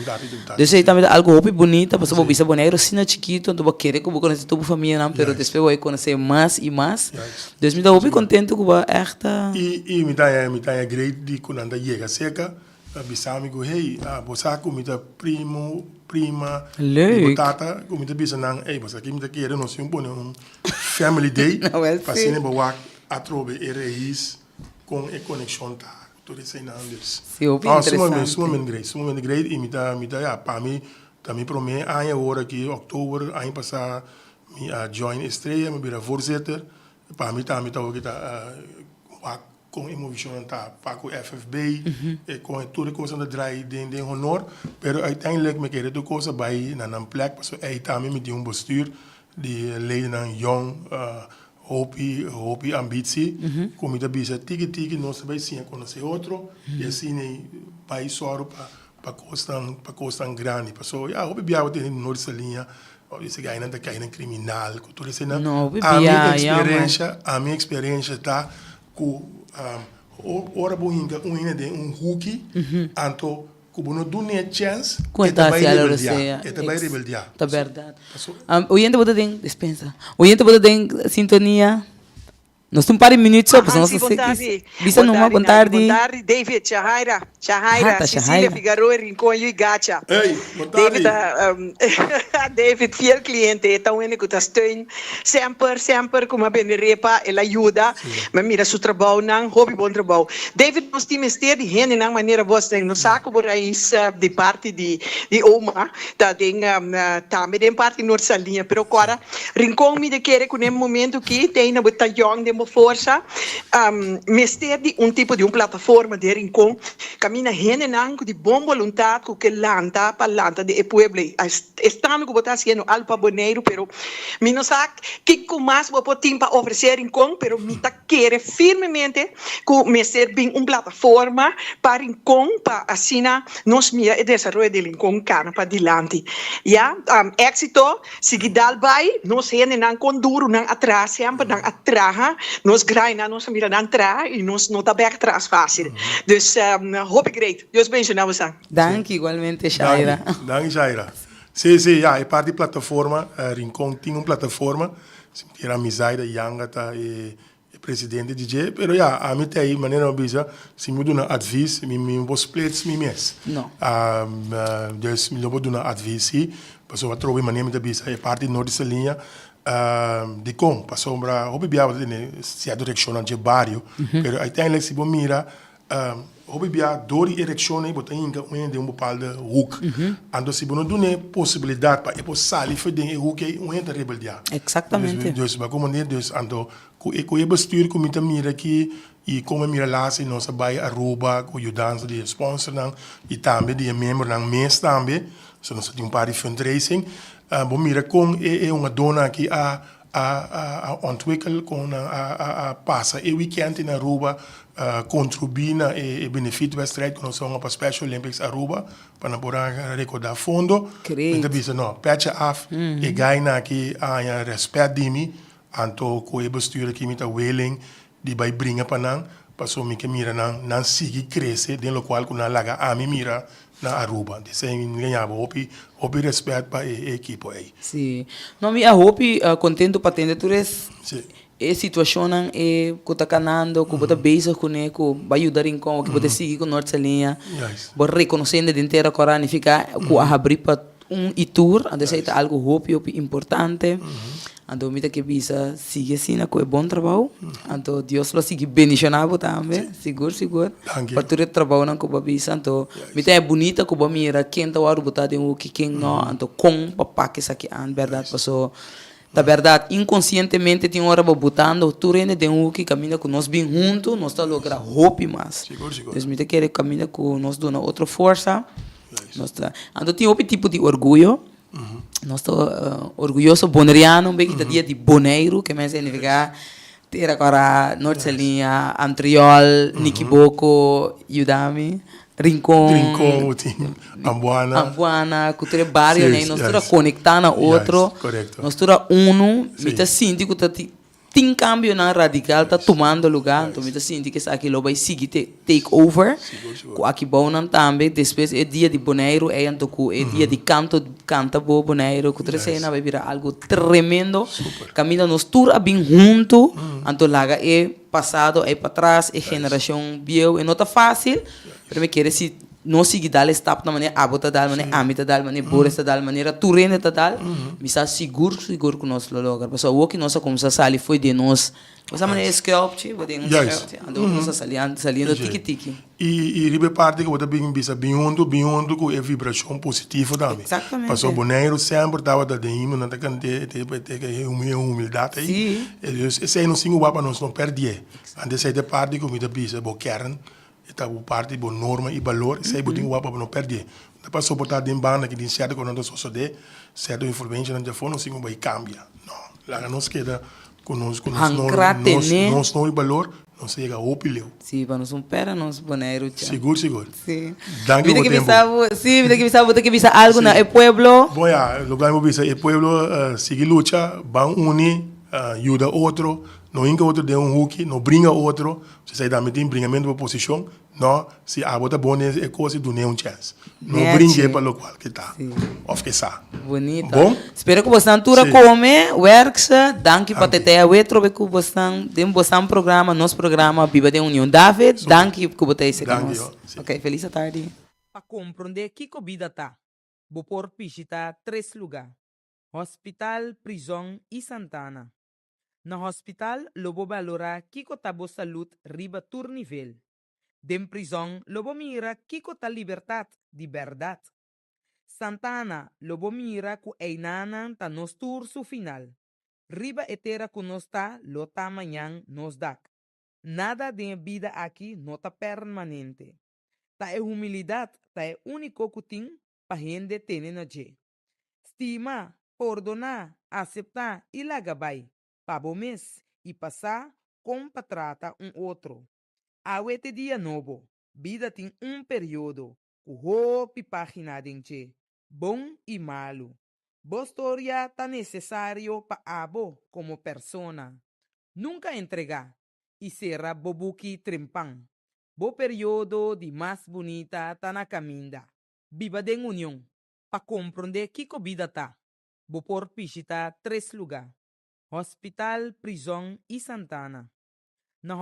Dus ei tambe ta algo hopi bunita pasobra bo bisa Boneiru asina chikito anto bo kere ku bo konosé tur bo famianan pero despues bo a konosé mas i mas. Dus mi ta hopi kontento ku bo a ègt ta. I i mi ta haña mi ta haña great di ku nan ta yega serka ta bisa mi ku hey bo sa ku mi ta primo prima di bo tata ku mi ta bisa nan ey bo sa ki mi ta kere nos tin pone un family day pa asina bo wak atrobe e reis kon e konekshon ta. Tur eseinan dus. Sí, hopi No, interesante. sumamente, sumamente great, sumamente great y mi ta, mi ta, ya, pa mi, ta mi prome aña awor aki, oktober aña pasa mi a join Estrella, mi bira voorzitter. Pa mi tambe ta hopi ta wak kon e movicionnan ta pa ku FFB, e kon e tur e kosnan ta draai den den honor, pero uiteindelijk mi kere tur kos a bai na nan plek, pasobra ei tambe mi tin un bestuur di ledennan yong, Hopi, hopi ambitsi ku mi ta bisa tiki tiki nos ta bai siña konosé otro i asina bai sòru pa pa kosnan pa kosnan grandi. Pasobra ya hopi biaha bo tene di Noord Saliña esei gainan ta kai nan kriminal ku tur eseinan. No, hopi Ami biaha jammer. eksperensha, ami eksperensha ta ku ora bo hinka un hende den un huki anto Ku bo no dun'é chèns, Ku e e ta ta bai hasi algo rebeldiá. sea. E ta bai Ex. rebeldiá. Ta bèrdat. Paso. Oyente bo ta den, dispensa. Oyente bo ta den sintonia. Nos tin un par di minüt so, pasobra nos Hansi, ta bon seki. tardi. Bisa Bon numa, tardi, bon Nadi. Bon tardi. tardi, David, Shahaira, Ha, Shahaira, ta Cecilia Shahaira. Figaroa, Rincon, Yu y Gacha. Ey, bon David tardi. ta, um, David, fiel cliente, e ta un hende cu ta steun semper, semper cu mi a bende repa, el a yuda. Mi a mira su trabounan, hopi bon trabou. David, nos tin mester di hendenan manera bos den. Nos sa ku bo rais di parti di di oma ta den tambe den parti Noord Saliña, pero kora Rincon mi ta kere ku den momento ki teina bo ta yòn den bo forsa, mester di un tipo di un plataforma den Rincon kaminda hendenan ku di bon boluntat ku ke lanta pa lanta den e pueblo ei. Estando ku bo ta hasiendo algu pa Boneiru, pero mi no sa kiko mas bo por tin pa ofresé Rincon, pero mi ta kere firmemente ku mester bin un plataforma pa Rincon pa asina nos mira e desaroyo di Rincon kana pa dilanti. Ya, éksito, sigui dal bai, nos hendenan kon duru nan a traha, semper nan a traha, nos grainan nos a mira nan traha i nos no ta bèk atras fásil. Dus hopi great, Dios benshoná bosan. Danki igualmente Shaira. Danki, danki Shaira. Sí, sí, ya, e parti plataforma, Rincon tin un plataforma, si mi kier a Mizaida Yanga ta e presidente di dje, pero ya, ami ta ei, manera mi a bisa, si mi duna advis, mi mi no por splits mi mes. No. Dus mi no por duna advis si, pasobra atrobe manera mi ta bisa e parti Noord Saliña, dikon? Pasobra hopi bia bo ta tene sierto reakshonnan dje bario, pero uiteindelijk si bo mira. Hopi bia dor di e reakshon ei bo ta hinka un hende den un bepaalde hoek. Anto si bo no duna e posibilidat pa e por sali for den e hoek ei, un hende ta rebeldiá. Exactamente. Dus bo a komprendé? Dus anto ku e ku e bestuur ku mi ta mira aki i kon mi a mira laatst ei nos a bai Aruba ku yudansa di e sponsornan i tambe di e miembronan mes tambe, so nos a tin un par di fundraising, bo mira kon e e hungadónan aki a a a ontwikkel kon nan a a a pasa e weekend in Aruba, contribuí na e benefietwedstrijd ku nos a hunga pa Special Olympics Aruba pa nan por a rekoudá fondo. Mi ta bisa no, pètje af, e gainan aki a haña rèspèt di mi, anto ku e bestuur aki mi ta willing di bai bringa pa nan, pasobra mi ke mira nan nan sigui krese den lokual ku nan laga ami mira na Aruba. Esei mi gaña bo hopi hopi rèspèt pa e ekipo ei. Sí. No, mi a hopi kontentu pa tende tur es e situashonnan e ku ta kanando, ku bo ta bezig kuné, ku bo a yuda Rincon, ku bo ta sigui ku Noord Saliña. Bo rekonosé den tera kòrá nifiká ku a habrí pa un i tur, anto esei ta algu hopi hopi importante. Anto mi ta ke bisa sigui asina ku e bon trabou, anto Dios lo sigui bendishoná bo tambe, sigur sigur, pa tur e trabounan ku bo a bisa. Anto mi ta haña bunita ku bo a mira ken ta wòrdu botá den hoki, ken no, anto kon pa pak esaki an, bèrdat? Paso ta bèrdat inkonsientemente tin ora bo botando tur hende den hoki kaminda ku nos bin huntu nos ta logra hopi mas. Dus mi ta kere kaminda ku nos duna otro forsa. Nos ta, anto tin hopi tipo di orguyo. Nos ta orguyoso boneriano, un beki ta dia di Boneiru, ke men significa Tera Kòrá, Noord Saliña, Antriol, Nikiboko, Yudami, Rincon, Rincon, tin Ambuana. Ambuana, ku tur e barionan ei, nos tur a konektá na otro, nos tur a unu, mi ta sinti ku ta tin. Tin cambionan radical ta tumando lugar, anto mi ta sinti cu esaki lo bay sigui te take over, cu aki bounan tambe, despues e dia di Boneiru ey anto cu e dia di canto canta bo Boneiru cu tur esey nan bay bira algo tremendo, caminda nos tur a bin hunto, anto laga e pasado ey patras, e generacion bieu, e no ta facil, pero mi kere si Nos sigui dal e stapnan manera abo ta dal, manera ami ta dal, manera Boris ta dal, manera tur hende ta dal, mi sa sigur sigur ku nos lo logra. Pasobra awor ku nos a kuminsá sali fo'i den nos, bo sa manera e skelpchi, bo den un skelpchi, anto awor ku nos a sali saliendo tiki tiki. I riba e parti ku bo ta bin bisa bin huntu, bin huntu ku e vibrashon positivo tambe. Exactamente. Pasobra Boneiru semper tabata den himno, nan ta kant'é e humildat ei. Dus esei nos tin ku wak pa nos no pèrdié. Anto esei ta e parti ku mi ta bisa bo kern E ta bo parti bo norma i balor, esei bo tin wak pa bo no pèrdè. No ta pa soportá den banda ki tin sèrto kos nan ta sosodé, sèrto influenshanan djafó nos tin ku bai kambia. No, laga nos keda ku nos ku nos Hankrá norma, nos tené. nos norma i balor, nos ta yega hopi leu. Sí, pa nos un pèrdè nos Boneiru cha. Sigur, sigur. Sí. Danki Mi ta pa bo ke tempu. bisa bo, sí, mi ta ke bisa bo ta ke bisa algu na e pueblo. Bon ya, loke mi por bisa e pueblo, sigui lucha, ban uni, yuda otro, no hinka otro den un huki, no bringa otro, Si esei tambe tin bringamentu pa posishon, no, si abo ta bon den e kos, dun'é un chèns. No bring'é pa lokual ke ta òf ke sa. Bonito. Bon? Spero ku bosnan tur a kome, wèrkse. Danki pa tete awe trobe ku bosnan den bosnan programa, nos programa Biba den Union. David, danki ku bo ta esei ku nos. Ok, felis atardi. Pa komprondé kiko bida ta, bo por bishitá tres lugá, Hospital, Prizòn i Santana. Na hospital lo bo balorá kiko ta bo salud riba tur nivel. Den prizòn lo bo mira kiko ta libertat di bèrdat. Santana lo bo mira ku einanan ta nos tur su final. Riba e tera ku nos ta lo ta mañan nos dak. Nada den e bida aki no ta permanente. Ta e humilidat ta e úniko ku tin pa hende tene na dje. Stima, pordoná, aseptá i laga bai, pa bo mes i pa sa kon pa trata un otro. Awe t'e dia nobo, bida tin un periodo ku hopi página den dje, bon i malu. Bo storia ta nesesario pa abo komo persona. Nunka entregá i sera bo buki trempan. Bo periodo di mas bunita ta na kaminda. Biba den union. Pa komprondé kiko bida ta, bo por bishitá tres lugá, hospital, prizòn i santana. Na.